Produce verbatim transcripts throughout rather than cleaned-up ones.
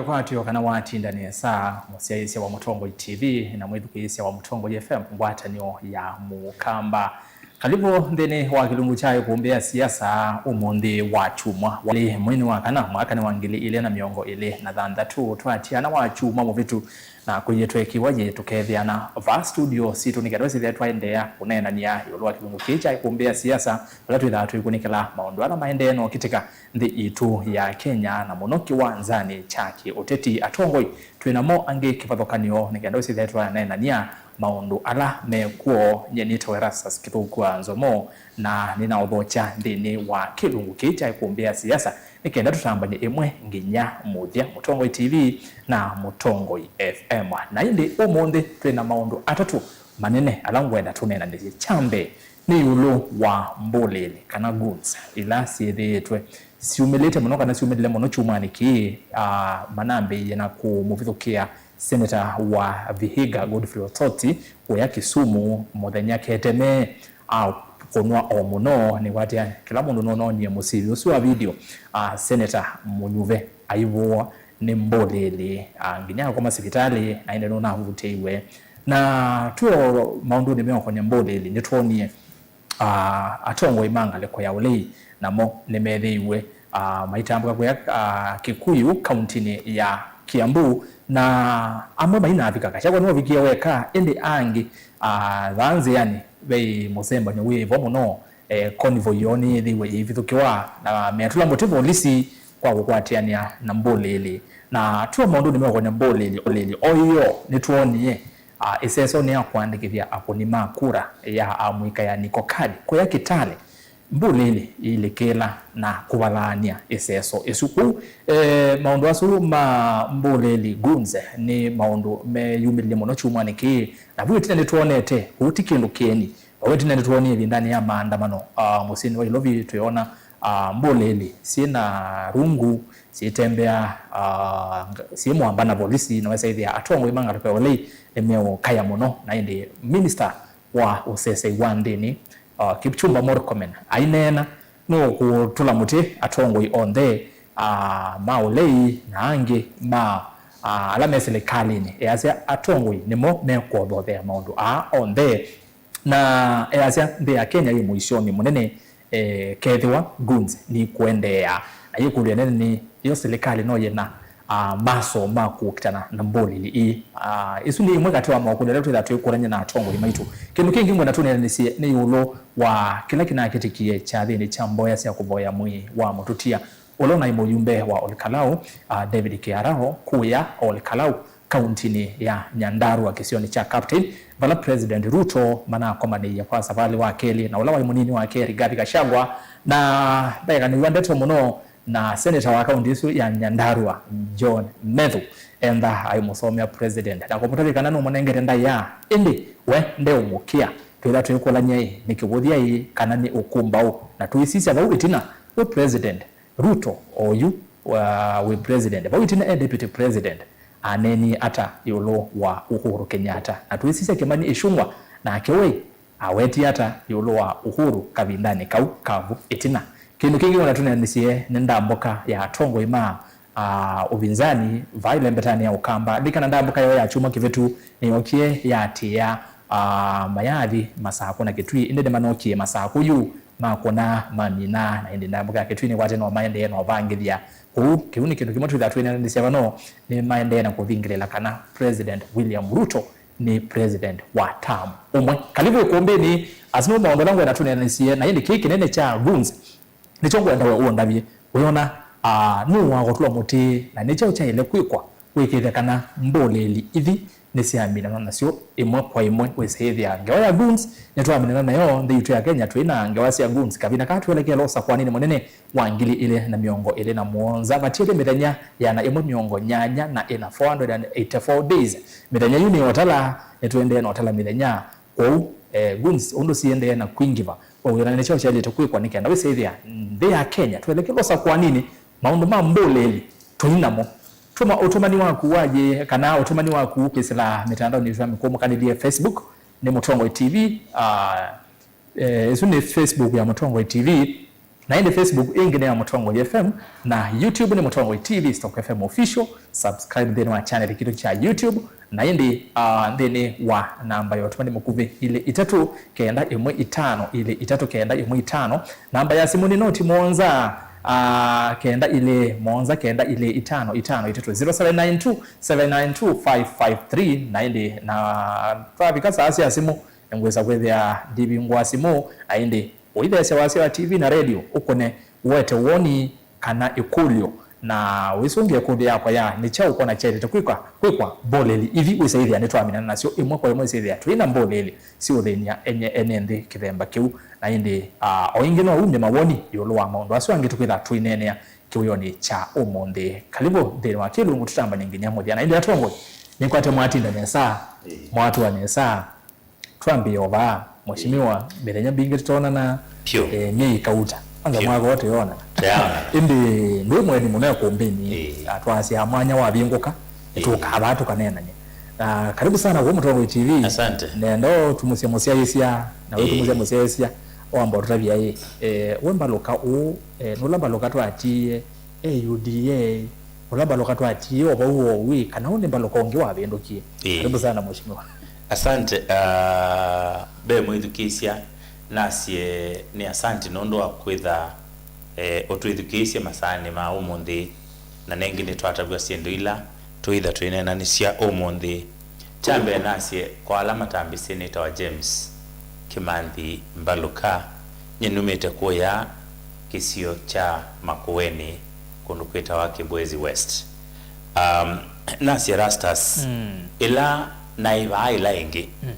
Kwatyo kana watinda nesa, mũsyaĩĩsya wa Mũtongoi T V na mwĩthukĩĩsya wa Mũtongoi F M, ngwatanĩo ya Mũkamba. Kalivu nthĩnĩ wa kĩlungu kya ĩkũmbĩ ya siasa ũmũnthĩ wa kyumwa, walĩ mweinĩ wa kana, mwaka nĩ wa ngili ilĩ na mĩongo ĩlĩ na thanthatũ. Twatiana wa kyumwa mũvĩtu na kũiye twekiwa yĩ tũkethĩana vaa studio sitũ nĩ kenda twĩsĩthĩa twaendeea kũneenany'a ĩũlũ wa kĩlungu kĩĩ kya ĩkũmbĩ ya siasa, vala twĩthaa tũikunĩkĩla maũndũ ala maendee na ũkitĩka nthĩ itũ ya Kenya, na mũno kĩwanzanĩ kya kĩũteti. Atongoi twĩ namo angĩ kĩvathũkany'o nĩ kenda twĩsĩthĩa twaneenany'a maũndũ ala mekw'o. Nyie nĩtawa Erastus Kĩthũku wa Nzomo, na nĩnaũthokya nthĩnĩ wa kĩlungu kĩĩ kya ĩkũmbĩ ya siasa nĩ kenda tũtambany'e ĩmwe nginya mũthya, Mũtongoi T V na Mũtongoi F M. Na ĩndĩ ũmũnthĩ twĩ na maũndũ atatũ manene ala ngwenda tũneenanĩsye. Kya mbee nĩ ĩũlũ wa mbũlĩlĩ kana goons ila syĩthĩĩtwe syumĩlĩte mũno kana syumĩlile mũno kyumwanĩ kĩĩ, ah, manambĩĩie na kũmũvithũkĩa Seneta wa Vihiga, Godfrey Osoti, kũya Kisumu mũthenya keteme, akũnwa o mũno. Nĩwatĩa kĩla mũndũ nũnoonie mũsivi ũsu wa video, ah, Seneta mũnyuve aivũwa nĩ mbũlĩlĩ, ah, nginya akoma sivitalĩ, na ĩndĩ nũnavutĩiwe. Na twĩ o maũndũnĩ meũkon'ya mbũlĩlĩ, nĩtwonie ah, atongoi ma ngalĩko ya ũlei namo nĩmethĩiwe, ah, maitambũka kũya, ah, Kikuyu, kauntinĩ ya Kiambu, na amwe mainavika. Gachagua nĩwavikie weka, ĩndĩ angĩ, ah, vaa nzĩanĩ ve mũsembanyo wĩ vo mũno, eh, convoy yoo nĩyĩthĩiwe ĩivithũkĩwa na meatũla mũtĩ volisi kwa kũkwatĩanĩa na mbũlĩlĩ. Na twĩ o maũndũnĩ meũkon'ya mbũlĩlĩ, ũlĩlĩ o ĩyo nĩtwonie, ah, ĩseso nĩ ya kũandĩkĩthya akũni ma kura ya amũika ya NECO card kũya Kitale, mbũlĩlĩ iilĩkĩla na kũvathaany'a ĩseso ĩsu kũu. Eh, maũndũ asu ma mbũlĩlĩ, goons, nĩ maũndũ meyumĩlilye mũno kyumwanĩ kĩĩ, na vau ĩtina nĩtwonete, ũu ti kĩndũ kĩeni. Vau ĩtina nĩtwonie ĩvindanĩ ya maandamano, ah, mũsyĩnĩ wa Ilovi, twĩona, ah, mbũlĩlĩ syĩ na rungu syĩtembea, ah, nga-, syĩ mũamba na volisi, na wesaĩthĩa atongoi ma ngalĩko ya ũlei nĩmeũkaya mũno. Na ĩndĩ minista wa ũsesei wa nthĩnĩ, ah, Kipchumba Murkomen aineena nũkũtũla mũtĩ atongoi onthe, ah, ma ũlei na angĩ ma, ah, ala me silikalĩnĩ. Easya atongoi nĩmo mekũothothea maũndũ aa onthe. Na easya nthĩ ya Kenya yĩ mũisyonĩ mũnene, eh, kethĩwa goons nikũendeea. Na yĩkũlyo ĩnene nĩ, yo silikalĩ no yĩ na, ah, maso ma kũkitana na mbũlĩlĩ ii? Ah, ĩsu nĩ ĩmwe katĩ wa makũlyo ala twĩthaa twĩkũlany'a na atongoi maitũ. Kĩndũ kĩngĩ ngwenda tũneenanĩsye nĩ ĩũlũ wa kĩla kĩnakĩtĩkie kyathĩnĩ kya mboya sya kũvoya mwĩĩ wa mũtũtia ũla ũnaĩ mũyumbe wa Olkalau, ah, David Kiarao, kũya Olkalau, kauntinĩ ya Nyandarua, kĩsionĩ kya Captain, vala President Ruto manakomanĩie kwa savalĩ wa kelĩ na ũla waĩ mũnini wake, Rigathi Gachagua. Na ndaĩkanĩw'a ndeto mũno na seneta wa kaunti ĩsu ya Nyandarua, John Methu, enda aimũsomea President na kũmũtavya kana nũmũnengete ndaĩa, ĩndĩ we ndeũmũkĩa. Twĩtha twĩkũlany'a-ĩ, nĩ kĩvũthya-ĩ, kana nĩ ũkũmbaũ? Na tũisisya vau ĩtina, wĩ President Ruto oyu wa, wĩ President. Vau ĩtina e Deputy President, aneenie ata ĩũlũ wa Uhuru Kenyatta? Na twĩsisya Kimani Ichung'wa, nake we awetie ata ĩũlũ wa Uhuru kavindanĩ kau ka vu ĩtina? Kĩndũ kĩngĩ ona tũneenanĩsye nĩ ndambũka ya atongoi ma, ah, ũvinzani vaa ĩlembetanĩ ya Ũkamba. Lilikana ndambũka yoo ya kyumwa kĩvĩtu nĩyookie yaatĩĩa, ah, mayathi Masakũ na Kitui, ĩndĩ nĩmanokie Masakũ yu makũna mamina, na ĩndĩ ndambũka ya Kitui nĩkwatĩ no maendee na ũvangĩthya kũu. Kĩu nĩ kĩndũ kĩmwe twĩthaa twĩneenanĩsya vano, nĩmaendee na kũvingĩlĩla kana President William Ruto nĩ president wa term ũmwe. Kalivu ĩkũmbĩnĩ, asu nĩmo maũndũ ala ngwenda tũneenanĩsye, na ĩndĩ kĩĩ kĩnene kya goons nĩkyo ngwenda we ũndavye. Wĩona, ah, nũũ wakũtũla mũtĩ, na nĩ kyaũ kyaĩle kwĩkwa kwĩkĩĩthya kana mbũlĩlĩ ithi nĩsyaminanwa nasyo ĩmwe kwa ĩmwe? Wĩsĩĩthya ngewa ya goons nĩtwaminana nayo nthĩ itũ ya Kenya. Twĩ na ngewa sya goons kavinda kaa twelekela ũsakũanĩnĩ mũnene wa ngili ilĩ na mĩongo ĩlĩ na mũonza. Vatiele mĩthenya yĩana ĩmwe mĩongo nyanya na ĩna, four hundred and eighty-four days. Mĩthenya yu nĩ otala, nĩtũendee na otala mĩthenya. Kwoou, eh, goons ũndũ siendee na kwingĩva, we wĩona nĩ kyaũ kyaĩlĩte kwĩkwa nĩ kenda wĩsĩĩthya nthĩ ya Kenya twelekela ũsakũanĩnĩ, maũndũ ma mbũlĩlĩ tũi namo? Tũma ũtũmani waku wa yĩ, kana ũtũmani waku kwĩsĩla mĩtandaonĩ yitũ ya mĩkũmũkanĩlye. Facebook nĩ Mũtongoi T V, ah, eh, ĩsu nĩ Facebook ya Mũtongoi T V. Na ĩndĩ Facebook ĩngĩ nĩ ya Mũtongoi F M, na YouTube nĩ Mũtongoi T V Stock F M Official. Subscribe nthĩnĩ wa channel kitũ kya YouTube, na ĩndĩ, ah, nthĩnĩ wa namba ya ũtũmani mũkuvĩ, ilĩ itatũ kenda ĩmwe itano ilĩ itatũ kenda ĩmwe itano. Namba ya simũ nĩ noti mũonza, ah, kenda ilĩ mũonza kenda ilĩ itano itano itatũ, zero seven nine two, seven nine two, five five three. Na ĩndĩ na twavika saa sya simũ, nĩngwĩsa kwĩthĩa ndivingũa simũ, na ĩndĩ ũitheesya wasya wa T V na redio, ũkũne, ũete woni kana ĩkũlyo, na wĩsũngĩe ĩkũlyo yakwa ya nĩ kyaũ ũkwona kyaĩlĩte kwĩkwa, kwĩkwa mboleli ithi wĩsaĩthĩa nĩtwaminana nasyo ĩmwe kwa ĩmwe, ĩsaĩthĩa twĩ na mboleli siũthĩny'a enye ene nthĩ kĩthemba kĩu. Na ĩndĩ, ah, o ĩngĩ no umye mawoni ĩũlũ wa maũndũ asu angĩ tũkwĩtha tũineenea kĩwĩonĩ kya ũmũnthĩ. Karibu nthĩnĩ wa kĩlungu tũtambane nginya mũthya. Na ĩndĩ atongoi, nĩkwate mwatinda nesa, ĩĩ, mwatũa nesa. Twambĩe o vaa, Mheshimiwa, mĩthenya mbingĩ tũtonana, vyũ, eh, myei kauta. Kwanza, vyũ, mwaka ũũ tũyonana. Tũyaonana. Ĩndĩ ndwĩ mweni mũno ĩkũmbĩnĩ, ĩĩ, atwasya mwanya wavingũka, ĩĩ, tũkaa vaa tũkaneenany'a. Na karibu sana kwa Mũtongoi T V. Asante. Nenda ũtumũsya mũsyaĩĩsya, na, ĩĩ, wĩtumũsya mũsyaĩĩsya, wamba ũtũtavya ĩ, eh, we mbalũka ũũ, eh, nũla mbalũka twatiie, e U D A, ũla mbalũka twatiie o vau o wĩ, kana ũnĩ mbalũka ũngĩ wavĩndũkie? Ĩĩ. Karibu sana, Mheshimiwa. Asante, ah, mbee mwĩthukĩĩsya, nasye nĩ asante nũndũ wa kwĩtha, eh, ũtwĩthukĩĩsye masaanĩ ma ũmũnthĩ, na nengĩ nĩtwatavw'a syĩndũ ila tũitha twĩneenanĩsya ũmũnthĩ. Kya mbee nasye, kwa ala matambĩsye, nĩtawa James Kĩmanthi Mbalũka. Nyie numĩte kũya kĩsio kya Makueni, kũndũ kwĩtawa Kibwezi West. Um, nasye Erastus, mm, ĩla naĩ vaa ĩla ĩngĩ, mm,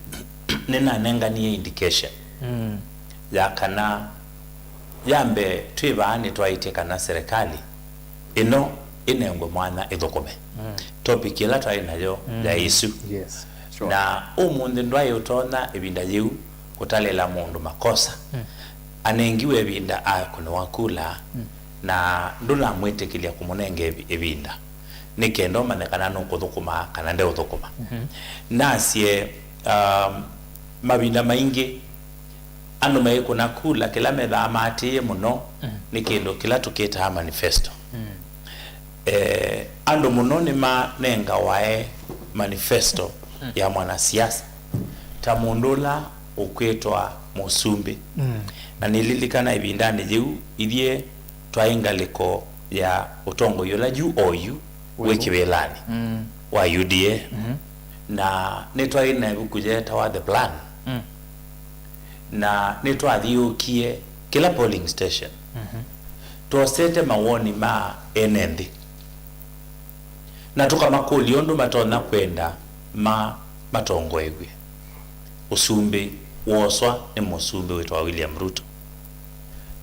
nĩnanenganie indication, mm, ya kana ya mbee twĩ vaa nĩtwaĩtye kana serikali ĩno ĩnengwe mwanya ĩthũkũme, mm, topic ĩla twaĩ nayo, mm, ya ĩsu. Yes, sure. Na ũmũnthĩ ndwaĩ ũtonya ĩvinda yĩu kũtalĩla mũndũ makosa. Mm. Anengiwe ĩvinda akũnĩwa kula, mm, na ndũnamwĩtĩkĩlya kũmũnenga ĩvi-, ĩvinda nĩ kenda ũmanye kana nũkũthũkũma kana ndeũthũkũma. Mhm. Nasye, um, mavinda maingĩ andũ maikũna kula, kĩla methaa maatĩĩe mũno, mm, nĩ kĩndũ kĩla tũkĩtaa manifesto. Mm. Eh, andũ mũno nĩmanengawae manifesto, mm, ya mwanasiasa ta mũndũ ũla ũkwĩtwa mũsumbĩ. Mm. Na nĩlilikana ĩvindanĩ yĩu, ithyĩ twaĩ ngalĩko ya ũtongoi ũla yu o yu wĩ kĩvĩlanĩ, mm, wa U D A. Mm-hmm. Na nĩtwaĩ na ĩvuku yeetawa The Plan. Mm. Na nĩtwathiũũkie kĩla polling station. Mhm. Twosete mawoni ma ene nthĩ, na tũkamakũlya ũndũ matonya kwenda ma matongoew'e. Ũsumbĩ wooswa nĩ mũsumbĩ wĩtawa William Ruto.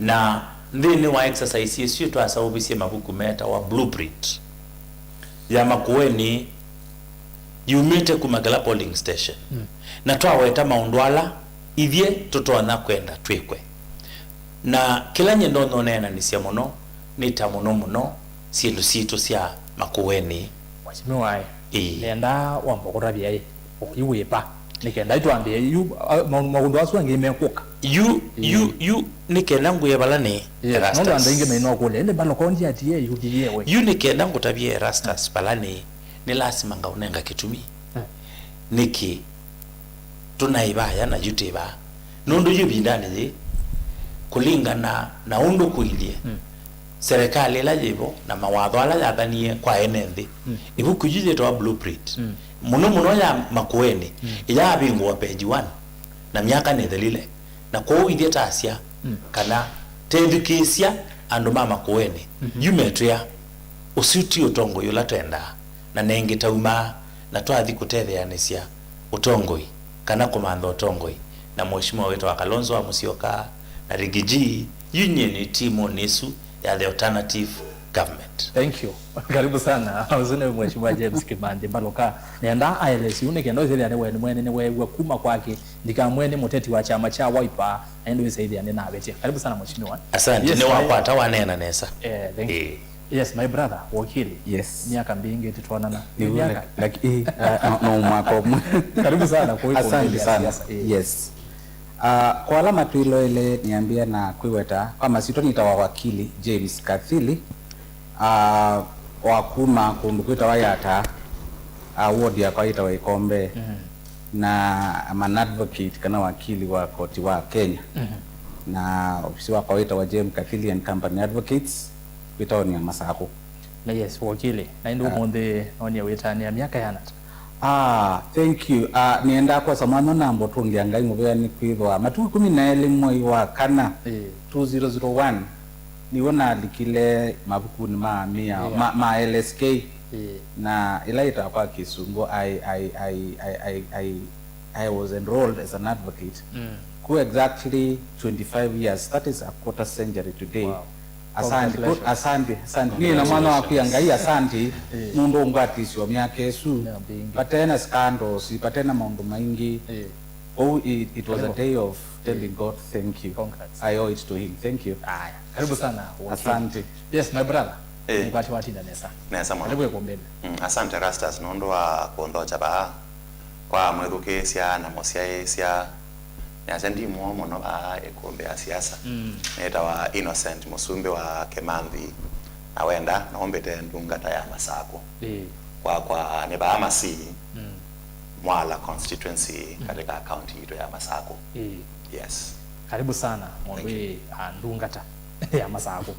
Na nthĩnĩ wa exercise ĩsu twaseũvisye mavuku metawa Blueprint ya Makueni yumĩte kuma kĩla polling station. Mm. Na twaweta maũndũ ala ithyĩ tũtonya kwenda twĩkwe. Na kĩla nyie ndonya ũneenanĩsya mũno nĩ ta mũno mũno syĩndũ sitũ sya Makueni. Mheshimiwa, ĩĩ, nenda wamba kũtavya ĩ, ũiwĩpa, nĩ kenda itwambĩe yu, a, ma-, maũndũ asu angĩ mekũka. Yu, ĩĩ, yu, yu, nĩ kenda ngwĩe vala nĩ, yes, Erastus. Nũndũ andũ aingĩ mainokũlya, ĩndĩ mbalũka ũũ ndyatie yu ndiye we. Yu nĩ kenda ngũtavye Erastus vala nĩ, nĩ lasima ngaũnenga kĩtumi. Mm. Nĩkĩ tũnaĩ vaya na yu twĩ vaa? Nũndũ yu ĩvindanĩ yĩĩ, kũlingana na ũndũ kũilye, mm, serikali ĩla yĩvo na mawatho ala yathanie kwa ene nthĩ, mm, ĩvuku yu yĩtawa Blueprint, mm, mũno mũno ya Makueni, mm, ĩyaavingũa page one, na myaka nĩthelile. Na kwoou ithyĩ tasya, mm, kana tethukĩĩsya andũ ma Makueni, mhm, yu metwĩa, ũsu ti ũtongoi ũla twendaa, na nengĩ taumaa na twathi kũtetheanĩsya ũtongoi kana kũmantha ũtongoi na Mheshimiwa wĩtawa Kalonzo wa Musyoka na Riggy G, yu nyie nĩ timunĩ ĩsu ya the alternative government. Thank you. Karibu sana. Ũsu nĩ Mheshimiwa James Kĩmanthi Mbalũka. Nenda aelesye ũu nĩ kenda ũsĩthĩa nĩ we, nĩ mwene nĩweew'a kuma kwake. Ndikamwene mũteti wa kyama kya Wiper, na ĩndĩ wĩsaĩthĩa nĩnavĩtya. Karibu sana, Mheshimiwa. Asante, yes, nĩwakwata, waneena nesa. Eh, thank you. Eh. Yes, my brother, wakili. Yes. Myaka mbingĩ tũtonana. Nĩ myaka? Laki-, eh, ah, no, no, mwaka ũmwe. Karibu sana kwa asante sana. Siasa, eh. Yes. Ah, kwa ala matwĩloele, nĩambĩa na kwĩweta kwa masyĩtwa, nĩtawa wakili James Kathili, ah, wa kuma kũndũ kwĩtawa Yata, ah, ward yakwa yĩtawa Ikombe, na I'm an advocate kana wakili wa koti wa Kenya, na ofisi wakwa wĩtawa James Kathili and Company Advocates, wĩ taoni ya Masakũ. Na yes, wakili. Na ĩndĩ ũmũnthĩ nonie wĩtanĩa myaka yana ata? Ah, thank you. Ah, nĩendaa kwosa mwanya na mbũtũngĩa Ngai mũvea nĩ kwĩthwa matukũ ĩkũmi na elĩ mwei wa kana, ĩĩ, two zero zero one, nĩw'o nalikile mavukunĩ ma mĩao, ĩĩ, ma, ma L S K. Ĩĩ. Na ĩla yĩtawa kwa Kĩsũngũ, I, I, I, I, I, I I was enrolled as an advocate. Mm. Ku exactly twenty-five years, that is a quarter century today. Wow. Asante, congratulations. Asante, asante. Nĩ na mwana wa kwĩa Ngai, asante. Eh. Nũndũ ngwatisyo myaka ĩsu. Patena scandals, patena maũndũ maingĩ. Eh. Oh, it, it was a day of telling God thank you. Congrats. I owe it to him. Thank you. Aya, karibu sana. Asante. Yes, my brother. Eh. Nĩkwati watinda nesa. Nesa mũno. Karibu ĩkũmbĩnĩ. Mm, asante Rastas, nũndũ wa kũnthokya vaa. Kwa mwĩthukĩĩsya na mũsyaĩĩsya, nĩasya ndi mũo mũno vaa ĩkũmbĩ ya siasa. Mm. Nĩtawa Innocent Mũsumbĩ wa Kĩmanthi, na wenda no mbĩte ndungata ya Masakũ. Ĩĩ. Kwakwa nĩ vaa Masii, mm, Mwala constituency, mm, katika kaunti yitũ ya Masakũ. Ĩĩ. Yes. Karibu sana, mũndũ wĩ, ah, ndungata ya Masakũ.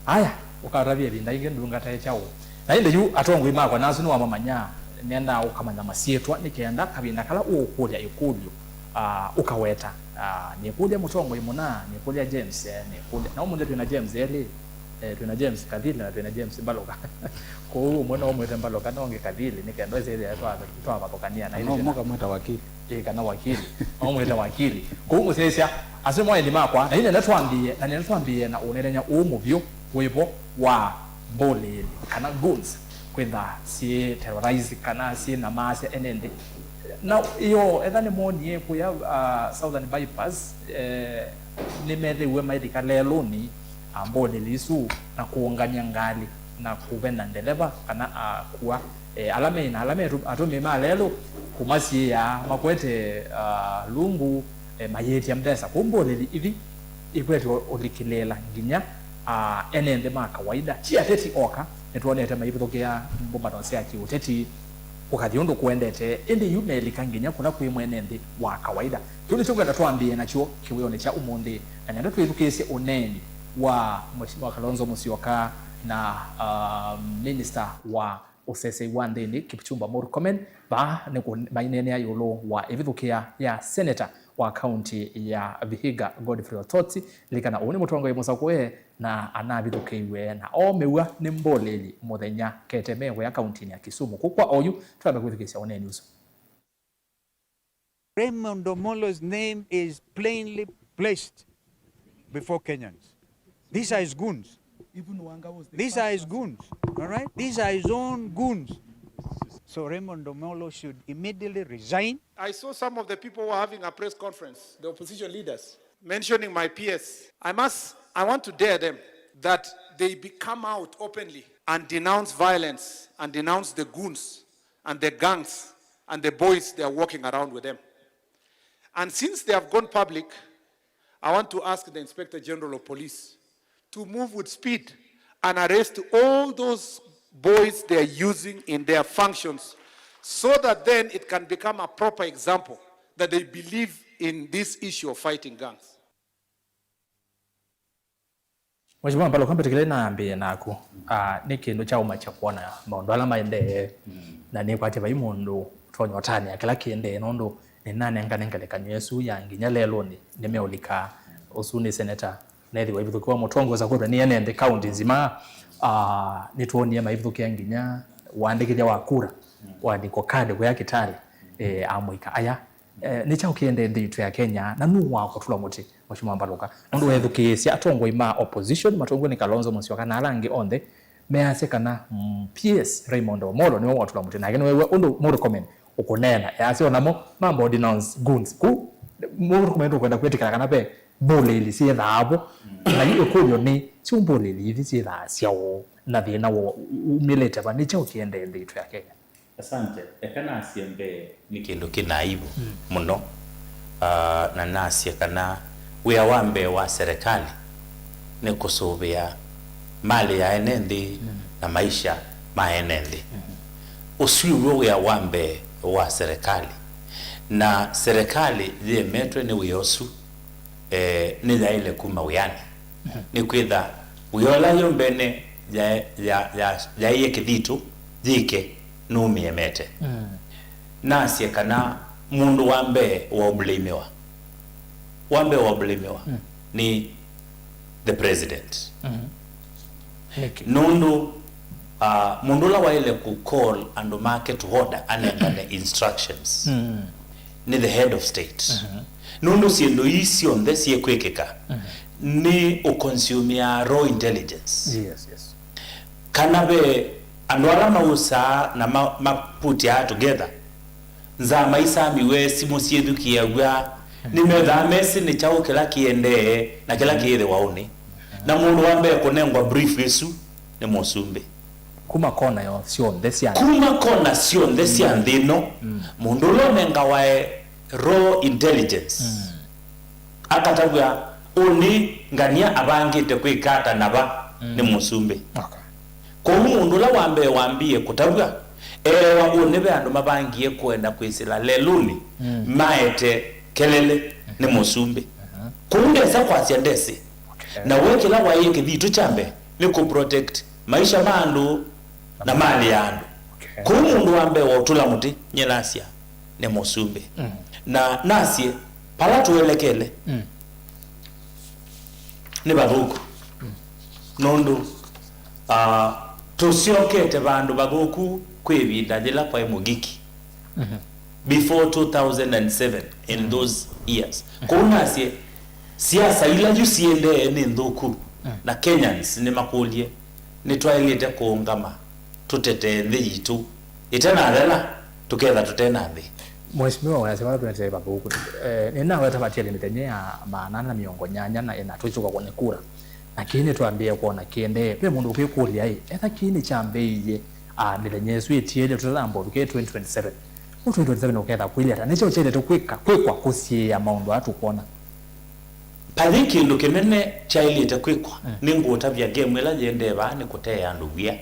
Aya, ũkatavya ĩvinda ĩngĩ ndungata ĩ kyaũ? Na ĩndĩ yu atongoi makwa nasu nĩwamamanya, nĩendaa ũkamanya masyĩtwa nĩ kenda kavinda kala ũũkũlya ĩkũlyo, ah, ũkaweta. Ah, nĩkũlya mũtongoi mũna, nĩkũlya James, eh, nĩkũlya. Na ũmũnthĩ twĩna James elĩ, eh, twĩna James Kathili na twĩna James Mbalũka. Kwoou ũmwe no ũmwĩte Mbalũka na ũngĩ Kathili, nĩ kenda ĩsĩthĩa twa-, twavathũkany'a na no ĩndĩ mũka mwĩta wakili. Ĩĩ, kana wakili. No mwĩte wakili. Kwoou mũsyaĩĩsya, asu nĩmo aeni makwa, na yu nĩenda twambĩĩe, na nĩenda twambĩĩe na ũneenany'a ũũ mũvyũ wĩvo wa mbũlĩĩli, kana goons, kwĩtha syĩ terrorize, kana syĩ na maasya ene nthĩ. Na ĩyo, etha nĩmoonie kũya, ah, Southern Bypass, eh, nĩmethĩiwe mailika lelũnĩ, ah, mbũlĩĩli isu, na kũũngany'a ngalĩ, na kũvena ndeleva, kana, ah, kua. Eh, ala me na ala me atũ-, atũmĩi ma lelũ, kũmasyĩĩa makwete, ah, lungu, eh, mayĩtya mbesa. Kũu mbũlĩĩli ithi ikwetwe ũlikĩlĩĩla nginya, ah, ene nthĩ ma kawaida. Ti ateti oka, nĩtwonete maivithũkĩa mbũmbano sya kĩũteti, kũkathi ũndũ kũendete, ĩndĩ yu melika nginya kũla kwĩ mwene nthĩ wa kawaida. Kĩu nĩkyo ngwenda twambĩĩe nakyo kĩwĩonĩ kya ũmũnthĩ, na nyenda twĩthukĩĩsye ũneeni wa Mheshimiwa Kalonzo Musyoka na, ah, Minister wa ũsesei wa nthĩnĩ Kipchumba Murkomen, vaa nĩ kũ-, maineenea ĩũlũ wa ĩvithũkĩa ya seneta wa kaunti ya Vihiga, Godfrey Ototi. Lilikana ũũ nĩ mũtongoi mũsakũe na anavithũkĩiwe na oomĩw'a nĩ mbũlĩĩli mũthenya kete me wĩa kauntinĩ ya Kisumu. Kũu kwa oyu, twambe kwĩthukĩĩsya ũneeni ũsu. Raymond Omolo's name is plainly placed before Kenyans. These are his goons. Even Wanga was the These are his goons, all right? These are his own goons. So Raymond Omolo should immediately resign. I saw some of the people who were having a press conference, the opposition leaders, mentioning my P S. I must, I want to dare them that they be, come out openly and denounce violence and denounce the goons and the gangs and the boys they are walking around with them. And since they have gone public, I want to ask the Inspector General of Police to move with speed and arrest all those boys they are using in their functions, so that then it can become a proper example that they believe in this issue of fighting gangs. Mheshimiwa Mbalũka, mbĩtĩkĩle nambĩĩe naku. Ah, nĩ kĩndũ kya ũmakya kwona maũndũ ala maendee, na nĩkwatya vai mũndũ ũtonya ũtanĩa kĩla kĩendee, nũndũ nĩnanengane ngelekany'o ĩsu ya nginya lelũnĩ nĩmeũlika. Ũsu nĩ seneta, nethĩwa ĩvithũkĩwa mũtongoza kwĩthwa nĩ ene nthĩ kaunti nzima. Ah, nĩtwonie maivithũkĩa nginya ũandĩkĩthya wa kura, ũandĩko kadi kũya Kitale, eh, amũika aya. Eh, nĩ kyaũ kĩendee nthĩ yitũ ya Kenya, na nũũ wakũtũla mũtĩ, Mheshimiwa Mbalũka? Nũndũ weethukĩĩsya atongoi ma opposition, matongoi nĩ Kalonzo Musyoka na ala angĩ onthe, measya kana, mm, P S Raymond Omolo nĩwe watũla mũtĩ, nake nĩweew'a ũndũ Murkomen ũkũneena. Easya o namo mamba denounce goons. Kũu Murkomen ndũkwenda kwĩtĩkĩla kana ve mbũlĩĩli syĩthaa vo. Na yu ĩkũlyo nĩ, syo mbũlĩĩli ithi syĩthaa syaũ, na thĩna woo umĩlĩte va? Nĩ kyaũ kĩendee nthĩ yitũ ya Kenya? Asante. Eka nasye mbee, nĩ kĩndũ kĩna aibu mũno. Ah, na nasye kana wĩa wa mbee wa serikali nĩ kũsũvĩa malĩ ya ene nthĩ na maisha ma ene nthĩ. Ũsu nĩw'o wĩa wa mbee wa serikali, na serikali yĩemetwe nĩ wĩa ũsu, eh, nĩyaĩle kuma wĩanĩ. Nĩkwĩtha wĩa ũla yo mbene ya, ya, ya, yaĩe kĩthitũ yĩke nũmĩemete. Nasye kana mũndũ wa mbee wa ũblamewa, wa mbee wa ũblamewa nĩ the president. Nĩkĩ? Nũndũ, ah, mũndũ ũla waĩle kũ call andũ make to order, anengane instructions, nĩ the head of state. Nũndũ syĩndũ ii syonthe syĩkwĩkĩka nĩ ũconsumeaa raw intelligence. Yes, yes. Kana ve andũ ala mausaa na ma, maputyaa together nzama isamiwe, simũ syĩthukĩĩaw'a, nĩmethaa mesĩ nĩ kyaũ kĩla kĩendee na kĩla kĩĩthĩwa ũnĩ. Na mũndũ wa mbee kũnengwa brief ĩsu nĩ mũsumbĩ. Kuma kona yo syonthe sya nthĩ. Kuma kona syonthe sya nthĩ ĩno, mũndũ ũla ũnengawae raw intelligence akatavw'a ũnĩ ngania avangĩte kwĩka ata na va nĩ mũsumbĩ. Okay. Kwoou mũndũ ũla wa mbee wambie kũtavw'a eewa ũnĩ ve andũ mavangie kũenda kwĩsĩla lelũnĩ maete kelele nĩ mũsumbĩ. Kwoou ndesa kwasya ndesĩ. Okay. Na we kĩla waĩe kĩthitũ kya mbee nĩ kũ protect maisha ma andũ na malĩ ya andũ. Okay. Kwoou mũndũ wa mbee wa ũtũla mũtĩ, nyie nasya, nĩ mũsumbĩ. Na nasye, vala tũelekele nĩ vathũku. Nũndũ, ah, tũsyokete vandũ vathũku kwĩ ĩvinda yĩla kwaĩ Mũngiki. Before two thousand and seven, in those years. Kwoou nasye, siasa ila yu siendee nĩ nthũku, na Kenyans nĩmakũlye, nĩtwaĩlĩte kũũngama tũtetee nthĩ yitũ ĩtenathela, tũketha tũte na nthĩ. Mheshimiwa, wasya vala tũetee vathũku. Eh, nĩnaweta vatiele mĩthenya ya maana ana na mĩongo nyanya na ĩna tũkyũka kũne kura. Na kĩĩ nĩtwambĩĩe kwona kĩendee. Ve mũndũ ũkwĩkũlya-ĩ, etha kĩĩ nĩkyambĩĩie, ah, mĩthenya ĩsu ĩtiele tũtathamba ũvike twenty twenty-seven. Ũ twenty twenty-seven ũketha kwĩlĩ ata? Nĩkyaũ kyaĩlĩte kwĩka, kwĩkwa kũsiĩĩa maũndũ aa tũkwona? Vayĩ kĩndũ kĩnene kyaĩlĩte kwĩkwa. Nĩngũũtavya, game ĩla yĩendee vaa nĩ kũteea andũ wia.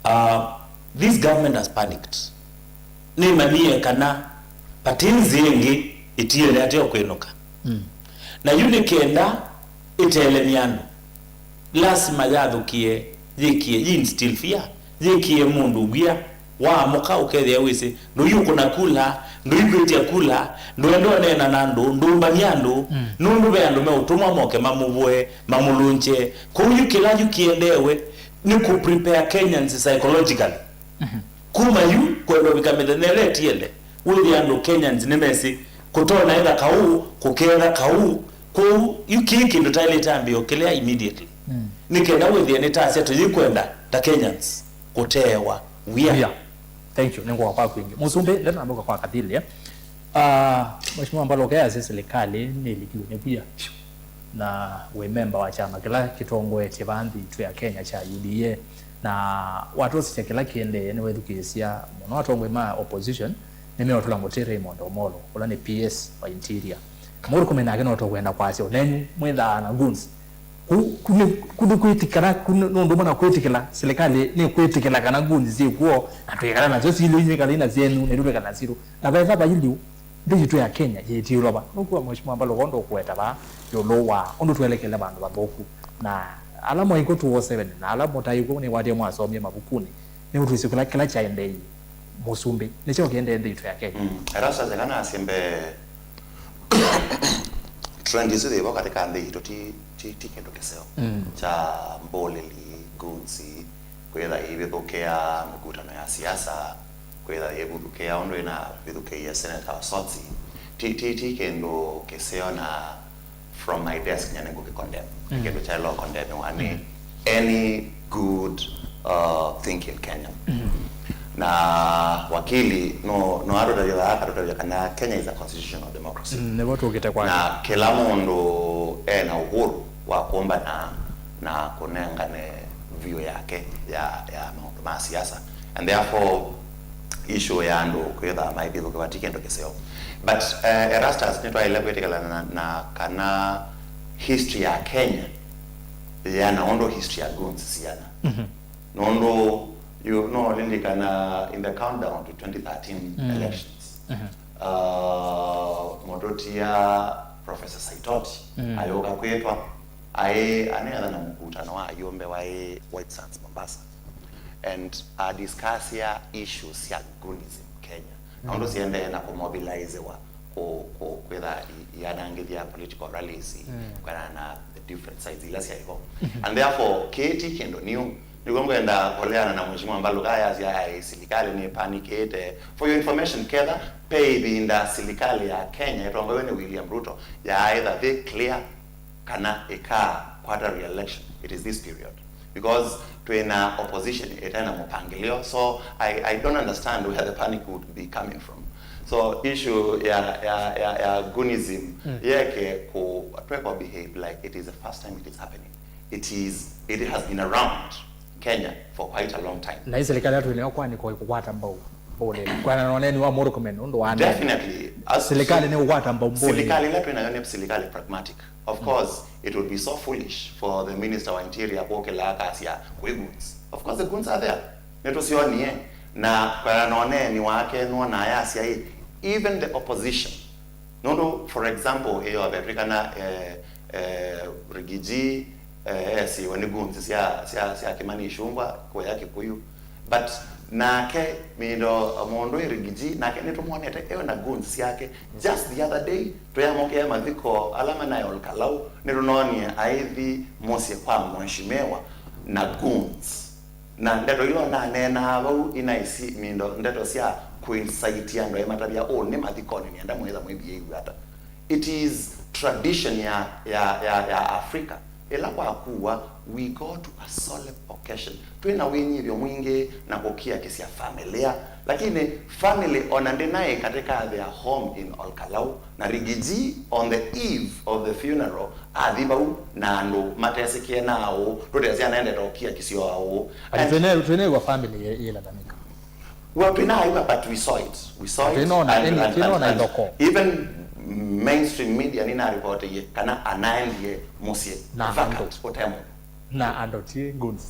Uh, this government has panicked. Nĩmanyie kana vati nzĩa ĩngĩ ĩtiele ate o kwĩnũka. Na yu nĩ kenda ĩtelemya andũ, lasima yathũkie, yĩkie, yi instill fear, yĩkie mũndũ wia, waamũka ũkethĩa wĩsĩ ndũiũkũna kula, ndũikwĩtya kula, ndũenda ũneena na andũ, ndũmbany'a andũ, nũndũ ve andũ meũtũmwa moke mamũvũe, mamũlũngye. Kwoou yu kĩla yu kĩendeewe nĩ kũ prepare Kenyans psychologically. Kuma yu kwenda ũvika mĩthenya ĩla ĩtiele, wĩthĩa andũ Kenyans nĩmesĩ kũtonya etha kaũ, kũketha kaũ. Kwoou yu kĩĩ kĩndũ taĩlĩte ambĩĩo kĩlea immediately. Nĩ kenda wĩthĩe nĩtasya tũyĩkwenda ta Kenyans kũteewa wia. Wia. Thank you. Nĩngũka kwaku ĩngĩ. Mũsumbĩ, ndeto nambũka kwa Kathili, eh? Ah, Mheshimiwa Mbalu ũkeasya silikalĩ nĩlikiwe nĩ wia. Na wĩ memba wa kyama kĩla kĩtongoetye vaa nthĩ yitũ ya Kenya kya U D A, na watwosisya kĩla kĩendee, nĩwethukĩĩsya mũno atongoi ma opposition nĩmeũtũla mũtĩ Raymond Omolo, ũla nĩ P S wa Interior. Murkomen nake no tũkwenda kwasya ũnenyu mwĩthaa na goons. Ku, ku nĩ, ku nĩ kwĩtĩkana, ku nĩ, nũndũ ũmwe na kwĩtĩkĩla, silikalĩ nĩkwĩtĩkĩla kana goons syĩ kw'o, na twĩkala nasyo silĩ, inyw'ĩkala ina syenyu, na itwĩkala silĩ. Na vethĩwa vailĩ nthĩ yitũ ya Kenya yĩtiũlwa va. Nũkw'a Mheshimiwa Mbalu kondo kũweta vaa ĩũlũ wa ũndũ twelekele vandũ vathũku. Na ala mwaĩ kw'o two oh seven, na ala mũtaĩ kw'o nĩwatie mwasomie mavukunĩ, nĩũtwĩsĩ kĩla, kĩla kyaendeeie mũsumbĩ. Nĩkyo kĩendee nthĩ yitũ ya Kenya. Mm. Erastus, eka nasye mbee, trend isu yĩvo katĩ ka nthĩ yitũ ti, ti, ti kĩndũ kĩseo. Mm. Kya mbũlĩli, goons, kwĩtha ĩivĩthũkĩa mĩkutano ya siasa, kwĩtha yĩvithũkĩa ũndũ ĩnavithũkĩie Senator Osotsi, ti, ti, ti kĩndũ kĩseo, na from my desk nyie nĩngũkĩcondemn. Nĩ kĩndũ kyaĩlwa kũcondemniwa nĩ any good, uh, thinking Kenyan. Na wakili no, no atũtavya vaa, akatũtavya kana Kenya is a constitutional democracy. Mm, nĩvo tũkĩte kwake. Na kĩla mũndũ ena ũhuru wa kũmbana na kũnengane view yake ya, ya maũndũ ma siasa. And therefore, issue ya andũ kwĩtha maivithũkĩwa ti kĩndũ kĩseo. But uh, Erastus, nĩtwaĩle kwĩtĩkĩlana na, na kana history ya Kenya yĩana ũndũ history ya goons siana. Mhm. Nũndũ you know, lilikana in the countdown to twenty thirteen Mm. elections, Mhm. uh, mũtũtia Professor Saitoti Mm. ayũka kwĩtwa, aĩ aneetha na mũkutano wa ayũmbe waĩ White Sands, Mombasa, and adiscussia issues sya goonism Kenya, na ũndũ siendee na kũmobilizewa kũ- kũ- kwĩtha i- ianangĩthya political rallies Mm. kũendana na the different sides ila syaĩ vo. Mhm. And therefore kĩĩ ti kĩndũ new. Nĩw'o ngwenda kũleana na Mheshimiwa Mbaluka ayasya aĩ silikalĩ nĩ panikĩte. For your information, ketha pe ĩvinda silikalĩ ya Kenya ĩtongoew'e nĩ William Ruto yaaĩtha very clear kana ĩkakwata re-election, it is this period, because twĩna opposition ĩtena mũpangĩlĩo. So I, I don't understand where the panic would be coming from. So issue ya, ya, ya, ya goonism Mm. yeke ku tweka behave like it is the first time it is happening. It is, it has been around Kenya for quite a long time. Na hii serikali yetu inayokuwa ni kwa kukwata mbau mbole. Kwa na noneni wa Murkomen ndo wana. Definitely. As Serikali ni kukwata mbau mbole. Serikali ila twĩnayo nĩ serikali pragmatic. Of course, it would be so foolish for the Minister wa Interior kũkĩla akasya kwĩ goons. Of course, the goons are there. Nĩtũsyonie, na kwa na noneni wake nona ayasya ĩ, even the opposition. Nũndũ, for example, ĩyo avetw'ĩkana eh, eh, Rigiji eh, esiwe nĩ goons sya, sya, sya Kimani Ichung'wah kũya Kikuyu. But nake Mindo mũndũ ĩ Rigiji, nake nĩtũmwonete eo na goons syake. Just the other day, twĩamũkĩa mathiko ala manaĩ Ol Kalou, nĩtũnoonie aithi mũsyĩ kwa mheshimiwa na goons. Na ndeto ila naneenaa vau inaisi Mindo ndeto sya kũincite andũ aĩ matavya ũũ nĩ mathikonĩ, nĩenda mwĩtha mwĩvie ata. It is tradition ya, ya, ya, ya Africa. Ĩla kwakuwa, we go to a solemn occasion. Twĩ na wĩnyivyo mwingĩ na kũkiakĩsya familia. Lakini family ona ndĩnaĩ katika their home in Ol Kalou, na Rigiji on the eve of the funeral athi vau na andũ matesĩkĩe na aũ, tũtesĩ anaendete ũkiakĩsyo aũ. Ati And twĩne twĩne wa family ye- yĩlalamika. Well, twĩna aiwa, but we saw it. We saw it. Twĩnona And- eni- and- twĩnona and- and ithoko. Even mainstream media nĩnaripotĩie kana anaendie mũsyĩ Na vacant, andũ. Ũte mũndũ. Na andũ ti goons.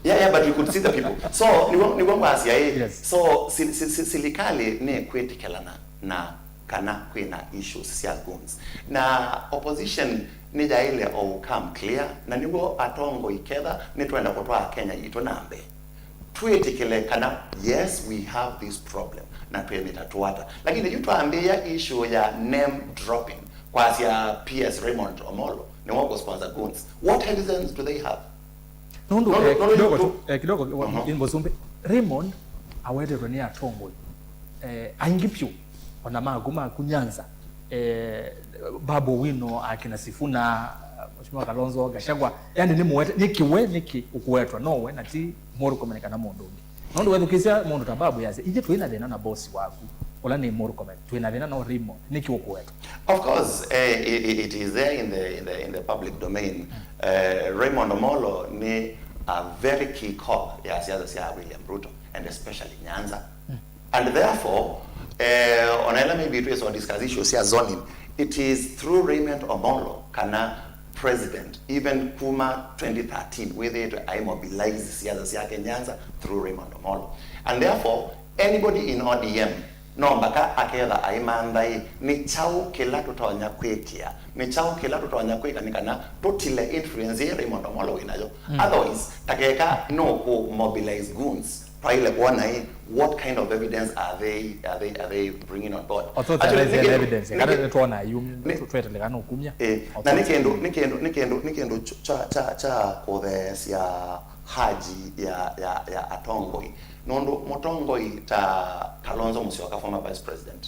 Yeah, yeah, but we could see the people. So nĩw'o nĩw'o ngwasya ĩ. Yes. So si- si- si- silikalĩ nĩ kwĩtĩkĩlana na kana kwĩna issues sya goons. Na opposition nĩyaĩle o come clear, na nĩw'o atongoi ketha nĩtwenda kũtwaa Kenya yitũ na mbee. Twĩtĩkĩle kana, yes, we have this problem, na twĩmĩtatũa ata. Lakini yu twambĩĩa issue ya name dropping, kwasya P S Raymond Omolo nĩwe ũkũsponsor goons. What evidence do they have? Nũndũ, Nũndũ- eh, nũndũ kidogo yu- tu, eh, kidogo, wa- Mhm. in Mũsumbĩ, Raymond awetetwe nĩ atongoi eh, aingĩ vyũ, ona maku maku Nyanza, eh, Babu Owino, akina Sifuna, Mheshimiwa Kalonzo, Gachagua, yani nĩ mũwete, nĩ kĩwe, nĩ kĩ ũkũwetwa, no we na ti Murkomen kana mũndũ ũngĩ. Nũndũ wethukĩsya mũndũ ta Babu yasya, "Ithyĩ twĩ na thĩna na boss waku, ũla nĩ Murkomen, twĩ na thĩna no Raymond, nĩkĩ ũkũwetwa?" Of course, eh, i- i- it is there in the, in the, in the public domain. Eh, Raymond Omolo nĩ a very key cog ya siasa sya William Ruto, and especially Nyanza. And therefore, eh, ona ĩla maybe twĩswa discuss issues sya zoning, it is through Raymond Omolo kana president, even kuma twenty thirteen, wĩthĩĩtwe aimobilize siasa syake Nyanza through Raymond Omolo. And therefore, anybody in O D M no mbaka aketha aimantha ĩ, nĩ kyaũ kĩla tũtonya kwĩkĩa, nĩ kyaũ kĩla tũtonya kwĩka nĩ kana tũtile influence ĩ Raymond Omolo wĩ nayo. Mm. Otherwise, takeka no kũ mobilize goons. Twaĩle kuona ĩ, what kind of evidence are they, are they, are they bringing on board? Actually, nĩ kĩndũ- evidence nĩ kana kĩ- nĩtwona yu, nĩ- twetelekana ũkumya. Eh, na nĩ kĩndũ, nĩ kĩndũ, nĩ kĩndũ, nĩ kĩndũ ch- cha, cha, cha kũtheesya haji ya, ya, ya atongoi. Nũndũ mũtongoi ta Kalonzo Musyoka, former vice president,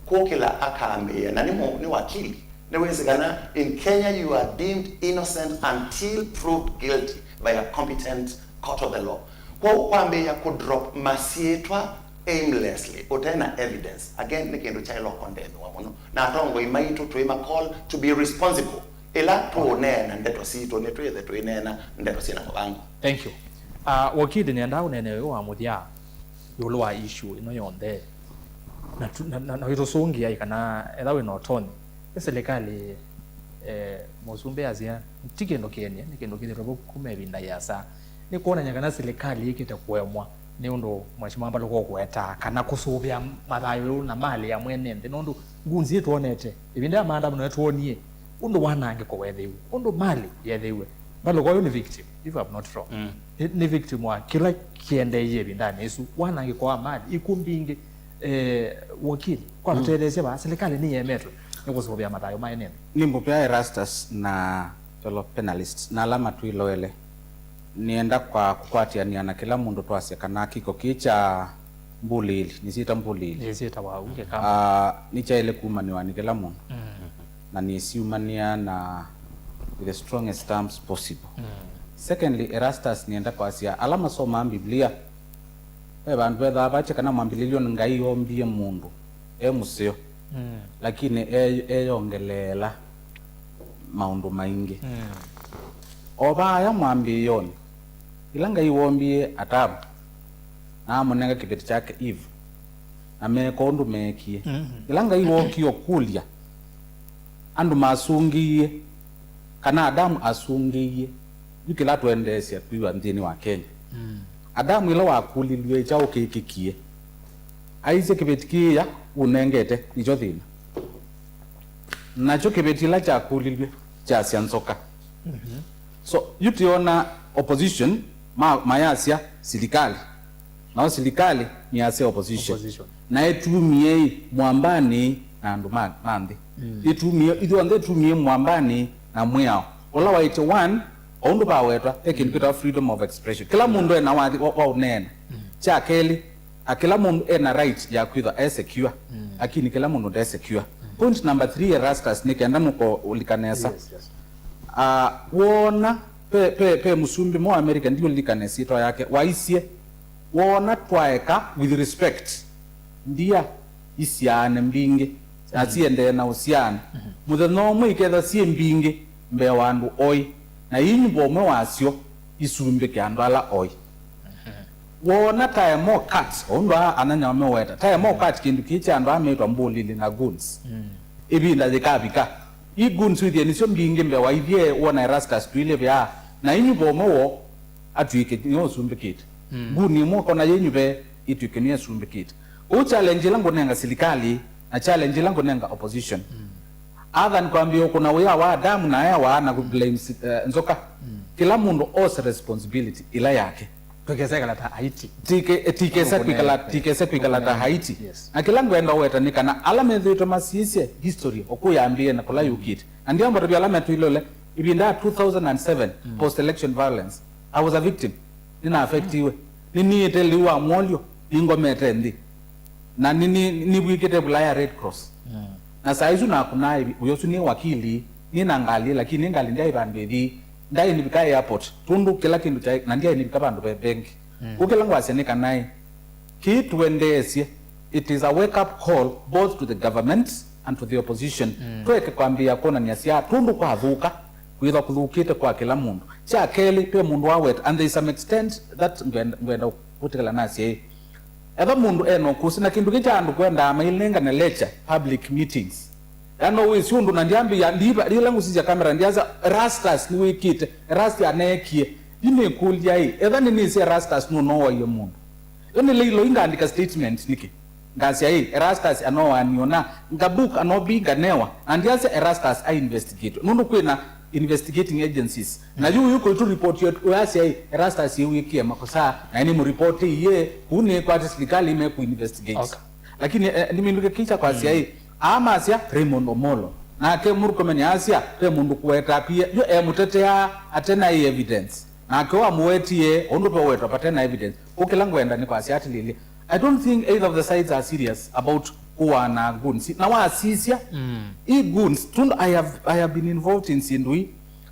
kũkĩla akambĩĩa, na nĩ mũ- nĩ wakili, nĩwĩsĩ kana in Kenya you are deemed innocent until proved guilty by a competent court of the law. Kwoou kwambĩĩa kũdrop masyĩtwa aimlessly, ũte na evidence, again, nĩ kĩndũ kyaĩlwa kũkondemnwa mũno. Na atongoi maitũ twĩ ma call to be responsible. Ĩla tũũneena ndeto sitũ, nĩtwĩthe tũineena ndeto syĩna mũvango. Thank you. Uh, wakili, nĩendaa ũneenee ũyũ wa mũthya. ĩũlũ wa issue ĩno yonthe. Na tu- na- na- na wĩtũsũngĩa kana etha wĩ na ũtonyi, nĩ silikalĩ, eh, mũsumbĩ asya, ti kĩndũ kĩenie, nĩ kĩndũ kĩthĩtwe vau kuma ĩvinda yĩasa. Nĩ kwonany'a kana silikalĩ yĩkĩte kũemwa nĩ ũndũ Mheshimiwa Mbalũka ũkũetaa, kana kũsũvĩa mathayũ na malĩ ya mwene nthĩ, nũndũ ngunzi ĩtwonete ĩvinda ya maandamano nĩtwonie ũndũ wanangĩko weethĩiwe, ũndũ malĩ yeethĩiwe. Mbalũka ũyũ nĩ victim, if I'm not wrong. Mm. Nĩ, nĩ victim wa kĩla kĩendeeie ĩvindanĩ ĩsu, wanangĩko wa malĩ, ikw'ũ mbingĩ. Eh, wakili, kwa tũtetheesye vaa, silikalĩ nĩyemetwe nĩ kũsũvĩa mathayũ ma ene nthĩ. Nĩ mũvea Erastus na fellow panelists na ala matwĩloele. Nĩenda kwa kũkwatĩanĩa na kĩla mũndũ twasya kana kĩko kĩĩ kya mbulili, nĩsyĩta mbulili. Nĩsyĩtawa ũu kĩkamba. Ah, nĩkyaĩle kumanĩwa nĩ kĩla mũndũ. Mm. Na nĩsyumanĩa na with the strongest terms possible. Mm. Secondly, Erastus, nĩenda kwasya ala masomaa Biblia, ve vandũ vethaa vakye kana mwambĩlĩlyonĩ Ngai oombie mũndũ e mũseo, mm, lakini e- eyongeleela maũndũ maingĩ. Mm. O vaaya mwambĩĩonĩ, ĩla Ngai woombie Atamu na amũnenga kĩveti kyake Eve, na meeka ũndũ meekie. Mm. Ĩla Ngai wookie ũkũlya, andũ masũngĩie, kana Adamu asũngĩie, yu kĩla tũendeesya kwĩw'a nthĩnĩ wa Kenya. Mm. Adamu ĩla wakũlilw'e, kyaũ kĩkĩkie? Aisye, kĩveti kĩĩa ũnengete nĩkyo thĩna. Nakyo kĩveti ĩla kyakũlilw'e kyasya nzoka. Mhm. So, yu tũyona opposition ma- mayasya silikalĩ. Nao silikalĩ nĩyasya opposition. Opposition. Na ĩtumie ĩ mwambanĩ na andũ ma, ma nthĩ. Mm. Ĩtumie, ithyonthe ĩtumie mwambanĩ na mwĩao. Ũla waĩtye one, o ũndũ vawetwa, ve kĩndũ kĩtawa freedom of expression. Kĩla mũndũ ena wathi wa, wa ũneena. Mm. Kya kelĩ, a kĩla mũndũ ena right ya kwĩthwa e secure. Mm. Lakini kĩla mũndũ nde secure. Mm. Point number three, Erastus, nĩ kenda nũko ũlika nesa. Yes, yes. Ah, wona, pe, pe, pe mũsumbĩ mwa America, ndiũlilika nesa ĩtwa yake, waisye, wona twaeka with respect, ndia isyaane mbingĩ, na siendee na ũsyaani. Mhm. Mũthenya ũmwe iketha syĩ mbingĩ mbee wa andũ oĩ, na inyu vomwe wasyo isumbĩke andũ ala oĩ. Mhm. Wona tae mo cut, ũndũ aa ananya wameweta, tae mo cut kĩndũ kĩĩ kya andũ aa meĩtwa mbũlili na goons. Mm. Ĩvinda yĩkavika, i goons wĩthĩe nĩsyo mbingĩ mbee wa ithyĩ, wona Erastus twĩlĩ vyaa, na inyu vomwe woo atw'ĩke nĩwe ũsumbĩkĩte. Mm. Goon ĩmwe ũkona yĩnyuve ĩtw'ĩke nĩyo ĩsumbĩkĩte. Ũu challenge ĩla ngũnenga silikalĩ na challenge ĩla ngũnenga opposition. Mm. Other than kwambia ũkũna wĩa wa Adamu na Ewa na kũ blame si- eh, nzoka. Mm. Kĩla mũndũ ose responsibility ĩla yake. Tũkesa ĩkala ta Haiti. Tike- eh, tikese kwĩkala, tikese kwĩkala ta Haiti. Yes. Na kĩla ngwenda ũweta nĩ kana ala methĩĩtwe masisye history ũkũ yambĩĩe na kũla yũkĩte. Na ndiamba tũvya ala metwĩlole, ĩvinda ya two thousand and seven, mm, post election violence, I was a victim. Nĩna affectiwe. Nĩnĩĩte lĩu wa mwolyo, nĩngomete nthĩ. Na nĩ- nĩ- nĩvw'ĩkĩte vulaya Red Cross. Mm. Na saa isu nakunaa ĩvi- ũyo ũsu nĩ wakili, nĩ na ngalĩ, lakini ngalĩ ndyaĩ vandũ ĩthi, ndyaĩ nĩvika airport, tũndũ kĩla kĩndũ kyaĩ, na ndyaĩ nĩvika vandũ ve- vengi. Mm. Kũu kĩla ngwasya nĩ kana ĩ, kĩĩ tũendeesye, it is a wake up call both to the government and to the opposition. Mm. Tũeke kwambĩĩa kwonany'a syaa tũndũ kwathũka, kwĩthwa kũthũkĩte kwa kĩla mũndũ. Kya kelĩ, ve mũndũ waweta, and there is some extent that ngwenda, ngwenda kũtĩkĩla nasya ĩ, etha mũndũ ena ũkũsĩ na kĩndũ kĩ kya andũ kwendaa mailengane lecture, public meetings. Eno wĩsĩ ũndũ na ndyambĩĩa, ndiva, yĩla ngũsisya kamera, ndyasya, "Erastus nĩwĩkĩte, Erastus aneekie." Yu nĩkũlya ĩ, etha nĩnĩsĩ Erastus nũnooaie mũndũ. Yo nĩ lĩiloi ngandĩka statement nĩkĩ? Ngasya ĩ, Erastus anoaaniwe na ngabook anobi nganewa, na ndyasya Erastus a investigate. Nũndũ kwĩna investigating agencies. Na yu ũyũ kwĩtũ report yetu, ũyasya ĩ, Erastus ĩwĩkie makosa, na nĩ mũripoti iye, kũu nĩ kwate silikalĩ ime ku investigate. Okay. Lakini, eh, nĩmĩndũke kĩcha kwasya ĩ, aa masya Raymond Omolo. Nake Murkomen asya, ve mũndũ kũweta pia, yo emũtetea atena ĩ evidence. Nake wamũwetie, ũndũ ve wetwa vate na evidence. Kũu kĩla ngwenda nĩ kwasya atĩlĩlĩ, I don't think either of the sides are serious about kũaana goons. Na wasisya, mm, i goons, tũndũ I have, I have been involved in syĩndũ ii.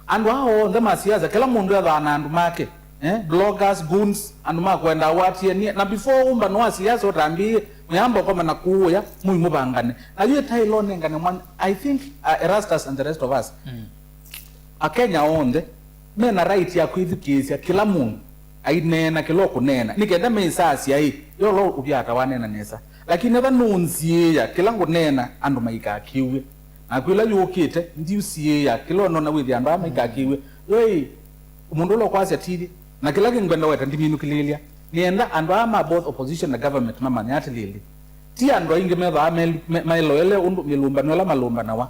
Andũ aa onthe ma siasa, kĩla mũndũ ethaa na andũ make. Eh, bloggers, goons, andũ ma kwenda watie nie. Na before ũmbano wa siasa ũtambĩĩe, mũyamba ũkomana kũũya, mũimũvangane. Na yu ĩtaĩla ũnengane mwana, I think, uh, Erastus and the rest of us, mm, Akenya onthe mena right ya kwĩthukĩĩsya kĩla mũndũ aineena kĩla ũkũneena, nĩ kenda meĩsasya ĩ, yolo ũvyata waneena nesa. Lakini ethwa nũnziĩĩa kĩla ngũneena, andũ maikakĩw'e. Naku ĩla yũkĩte, ndiũsiĩĩa kĩla ũnona wĩthĩa andũ aa maikakĩw'e. Yo ĩ, mũndũ ũla ũkwasya tithi, na kĩla kĩngwenda weta ndiminũkĩlĩĩlya. Nĩenda andũ aa ma both opposition na government mamanye atĩlĩlĩ, ti andũ aingĩ methĩawa mel-, me-, maĩloele ũndũ mĩlũmbano ĩla malũmbanawa.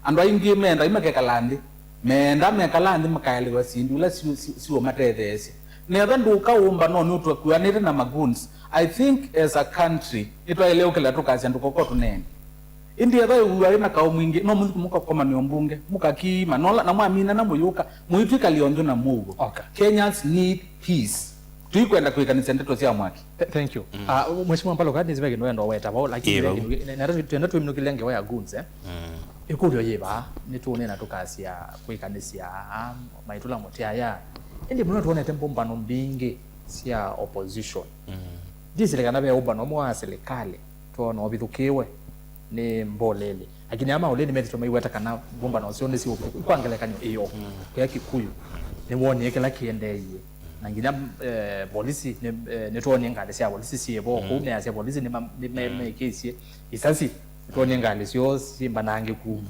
Andũ aingĩ menda makekala nthĩ, menda mekala nthĩ makaelewa syĩndũ ila siũ-, si-, siũmatetheesya. Nethwa ndũka ũmbanonĩ ũtwekuanĩte na magoons, I think as a country nĩtwaĩle ũkĩla tũkasya ndũkoko tũneene. Ĩndĩ ethwa ĩw'aa ĩna kaũ mwingĩ, no mũthi mũkakomanĩo mbunge, mũkakiima, nola, na mwaminana mũyũka, mũitwĩkalya nthĩ na mũuo. Okay. Kenyans need peace. Tũikwenda kwĩkanĩsya ndeto sya mwaki. Th-, thank you. Ah, Mheshimiwa Mbaloka, nĩsĩ ve kĩndũ wenda ũweta vau, lakini ve kĩndũ kĩ-, ne-, nenda tũ-, twenda twĩminũkĩlya ngewa ya goons, eh? Ĩkũlyo yĩ vaa, nĩtũũneena tũkasya kwĩkanĩsya, ah, maitũla mũtĩ aya. Ĩndĩ mũno nĩtwonete mbũmbano mbingĩ sya opposition. Ndisile kana ve ũmbano ũmwe wa silikalĩ twona ũvithũkĩwe nĩ mboleli. Lakini ama ũlĩ nĩmethĩtwe maiweta kana mbũmbano ũseo nĩ syũku. Kwa ngelekany'o ĩyo, kũya Kikuyu, nĩwonie kĩla kĩendeeie. Na nginya, eh, volisi, nĩ, eh, nĩtwonie ngalĩ sya volisi syĩvo. Kũu measya volisi nĩ ma-, nĩ me-, mekĩisye isasi. Nĩtwonie ngalĩ syoo syĩ mbanangĩku.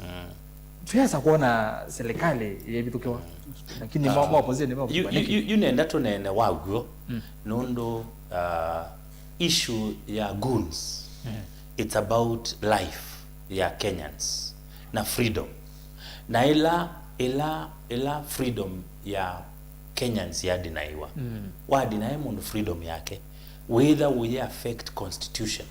Twĩasa kwona silikalĩ yĩvithũkĩwa. Lakini ma, ma opposition nĩmeũvithũkĩwa nĩkĩ? Yu nenda tũneene waw'o, nũndũ, uh, issue ya goons, it's about life ya Kenyans na freedom. Na ĩla, ĩla, ĩla freedom ya Kenyans yadinaiwa, wadinae mũndũ freedom yake, wĩtha ũyĩ affect constitution.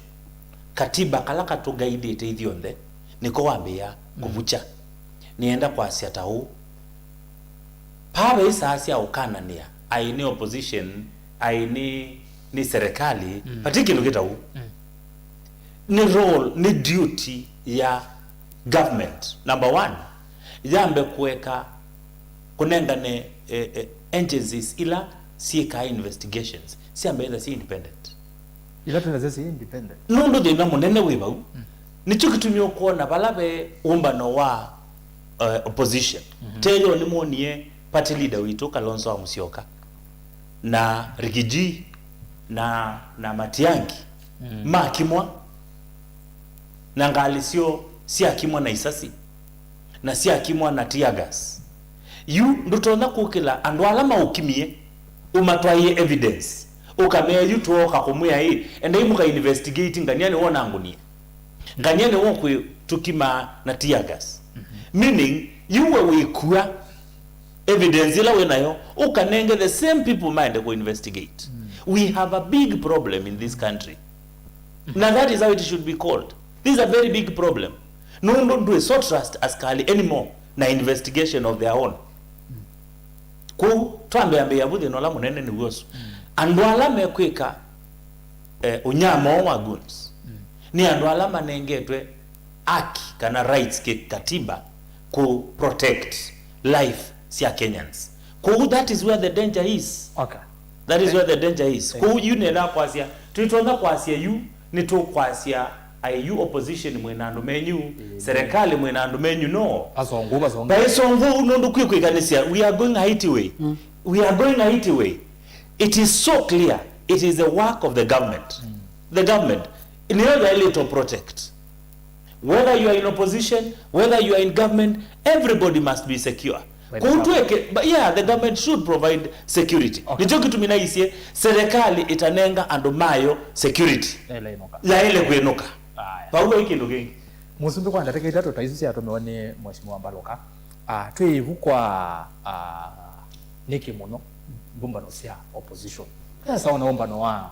Katiba kala katũgaidĩte ithyonthe, nĩko wambĩĩa kũvukya. Nĩenda kwasya ta ũũ, paa ve isaa sya ũkananĩa, aĩ nĩ opposition, aĩ nĩ, nĩ serikali, vati kĩndũ kĩtau. Nĩ role, nĩ duty ya government, number one, yambe kũeka, kũnengane, eh, eh, agencies ila syĩkaa investigations, syambe ĩtha syĩ independent. Ila twĩna syo syĩ independent. Nũndũ thĩna mũnene wĩ vau, nĩkyo kĩtumi ũkwona vala ve ũmbano wa, eh, opposition. Teyo nĩmwonie party leader witũ Kalonzo wa Musyoka na Rigiji na, na Matiang'i makimwa, na ngalĩ syoo syakimwa na isasi, na syakimwa na tear gas. Yu ndũtonya kũkĩla andũ ala maũkimie, ũmatwaĩe evidence, ũkamea yu twooka kũmwĩa ĩ, endai mũka investigate ngania nĩwonangũnie. Ngania nĩwo kwĩ tũkimaa na tear gas. Meaning, yu we wĩkua, evidence ĩla wĩ nayo, ũkanenge the same people maende kũ investigate. We have a big problem in this country. Na that is how it should be called. This is a very big problem. Nũndũ ndwĩ so trust askali anymore na investigation of their own. Kwoou, twambe ambĩĩa vu thĩna ũla mũnene nĩ w'o ũsu. Andũ ala mekwĩka, eh, ũnyama ũũ wa goons, nĩ andũ ala manengetwe haki kana rights kĩkatiba kũ protect life sya Kenyans. Kwoou, that is where the danger is. Okay. That is where the danger is. Kwoou yu nĩenda kwasya, twĩtonya kwasya yu, nĩtũkwasya aĩ yu opposition mwĩ na andũ menyu, serikali mwĩ na andũ menyu, no. Vasongu, vasongu. Vaisongu, nũndũ kwĩ kwĩkanĩsya, we are going Haiti way. We are going Haiti way. It is so clear, it is the work of the government. The government, nĩyo yaĩlĩtwe protect. Whether you are in opposition, whether you are in government, everybody must be secure. Kũu twĩke, but yeah, the government should provide security. Okay. Nĩkyo kĩtumi naisye serikali ĩtanenga andũ mayo security, yaĩle kwĩnũka. Aya. Vau vai kĩndũ kĩngĩ. Mũsumbĩ, kwa ndatĩka itatũ ta isu syatũmĩwa nĩ Mheshimiwa Mbaluka, ah, twĩ ĩvu kwa, ah, nĩkĩ mũno mbũmbano sya opposition? Esa ona ũmbano wa,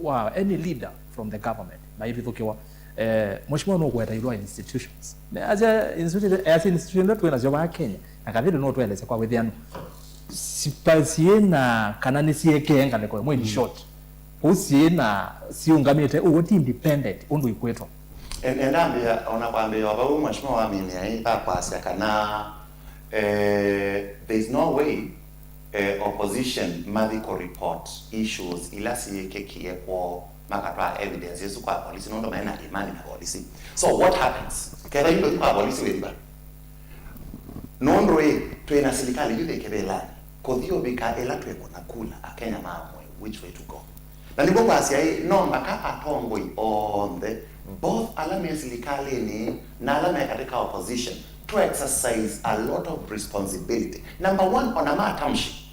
wa any leader from the government maivithũkĩwa. Eh, Mheshimiwa nũkũweta ĩũlũ wa institutions. Asya institution, asya institution ila twĩ nasyo vaa Kenya, na Kathĩnĩ nũtũelesya kwa wĩthĩanu. Sipa syĩ na kana nĩsyĩkĩe ngalĩko ĩmwe, in short. Kũu syĩ na siũngamĩte ũũ ti independent ũndũ ikwĩtwa. Enda ambĩa, ona kwambĩĩa o vau, Mheshimiwa waminia ĩ, vakwasya kana, eh, there is no way, eh, opposition mathi kũ report issues ila syĩkĩkie kwoo makatwaa evidence ĩsu kwa polisi, nũndũ maĩ na imani na polisi. So what happens? Kethwa yu ndũthi kwa polisi wĩthi va? Nũndũ ĩ, twĩ na silikalĩ yu yĩ kĩvĩlanĩ. kũthi ũvika ĩla twĩkũna kula, Akenya maamũe which way to go. Na nĩw'o kwasya ĩ, no mbaka atongoi onthe, both ala me silikalĩnĩ na ala me katĩ ka opposition, to exercise a lot of responsibility. Number one, ona matamshi.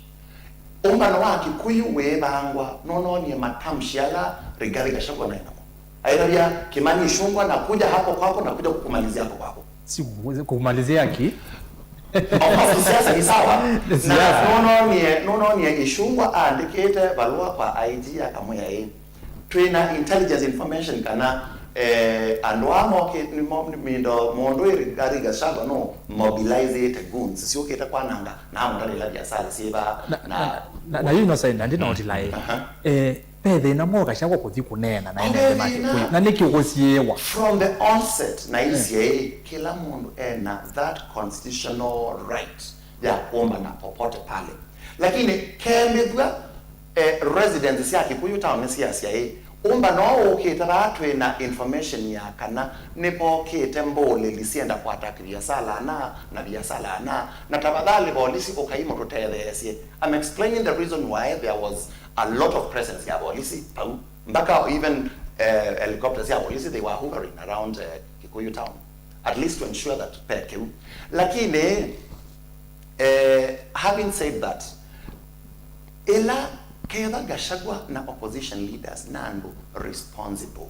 Ũmbano wa Kikuyu wĩvangwa nũnoonie matamshi ala Rigathi Gachagua naĩ namo. Aitavya Kimani Ichung'wah, nakuja hapo kwako, nakuja kukumalizia hapo kwako. Si kuku-, kukumalizia ki? Of course, ni siasa, ni sawa. Ni siasa. Na nũnoonie, nũnoonie Ichung'wah aandĩkĩte valũa kwa I G akamwĩa ĩ, twĩ na intelligence information kana, eh, andũ aa moke, nĩ mo-, nĩ mindo mũndũ ĩ Rigathi Gachagua no mobilizĩte goons syũkĩte kwananga na amũtalĩla biasara syĩva na, na, na, na, na yu Innocent, na ndinotila ĩ. Aha. Eh, Ve thĩna mwaũ Gachagua kũthi kũneena na ene nthĩ ma Kikuyu? Na nĩkĩ ũkũsiĩĩwa? From the onset, naisye ĩ, kĩla mũndũ ena that constitutional right ya kũmbana popote pale. Lakini kembĩthw'a, eh, residents sya Kikuyu Town nĩsiasya ĩ, ũmbano ũũ ũkĩte vaa twĩ na information ya kana nĩvokĩte mbũlĩli syenda kũattack viasala ana na viasala ana, na tafadhali volisi ũkai mũtũtetheesye. I'm explaining the reason why there was a lot of presence ya volisi vau, mpaka even, eh, helicopters ya volisi, they were hovering around, eh, Kikuyu Town, at least to ensure that pe kĩu. Lakini, eh, having said that, ĩla ketha Gachagua na opposition leaders na andũ responsible,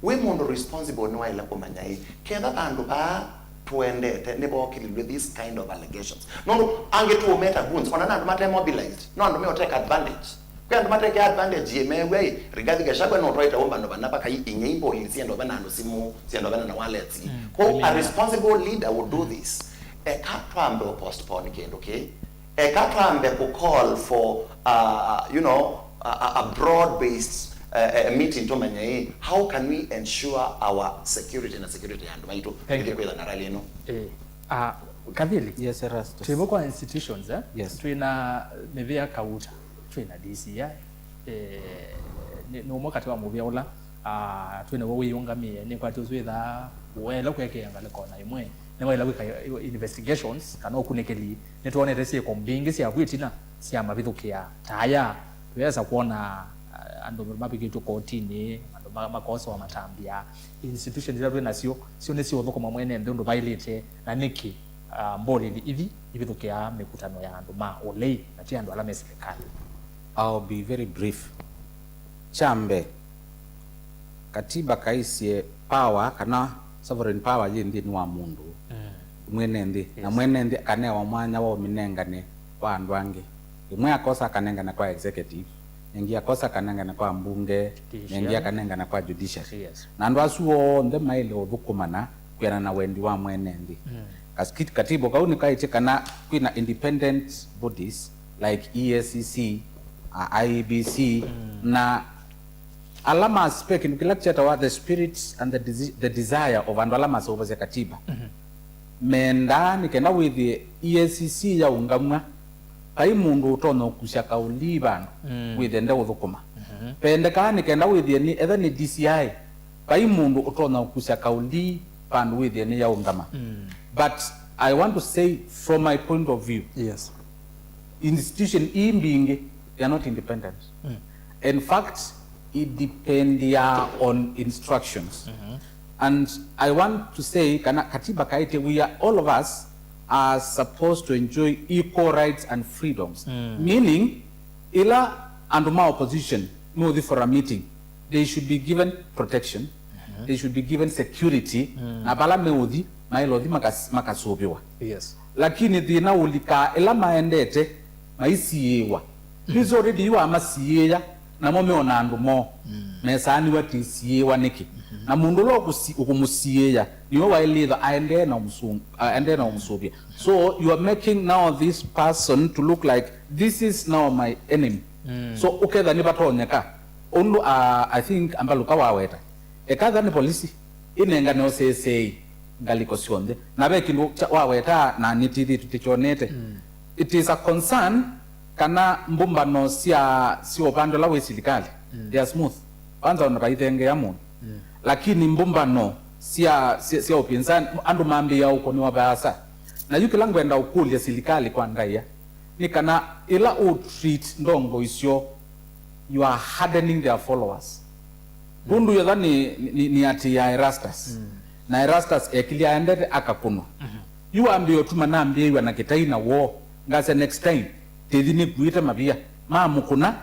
wĩ mũndũ responsible nĩwaĩle kũmanya ĩ, ketha vandũ vaa tũendete nĩvookĩlilw'e these kind of allegations. Nũndũ angĩ tũũmeta goons, ona na andũ mate mobilized, no andũ meũteka advantage. Kwĩ andũ mateke advantage ĩ, meew'a ĩ, Rigathi Gachagua nũtwaĩte ũmbano vana vakai ing'ei mbũlĩli syenda ũvena andũ simũ, syenda ũvena na wallets. Mm. Kwoou a responsible leader would do this. Eka twambe ũ postpone kĩndũ kĩĩ. Eka twambe kũ call for, uh, you know, a, a, a broad-based, uh, uh, meeting tũmenye ĩ, how can we ensure our security na security ya andũ maitũ? Thank you. Kwĩtha na rally ĩno. Eh, ah, Kathili. Yes, Erastus. Twĩvo kwa institutions, eh? Yes. Twĩ na Mĩvĩa Kauta, twĩ na D C I, eh, nĩ, nĩ ũmwe katĩ wa mũvĩa ũla, ah, twĩ naw'o wĩyũngamĩe, nĩkwatĩ ũsu wĩthaa ũela kwekea ngalĩko na ĩmwe, nĩwaĩla kwĩka investigations kana ũkunĩkĩli. Nĩtwonete syĩko mbingĩ sya vu ĩtina sya mavithũkĩa ta aya. Twĩesa kwona, ah, andũ mavikĩtw'e kotinĩ, andũ ma-, makosewa matambya. Institutions ila twĩ nasyo, syo nĩsiũthũkũma mwene nthĩ ũndũ vaĩlĩte, na nĩkĩ, ah, mbũlĩli ithi ivithũkĩaa mĩkutano ya andũ ma ũlei na ti andũ ala me silikalĩ? I'll be very brief. Kya mbee, katiba kaisye power kana sovereign power yĩ nthĩnĩ wa mũndũ, mm, mwene nthĩ, na, yes, mwene nthĩ akanewa mwanya wa ũmĩnengane kwa andũ angĩ. Ĩmwe akosa akanengane kwa executive, na ĩngĩ akosa akanengane kwa mbunge, na ĩngĩ, judiciary, akanengane kwa judiciary. Yes. Na andũ asu onthe maĩle ũthũkũmana kwĩanana na wendi wa mwene nthĩ. Mm. Kas-, kit-, katiba kau nĩkaĩtye kana kwĩna independent bodies like E A C C, uh, I E B C, mm, na ala ma spec kĩndũ kĩla kyetawa the spirit and the desi-, the desire of andũ ala maseũvasya katiba. Mhm. Mendaa nĩ kenda wĩthĩe E A C C yaũngamw'a, vai mũndũ ũtonya ũkusya kaũlii vandũ, mm, wĩthĩe ndeũthũkũma. Mhm. Vendekaa nĩ kenda wĩthĩe nĩ, etha nĩ D C I, vai mũndũ ũtonya ũkusya kaũlii vandũ wĩthĩe nĩyaũngama. Mm. But I want to say, from my point of view, yes, institution ii mbingĩ, they are not independent. Mm. In fact, it dependia on instructions. Mm-hmm. And I want to say, kana katiba kaĩtye, we are, all of us are supposed to enjoy equal rights and freedoms. Mm. Meaning, ĩla andũ ma opposition meũthi for a meeting, they should be given protection, mhm, they should be given security, mm, na vala meũthi, maĩle ũthi makas-, makasũvĩwa. Yes. Lakini thĩna ũlikaa ĩla maendete maisiĩĩwa. Mm. Nĩsĩ already yu amasiĩĩa, namo meona andũ moo, mm, mesaanĩw'a tĩsiĩĩwa nĩkĩ? Mhm. Na mũndũ ũla ũkũsi-, ũkũmũsiĩĩa, nĩwe waĩlĩtha aendee na ũmũsũ-, aendee na ũmũsũvĩa. So you are making now this person to look like this is now my enemy. Mm. So ũketha nĩvatonyeka. Ũndũ, uh, I think Ambaluka waweta, ekatha nĩ polisi ĩnengane ũseseei ngalĩko syonthe. Na ve kĩndũ kya, waweta na nĩtĩthĩtwe tĩkyonete. Mm. It is a concern kana mbũmbano sya, sya ũvande ũla wĩ silikalĩ, mm, they are smooth. Kwanza ona vaithengea mũndũ. Mm. Lakini mbũmbano sya, sya, sya ũpinzani, andũ mambĩĩa ũkũnĩwa vaasa. Na yu kĩla ngwenda ũkũlya silikalĩ kwa ndaĩa, nĩ kana ĩla ũ treat ndongoi syoo, you are hardening their followers. Nũndũ yetha nĩ, nĩ, nĩ ati ya Erastus. Na Erastus ekilye aendete akakũnwa. Yu wambĩĩa ũtuma nambĩĩw'a na kĩtai na woo. Ngasya next time, tĩthi nĩkuĩte mavia. Mamũkũna,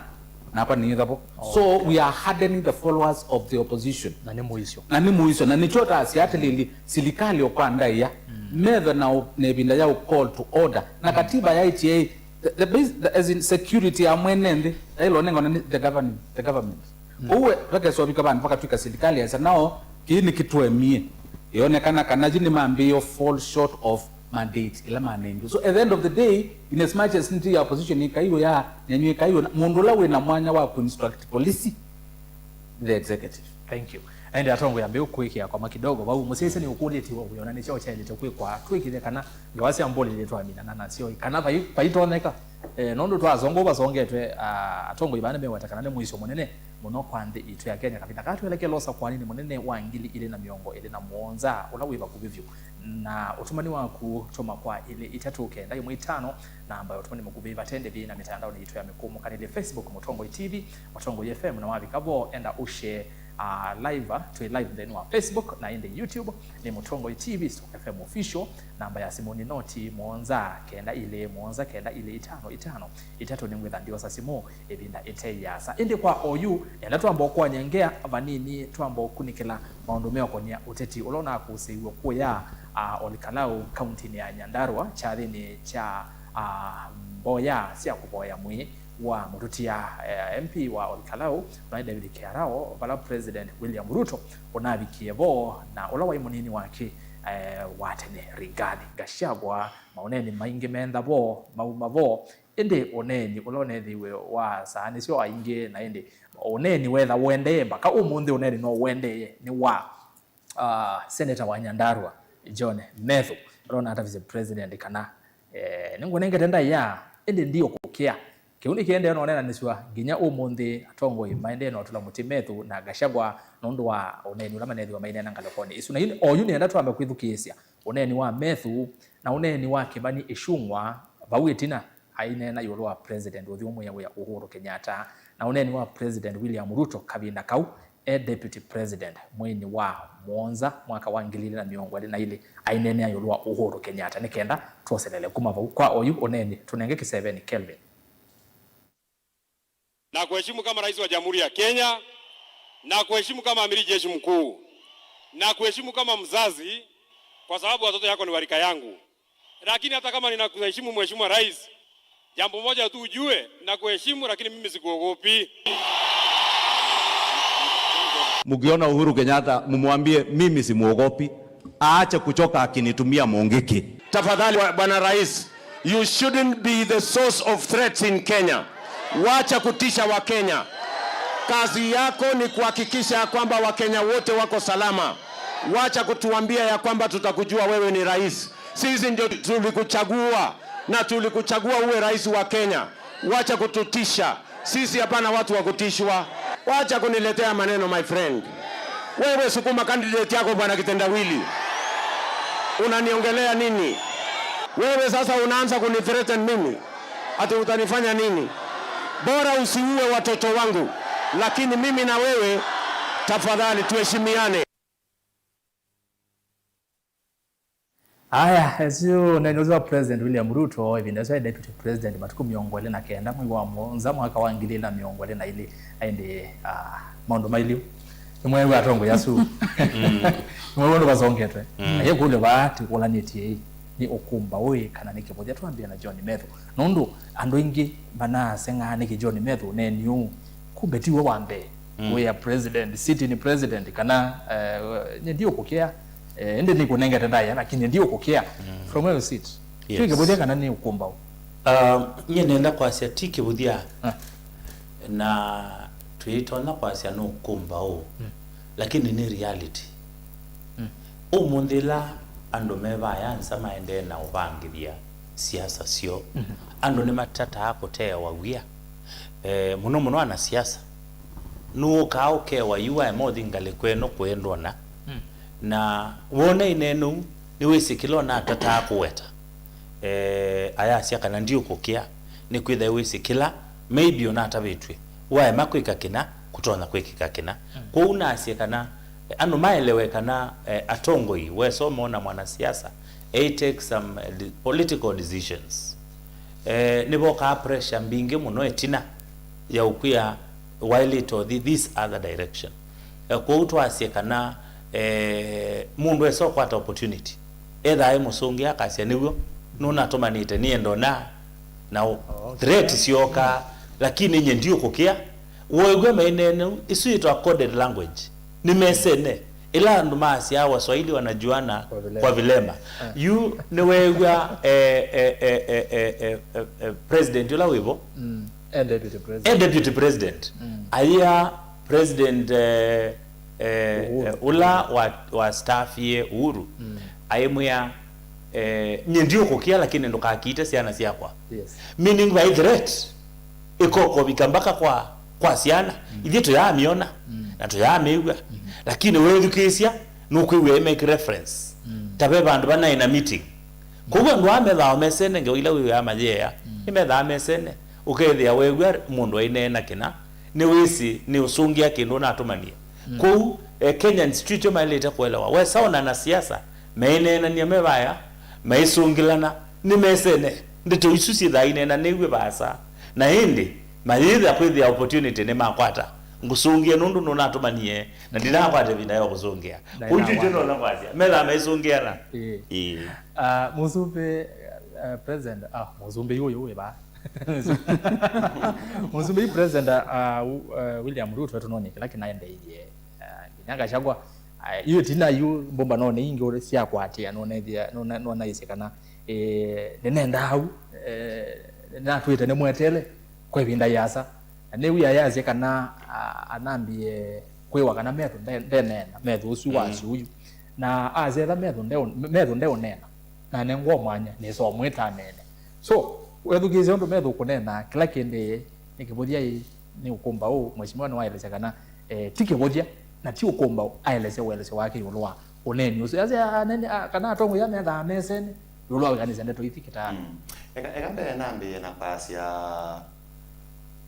nakwa nĩĩthavo. So we are hardening the followers of the opposition. Na nĩ mũisyo. Na nĩ mũisyo. Na nĩkyo tasya atĩlĩlĩ, silikalĩ o kwa ndaĩa. Metho na ũ-, na ĩvinda ya ũ call to order. Na katiba yaĩtye the, the, base, the, as in security ya mwene nthĩ, yaĩlwe nengwa nĩ the government, the government. Ũu vakesovika vandũ vakatw'ĩka silikalĩ yasya nao, kĩĩ nĩkĩtũemie. Ĩonekana kana yu nĩmambĩĩe fall short of mandate ĩla manengiwe. So at the end of the day, in as much as nĩtĩ ya opposition ĩkaiwe ya nenyu ĩkaiwe, mũndũ ũla wĩna mwanya wa kũinstruct policy, the executive. Thank you. Ende atongoi ambĩĩa kwĩkĩa koma kidogo vau. Mũsyaĩĩsya nĩ ũkũlĩtye ũyona nĩ kyaũ kyaĩlĩte kwĩkwa twĩkĩthe kana ngewa sya mbũlĩlĩ twaminana nasyo, kana vai-, vaitonyeka. Eh, nũndũ twasonga ũu vasongetwe, ah, atongoi vaa nĩmeweta kana nĩ mũisyo mũnene mũno kwa nthĩ itũ ya Kenya. Kavinda kaa twelekele ũsakũaninĩ mũnene wa ngili ilĩ na mĩongo ĩlĩ na mũonza ũla wĩ vakuvĩ vyũ. Na ũtũmani waku tũma kwa ilĩ itatũ kenda ĩmwe itano, namba ya ũtũmani mũkuvĩ vate ndĩvi na mĩtandaonĩ itũ ya mĩkũmũkanĩlye, Facebook Mũtongoi T V, Mũtongoi F M, na wavika vo enda ũshare, ah, live, ah, twĩ live nthĩnĩ wa Facebook na ĩndĩ YouTube nĩ Mũtongoi T V stroke F M Official. Namba ya simũ nĩ noti mũonza kenda ilĩ mũonza kenda ilĩ itano itano itatũ. Nĩngwĩtha ndiosa simũ ĩvinda ĩte yĩasa. Ĩndĩ kwa oyu, enda twamba ũkwany'a ngea vanini, twamba ũkunĩkĩla maũndũ meũkonia ũteti ũla ũnakũsĩiw'e kũya, a, Olkalau, kauntinĩ ya Nyandarua, kyathĩnĩ kya, a, mboya sya kũvoya mwĩĩ wa mũtũtia, eh, M P wa Olkalau, naĩ David Kiarao, vala President William Ruto ũnavikie vo, na ũla waĩ mũnini wake, eh, wa tene, Rigathi Gachagua, maũneeni maingĩ mentha vo, mauma vo. Ĩndĩ ũneeni ũla ũneethĩiwe wasaanĩsye o aingĩ, na ĩndĩ ũneeni wetha ũendee mbaka ũmũnthĩ, ũneeni no ũendee nĩ wa, ah, seneta wa Nyandarua, John Methu, ũla ũnatavisye president kana, eh, nĩngũnengete ndaĩa, ĩndĩ ndiũkũkĩa. Kĩu nĩkĩendee na ũneenanĩsw'a nginya ũmũnthĩ, atongoi maendee na ũtũla mũtĩ Methu na Gachagua nũndũ wa ũneeni ũla maneethĩwa maineena ngalĩkonĩ ĩsu. Na yu, oyu nĩenda twambe kwĩthukĩĩsya ũneeni wa Methu na ũneeni wa Kĩmani Ĩchung'wa vau ĩtina aineena ĩũlũ wa President ũthyũmũĩa wĩa Uhuru Kenyatta, na ũneeni wa President William Ruto kavinda kau e Deputy President mweinĩ wa mũonza mwaka wa ngili ilĩ na mĩongo ĩlĩ na ilĩ, aineenea ĩũlũ wa Uhuru Kenyatta. Nĩ kenda twoselele kuma vau kwa oyu ũneeni, tũnenge kĩseveni Kelvin. Na kuheshimu kama rais wa Jamhuri ya Kenya, na kuheshimu kama amiri jeshi mkuu, na kuheshimu kama mzazi, kwa sababu watoto yako ni warika yangu. Lakini hata kama ninakuheshimu, Mheshimiwa Rais, jambo moja tu ujue, nakuheshimu, lakini mimi sikuogopi. Mkiona Uhuru Kenyatta, mumwambie, "Mimi simwogopi." Aache kuchoka akinitumia Mungiki. Tafadhali, wa-, Bwana Rais, you shouldn't be the source of threats in Kenya. Wacha kutisha wa Kenya. Kazi yako ni kuhakikisha ya kwamba Wakenya wote wako salama. Wacha kutuambia ya kwamba tutakujua wewe ni rais. Sisi ndio tulikuchagua na tulikuchagua uwe rais wa Kenya. Wacha kututisha. Sisi hapana watu wa kutishwa. Wacha kuniletea maneno, my friend. Wewe sukuma candidate yako, Bwana Kitendawili. Unaniongelea nini? Wewe sasa unaanza kunithreaten mimi. Ati utanifanya nini? Bora usiue watoto wangu. Lakini mimi na wewe, tafadhali tuheshimiane. Aya, ũsu ũneeni ũsu wa President William Ruto, ĩvinda ĩsu aĩ Deputy President, matukũ mĩongo ĩlĩ na kenda mwei wa mũonza mwaka wa ngili ilĩ na mĩongo ĩlĩ na ilĩ, na ĩndĩ, ah, maũndũ mailiu. Nĩmweew'a atongoi asu. Nĩmweew'a ũndũ vasongetwe. Na ye kũlyo vaa tĩkũlanĩtye ĩ, nĩ ũkũmbaũ ĩ, kana nĩ kĩvũthya? Twambĩe na John Methu. Nũndũ andũ aingĩ manaseng'aa nĩkĩ John Methu ũneeni ũũ, kumbe tiwe wa mbee. Wĩa president, sitting president, kana, eh, nye ndiũkũkĩa, eh, ĩndĩ nĩkũnengete ndaĩa, lakini ndiũkũkĩa. From where you sit. Yes. Twĩkĩvũthya kana nĩ ũkũmbaũ? Ah, nye nenda kwasya ti kĩvũthya. Ah. Na twĩtonya kwasya nĩ ũkũmbaũ. Lakini nĩ reality. Ũmũnthĩ ĩla andũ me vaya nza maendee na ũvangĩthya siasa syoo, andũ nĩmatataa kũteewa wia. Eh, mũno mũno anasiasa. Nũũkaa ũkewa yu waema ũthi ngalĩko ĩno kũendwa na. Na wona ĩneena ũu, nĩwĩsĩ kĩla ũnatataa kũweta. Eh, ayasya kana ndiũkũkĩa. Nĩkwĩthĩwa wĩsĩ kĩla maybe ũnatavĩtw'e, waema kwĩka kĩna, kũtonya kwĩkĩka kĩna. Kwoou nasye kana, eh, andũ maelewe kana, eh, atongoi, wesoma ona mwanasiasa, eh, take some, eh, de-, political decisions. Eh, nĩvokaa pressure mbingĩ mũno ĩtina ya ũkwĩa, while it or thi-, this other direction. Eh, kwoou twasye kana, eh, mũndũ esa ũkwata opportunity, ethaa e mũsũngĩa akasya, "Nĩw'o, nũnatũmanĩte nĩenda ũna, na ũ-, threat syoka, lakini nye ndiũkũkĩa." Woew'a maineena ũu, ĩsu yĩtwa coded language. Nĩmesene. Ĩla andũ maasyaa, "Waswahili wanajuana kwa vilema." Yu nĩweew'a, eh, eh, president ũla wĩvo? Mm. E deputy president. E deputy president. Mm. Ayĩa president, eh, eh, Uhuru. Eh, ũla wa, wa staffie Uhuru, mm, aimwĩa, eh, "Nye ndiũkũkĩa, lakini ndũkakiite syana syakwa." Yes. Meaning by threat, ĩkokũvika mpaka kwa, kwa syana. Mm. Ithyĩ tũyaamyona, mm, na tũyaamĩw'a. Mm. Lakini wethukĩĩsya, nũkwĩw'a ĩ make reference. Mm. Ta ve vandũ vanaĩ na meeting. Kwoou andũ aa methaa mesene, ngewa ila wĩw'aa mayeea, mm, nĩmethaa mesene. Ũkethĩa weew'a mũndũ aineena kĩna, nĩwĩsĩ nĩ ũsũngĩa kĩndũ ũnatũmanie. Mm. Kwoou, eh, Kenyans twĩkyo maĩlĩte kũelewa. Wesa ona anasiasa, meineenany'a me vaya, maisũngĩlana, nĩmesene. Ndeto isu syĩthaa ineenanĩw'e vaasa. Na ĩndĩ, mayĩthĩa kwĩthĩa opportunity nĩmakwata. Ngũsũngĩe nũndũ nũnatũmanie, na ndinakwata ĩvinda ya kũsũngĩa. Na kwoou ĩla twĩkyo wa- nona kwasya, methaa maisũngĩana. Ĩĩ. Ĩĩ. Ah, mũsumbĩ, ah, president, ah, mũsumbĩ yu ũyũ wĩ vaa. Mũsumbĩ yu president, ah, u-, eh, William Ruto etũnonie kĩla kĩnaendeeie, ah, nginya Gachagua, ah, yu ĩtina yu mbũmbanonĩ ingĩ syakwatĩa, nonethĩa, nona-, nonaisye kana, eh, nĩnendaa au, eh, nĩnatwĩte nĩmwetele kwa ĩvinda yĩasa. Na nĩw'ĩa yasya kana, a-, anambie kwĩwa kana Methu nde-, ndeneena, Methu ũsu wa, mm, syũyu. Na asetha Methu ndeũ-, Methu ndeũneena, na anengwa mwanya, nĩsa ũmwĩta aneene. So, wethukĩĩsya ũndũ Methu ũkũneena, kĩla kĩendee nĩ kĩvũthya ĩ, nĩ ũkũmbaũ, Mheshimiwa nĩwaelesya kana, eh, ti kĩvũthya, na ti ũkũmbaũ, aelesya ũelesyo wake ĩũlũ wa ũneeni ũsu. Asya anene, a, kana atongoi aa methaa mesene ĩũlũ wa kwĩkanĩsya ndeto ithi kĩtaanĩ. Mm. Eka, eka mbee nambĩĩe na kwasya,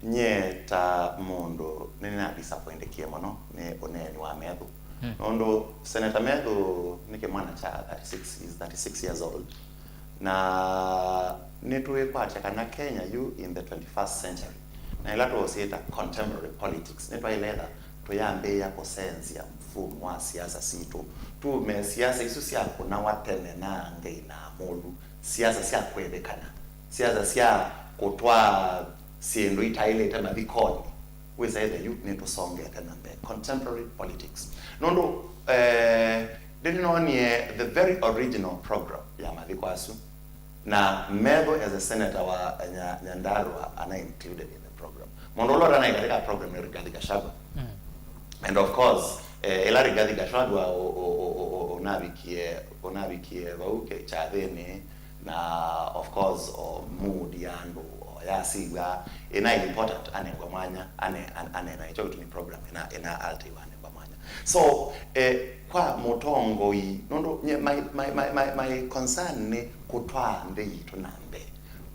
nyie ta mũndũ nĩnĩnadisappointikie mũno nĩ ũneeni wa Methu. Mm. Nũndũ Senator Methu nĩ kĩmwana kya thirty-six, is thirty-six years old. Na nĩtwĩkwatya kana Kenya yu in the twenty-first century, na ĩla tũũsyĩta contemporary politics, nĩtwaĩle etha tũyambĩĩa kũsenzya mfumo wa siasa sitũ, tuume siasa isu sya kũnawa tene na angei na amũlu, siasa sya kwĩvĩkana, siasa sya kũtwaa syĩndũ itaĩlĩte mathikonĩ. Wĩsa ĩthe yu nĩtũsongete na mbee. Contemporary politics. Nũndũ, eh, nĩnoonie the very original program ya mathiko asu. Na Methu as a senator wa Nya-, Nyandarua ana included in the program. Mũndũ ũla ũtanaĩ katika program nĩ Rigathi Gachagua. Mm. And of course, eh, ĩla Rigathi Gachagua ũ-, ũ-, ũ-, ũ-, ũ-, ũnavikie, ũnavikie vau ke-, kyathĩnĩ, na of course, o mood ya andũ, o yasiw'a, ĩna important anengwa mwanya, ane-, an-, anena. Ĩkyo kĩtumi program ĩna, ĩna alter anengwa mwanya. So, eh, kwa mũtongoi, nũndũ nye, my, my, my, my, my concern nĩ kũtwaa nthĩ yitũ na mbee.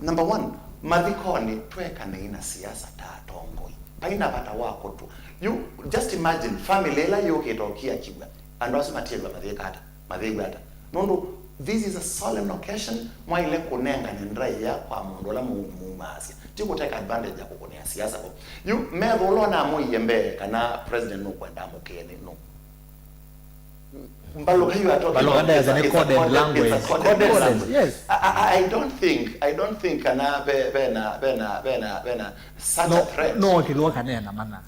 Number one, mathikonĩ twekanei na siasa ta atongoi. Paina vata wa kũtwa. You just imagine family ĩla yũkĩte ũkiakiw'a, andũ asu matielwa mathĩka ata, mathĩw'a ata. Nũndũ this is a solemn occasion, mwaile kũnengane ndaĩa kwa mũndũ ũla mu-, mumaasya. Ti kũteka advantage ya kũkũnĩa siasa vo. Yu Methu ũla ũnamũie mbee kana president nũkwenda amũkĩe nĩ nũ? Mbalũka you are talking about is a, is a coded, it's a coded language. Yes. I, I, I don't think, I don't think kana ve-, vena, vena, vena, vena such a threat. No, no, kĩlwa kanena mana.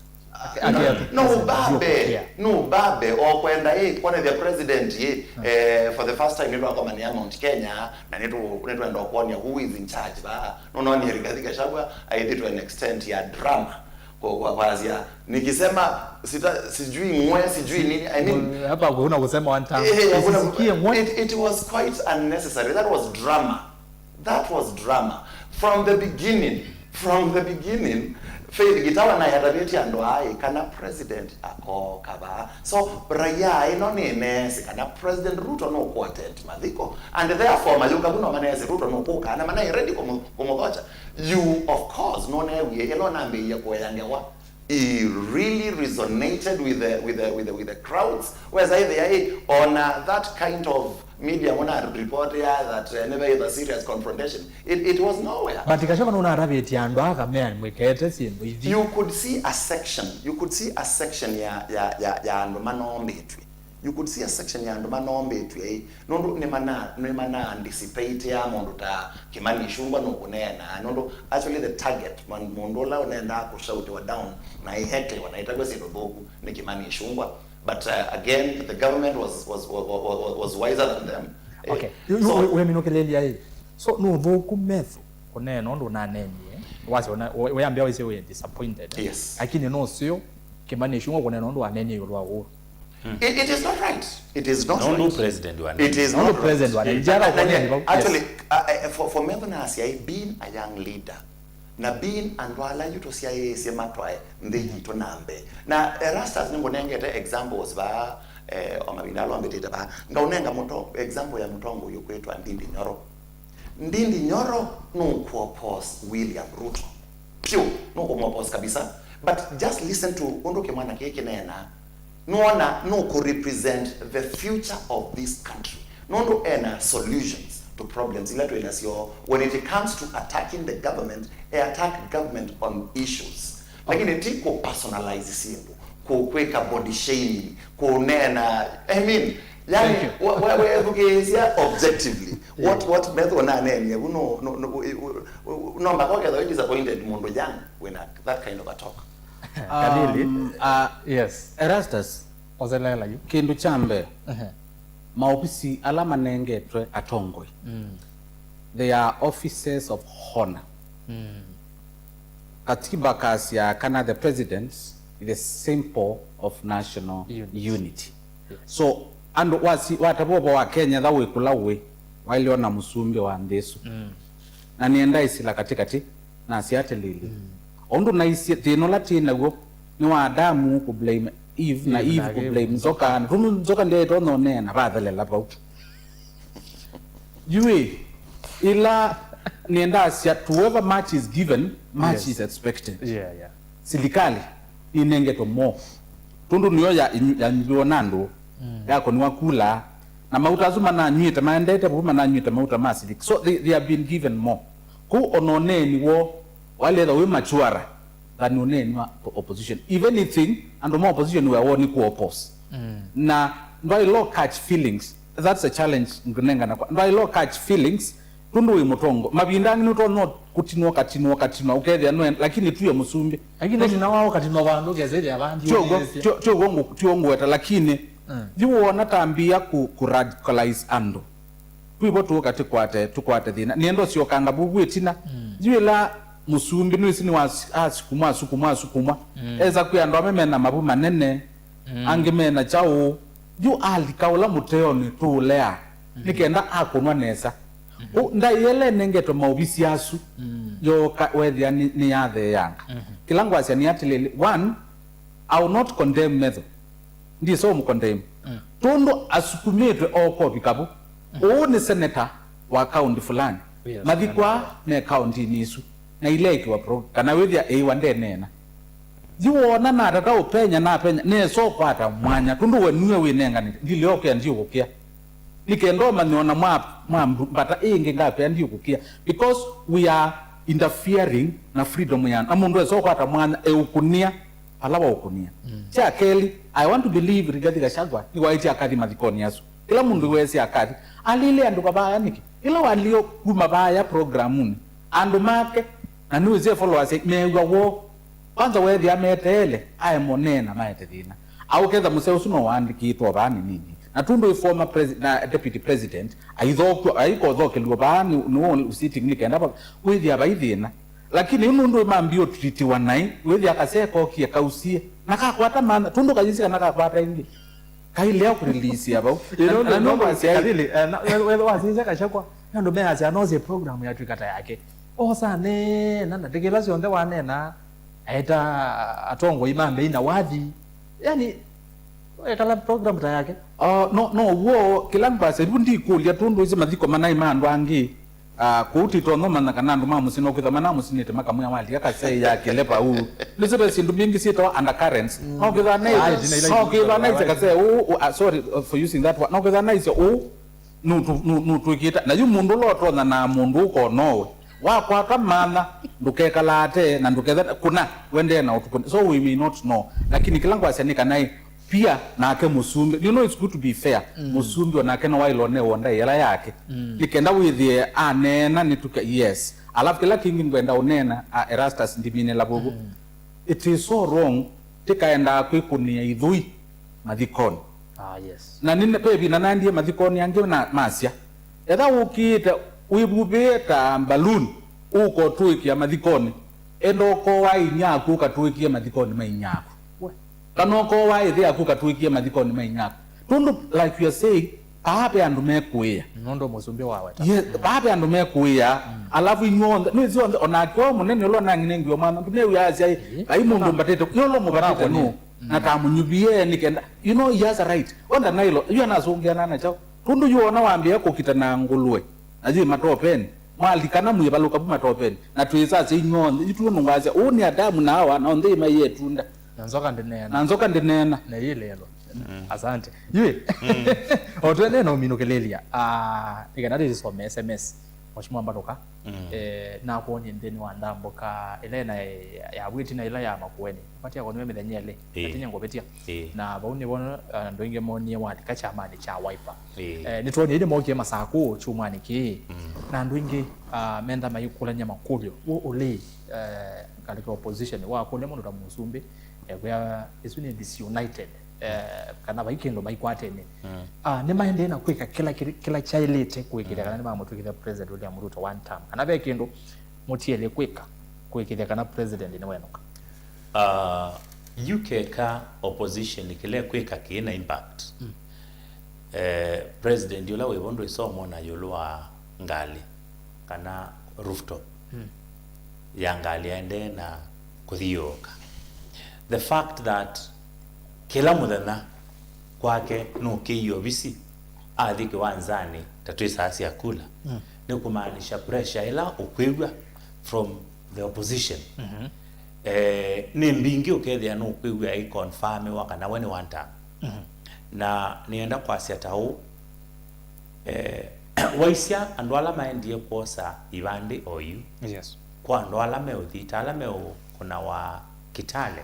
No, no, babe, no, babe, o kwenda, eh, kwonethya president, eh, eh, for the first time, nĩtwakomanĩa Mount Kenya, na nĩtũ-, nĩtwenda kwonĩa who is in charge, ba. No, no, ni Rigathi Gachagua, I did to an extent ya drama. Kwa, kwa, kwa azia, nikisema, sita, sijui ngwe, sijui nini, I mean, hapa hakuna kusema one time. Eh, hakuna, nisisikie ngwe. It, it was quite unnecessary. That was drama. That was drama. From the beginning, from the beginning, Faith Gitawa naĩ atavĩtye andũ aa ĩ kana president akooka vaa. So raia ĩno nĩneesĩ kana President Ruto nũkũattend mathiko, and therefore mayũka vu no maneesĩ Ruto nũkũka na manaĩ ready kũmũ- kũmũthokya. You of course nũneewie ĩla ũnambĩĩie kũea ngewa, it really resonated with the, with the, with the, with the crowds. Wesa ĩthĩa ĩ ona that kind of media mũna report ya that uh, never is a serious confrontation. It, it was nowhere. But Gachagua nũnatavĩtye andũ aka mea mwĩkete syĩndũ ithi. You could see a section, you could see a section ya, ya, ya, ya andũ manombĩtw'e. You could see a section ya andũ manombĩtw'e ĩ, nũndũ nĩmana- nĩmanaanticipate ya mũndũ ta Kimani Ichung'wah nũkũneena, nũndũ actually the target, man- mũndũ ũla ũnendaa kũshautiwa down na ĩhekliwa na ĩtavw'a syĩndũ thũku nĩ Kimani Ichung'wah. But uh, again, the government was, was, was, was, was wiser than them. Eh, okay. Yu- yu- so- wĩ- wĩminũkĩlĩlya ĩ, so nũthũku Methu kũneena ũndũ ũnaneenie, wasya ũna- wĩ- wĩambĩa wĩsĩ wĩ disappointed. Yes. Lakini nũseo Kimani Ichung'wah kũneena ũndũ waneenie ĩũlũ wa Uhuru. It, it is not right. It is not right. Nũndũ president wa It is Nũndũ not president right. wa Nigeria Na- na- ũkũneena vau. Actually, uh, uh, for, for Methu nasya, being a young leader, na being andũ ala yu tũsyaĩĩsye matwae nthĩ yitũ na mbee. Na Erastus nĩngũnengete examples vaa, eh, o mavinda ala mbĩtĩte vaa. Ngaũnenga mũto- example ya mũtongoi ũkwĩtwa Ndindi Nyoro. Ndindi Nyoro nũkũoppose William Ruto. Pyu, nũkũmũoppose kabisa. But just listen to ũndũ kĩmwana kĩĩ kĩneenaa. Nũona nũkũ represent the future of this country. Nũndũ ena solutions to problems ila twĩ nasyo. When it comes to attacking the government, I attack government on issues. Lakini ti kũ personalize syĩndũ, kũ- kwĩka body shaming, kũneena, I mean, yani, Thank you. we- we- weethukĩĩsya objectively. What, Yeah. what Methu ũnaneenie vu no, no, no, u- u- u- no mpaka ũkethwa wĩ disappointed mũndũ young wĩna that kind of a talk. Kadili. Um, uh, Yes. Erastus, Ozelela yu. Kĩndũ kya mbee, Ehe. maofisi ala manengetwe atongoi, Mm. they are offices of honor. Mm. Katiba kasya kana the president is the symbol of national Unity. Unity. Yes. So andũ wasi- watavova wa Kenya tha wĩkũla wĩ wailio na mũsumbĩ wa nthĩ ĩsu. Mm. Na nĩenda ĩsila katĩkatĩ nasya atĩlĩlĩ, ũndũ naisye thĩna ũla twĩ naw'o nĩ wa Adamu kũblame Eve na Eve na Eve kũblame nzoka, nũndũ nzoka ndyaĩtonya ũneena vathelela vau. Yu ĩ, ĩla nĩendasya, to whoever much is given, much Yes. is expected. Yeah, yeah. Silikalĩ nĩnengetwe more. Tondũ nĩyo ya- yanyuviwa na andũ, Mm. yakoniwa kula, na mauta asu mananyw'ĩte, maendete vau mananyw'ĩte mauta ma siliki. So they, they have been given more. Kũu ona ũneeni woo waletha wĩ mature than ũneeni wa opposition. If anything, andũ ma opposition wĩa woo nĩ kũ oppose. Mm. Na ndwaĩle catch feelings. That's a challenge ngũnengana kwa. Ndwaĩle catch feelings, tũndũ wĩ mũtongo. Mavinda angĩ nũtonya kũtinwa, katinwa, katinwa, ũkethĩa nwe, lakini tuye mũsumbĩ. Lakini thĩna wao katinwa vandũ kethĩthĩa vandi Tiogo, ũnĩsya. tio- tiogo ngũ- tio ngweta, lakini Mm. yu wona tambia ku, ku radicalize andũ. Twivo tũka tũkwate, tũkwate thĩna. Nĩenda ũsyokanga vuvu ĩtina. Mm. Yu ĩla mũsumbĩ nĩwĩsĩ nĩ wa asukumwa, asukumwa, asukumwa. Mm. Esa kwĩ andũ amwe mena mavu manene, Mm. angĩ mena kyaũ. Yu alika ũla mũteonĩ tũũlea, Mm. nĩ kenda akũnwa nesa. Mm. Ũ, ndaĩ ĩla ĩnengetwe maovisi asu, Mm. yooka wethĩa nĩ, nĩyatheeanga. Mm-hmm. Kĩla ngwasya nĩ atĩlĩlĩ, one, I will not condemn Methu. Ndisoma condemn. Mm. Tondũ asukumĩtwe okovika vu. Mm. Ũũ nĩ senator wa kaunti fulani. Yes, mathikwa me kauntinĩ isu. Na ilekiwa pro, kana wĩthĩa ĩiwa ndeneena. Yu wona natata ũpenya, napenya, nesa ũkwata mwanya. Tondũ we nue wĩnenganĩte. Ndiliokwĩa ndiũkũkĩa. Nĩ kenda ũmanye ona mwa, mwa mbu- mbata ĩngĩ ngakwĩa ndiũkũkĩa. Because we are interfering na freedom ya, na mũndũ esa ũkwata mwanya eũkũnĩa. Ala waũkũnĩa. Mm. Kya kelĩ, I want to believe Rigathi Gachagua nĩwaĩtye akathi mathikonĩ asu. Kĩla mũndũ weesĩ akathi. Alile andũ kavaya nĩkĩ? Ĩla walio kuma vaya programunĩ, andũ make, na nĩwĩsĩ followers meew'a woo. Kwanza weethĩa meteele, aemo neena maete thĩna. Aũketha mũseo ũsu no waandĩkĩtwe vaa nĩ nini. Na tũndũ ĩ former presi- na deputy president, aithokw'a, aikothokelw'a vaa nĩ, nĩ sitting nĩ kenda va- wĩthĩa vai thĩna. Lakini yu nũndũ mambie ũtritiwa naĩ, wĩthĩa kasee kokie kausie, na kakwata mana, tũndũ kayĩsĩ kana kakwata ĩngĩ. Kailea kũrelease vau. Ĩno na, na nĩ nũndũ wasya Kadhili, eh, na, we- we- wasisya Gachagua, nĩ andũ measya anose program yatw'ĩka ta yake. Osa neena, na ndĩkĩla syonthe waneenaa, Aeta atongoi ma mbei na wathi. Yani, ekala program ta yake. Oh, no, no, w'o, kĩla ngwasya, yu ndikũlya tũndũ ĩsĩ mathiko manaĩ ma andũ angĩ. Ah, kũu titonya ũmanya kana andũ ma mũsyĩ no kwĩthwa manamũsinĩte makamwĩa, "Walika kasee ya kĩle vau." Nĩsĩ ve syĩndũ mbingĩ syĩtawa undercurrents. No kwĩthwa naĩ-, Aye, tina ila no kwĩthwa ingĩ naĩsye kasee ũũ, ũũ, ah, sorry, uh, for using that word. No kwĩthwa naĩsye ũũ, nũtũ-, nũ-, nũtwĩkĩte. Na yu mũndũ ũla ũtonya na mũndũ ũkonowe. Wakwata mantha, ndũkekala ate, na ndũketha kũna, wendee na ũtukũ. So we may not know. Lakini kĩla ngwasya nĩ kana ĩ, pia nake mũsumbĩ. You know, it's good to be fair. Mm. Mũsumbĩ onake no waĩlwa nĩ wonda ĩela yake. Mm. Nĩ kenda wĩthĩe aneena nĩ tuka, yes. Alafu kĩla kĩngĩ ngwenda ũneena, a, Erastus ndiminĩla vuvu. Mm. It is so wrong, tĩkaendaa kwĩkũnĩa ithũi mathikoni. Ah, yes. Na nĩ ve ĩvinda naendie mathikoni angĩ na masya, etha ũkĩĩte wĩvuvĩe ta balloon ũkotũĩkĩa mathikoni, enda ũkowa inyia aku ũkatũĩkie mathikoni ma inyia aku. We. Kana ũkowa ĩthe aku ũkatũĩkie mathikoni ma inyia aku. Tondũ, like you are saying, paa ve andũ mekũĩa. Nũndũ mũsumbĩ waweta. Yes, paa ve andũ mekũĩa. Mm. Alafu inyuonthe, nĩsyonthe, onake o mũnene ũla nang'inengiwe mwana, ndũnewĩa asya, ĩ, "Ai mũndũ mbatĩte, yolo mũbatĩte nũ?" Mm. Na tamũnyuvie nĩ kenda, you know, he has a right. Onda nailo, yu anasũngĩana na kyaũ? Tũndũ yu ona wambĩa kũkita na ngũlũe, na yĩ matopeni, mwalikana mwĩvalũka vu matopeni, na twĩsasya inyuonthe, yu tuo nũngasya, ũũ nĩ Adamu na Awa, na onthe ĩmaie ĩtunda. Na nzoka ndĩneena. Na nzoka ndĩneena. Na yĩ lelo. Mm. Asante. Yui. Mm. O twendeee na ũminũkĩlĩlya, ah, nĩ kana tũisome S M S. Mheshimiwa Mbatũka, mm, eh, nakwonyie nthĩnĩ wa ndambũka ĩla ĩna ya wĩti na ĩla ya Makueni. Vatia koniwe mĩthenya ĩlĩ, ĩĩ, atinya ngũvĩtya. Ĩĩ. Na vau nĩvo, ah, andũ aingĩ monie walika kyamanĩ kya Wiper. Ĩĩ. Eh, nĩtwonie nĩmokie Masakũ kyumwanĩ kĩĩ. Mm. Na andũ aingĩ, ah, menda maikũlany'a makũlyo. W'o ũlĩ, eh, ngalĩko opposition, wakũlya mũndũ ta mũsumbĩ, ekwĩa, ĩsu nĩ disunited, eh, kana vai kĩndũ maikwatene. Mm. Ah, nĩmaendee na kwĩka kĩla, kĩla, kĩla kyaĩlĩte kũĩkĩthya, mm, kana nĩmamũtw'ĩkĩthya President William Ruto one term, kana ve kĩndũ mũtiele kwĩka kũĩkĩthya kana president nĩwenũka? Ah, yu keka opposition kĩla ĩkwĩka kĩĩ na impact. Mm. Eh, president ũla wĩvo ndwĩsomona ĩũlũ wa ngalĩ kana rooftop, mm, ya ngalĩ aendee na kũthiũũka. The fact that kĩla mũthenya kwake nũkĩie ovisi, athi kĩwanzanĩ ta twĩsaa sya kula, mm, nĩ kũmaanisha pressure ĩla ũkwĩw'a from the opposition, mm-hmm, eh, nĩ mbingĩ ũkethĩa nũkwĩw'a ĩkonfamiwa kana we nĩ one term. Mm-hmm. Na nĩenda kwasya ta ũũ, eh, waisya andũ ala maendie kwosa ivandĩ oyu, yes, kwa andũ ala meũthi, ta ala meũkũna wa Kitale,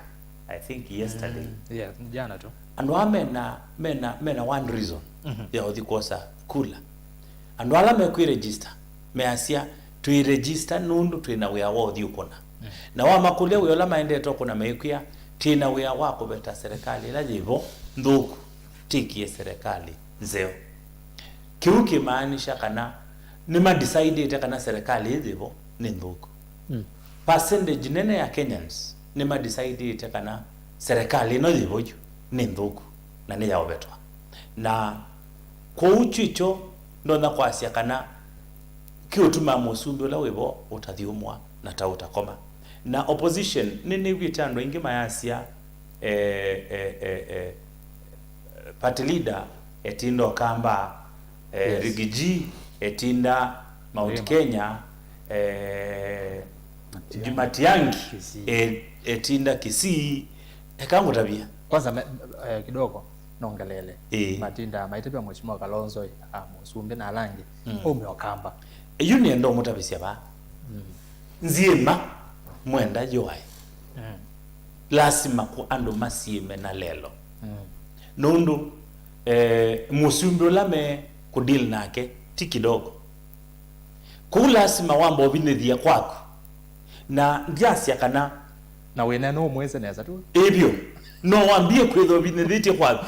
I think yesterday. Mm, yeah, jana tu. Andũ aa mena, mena, mena one reason, mhm, ya ũthi kwosa kula. Andũ ala mekwĩ register measya, "Twĩ register nũndũ twĩ na wĩa wa ũthi ũkũna." Mm. Na wamakũlya wĩa ũla maendete ũkũna, mekwĩa, "Twĩ na wĩa wa kũveta serikali ĩla yĩvo nthũku, tĩkie serikali nzeo." Kĩu kĩmaanisha kana nĩmadisaidĩte kana serikali ĩ yĩvo nĩ nthũku. Mm. Percentage nene ya Kenyans nĩmadisaidĩte kana serikali ĩno yĩvo yu nĩ nthũku na nĩ ya ũvetwa. Na kwoou kyũkyo ndonya kwasya kana kĩũtumaa mũsumbĩ ũla wĩvo ũtathyũmũa na ta ũtakoma. Na opposition, nĩnĩw'ĩte andũ aingĩ mayasya, eh, eh, eh, eh, party leader etinda Ũkamba, eh, yes, Riggy G etinda Mount Kenya, eh, Matiang'i. Matiang'i, Kisii. Eh, etinda Kisii. Eka ngũtavya. Kwanza me, eh, kidogo nongelele. Ĩĩ. Matinda maitavya Mheshimiwa Kalonzo, ah, mũsumbĩ na ala angĩ. Mm. Aume Ũkamba. Yu nĩenda ũmũtavĩsya vaa. Mm. Nzĩma mwenda yoae. Mm. Lasima kũ andũ masyĩme na lelo. Mm. Nũndũ, eh, mũsumbĩ ũla me kũdeal nake ti kidogo. Kũu lasima wamba ũvinyĩthie kwaku. Na ndyasya kana. Na wĩna no ũmwĩse nesa tu. Ĩvyo. No wambie kwĩtha ũvinyĩthĩtye kwaku.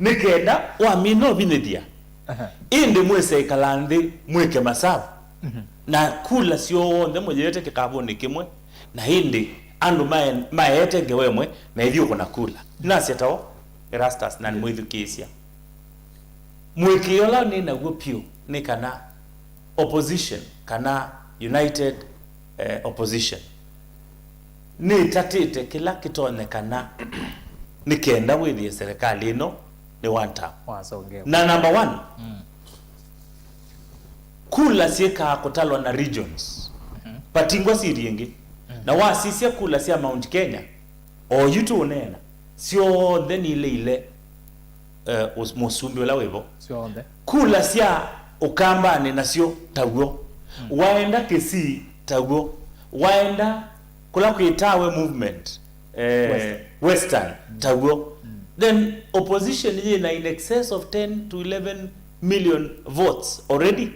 Nĩ kenda wamina ũvinyĩthia. Aha. Ĩndĩ mwĩse ĩkala nthĩ mwĩke masavu. Mhm. Na kula syonthe mũyĩete kĩkavũnĩ kĩmwe. Na ĩndĩ andũ mae-, maete ngewa ĩmwe, maithi ũkũna kula. Nasya tao, Erastus, na nĩmwĩthukĩĩsya. Mũĩkĩĩo ũla nĩ naw'o pyũ nĩ kana opposition, kana united, eh, opposition, nĩtatĩte kĩla kĩtonyekana nĩ kenda wĩthĩe serikali ĩno nĩ one term. Wasongewa. Na number one, mm, kula syĩkaa kũtalwa na regions. Mhm. Patingwa siri ĩngĩ. Mhm. Na wasisya kula sya Mount Kenya, oyu tũũneena, syonthe nileile, eh, ũs-, mũsumbĩ ũla wĩvo. Syonthe. Kula sya Ũkambanĩ nasyo taw'o. Mm. Waenda Kisii taw'o. Waenda kũla kwĩtawe movement, eh, Western. Western, mm, taw'o. Mm. Then opposition yĩna in excess of ten to eleven million votes already.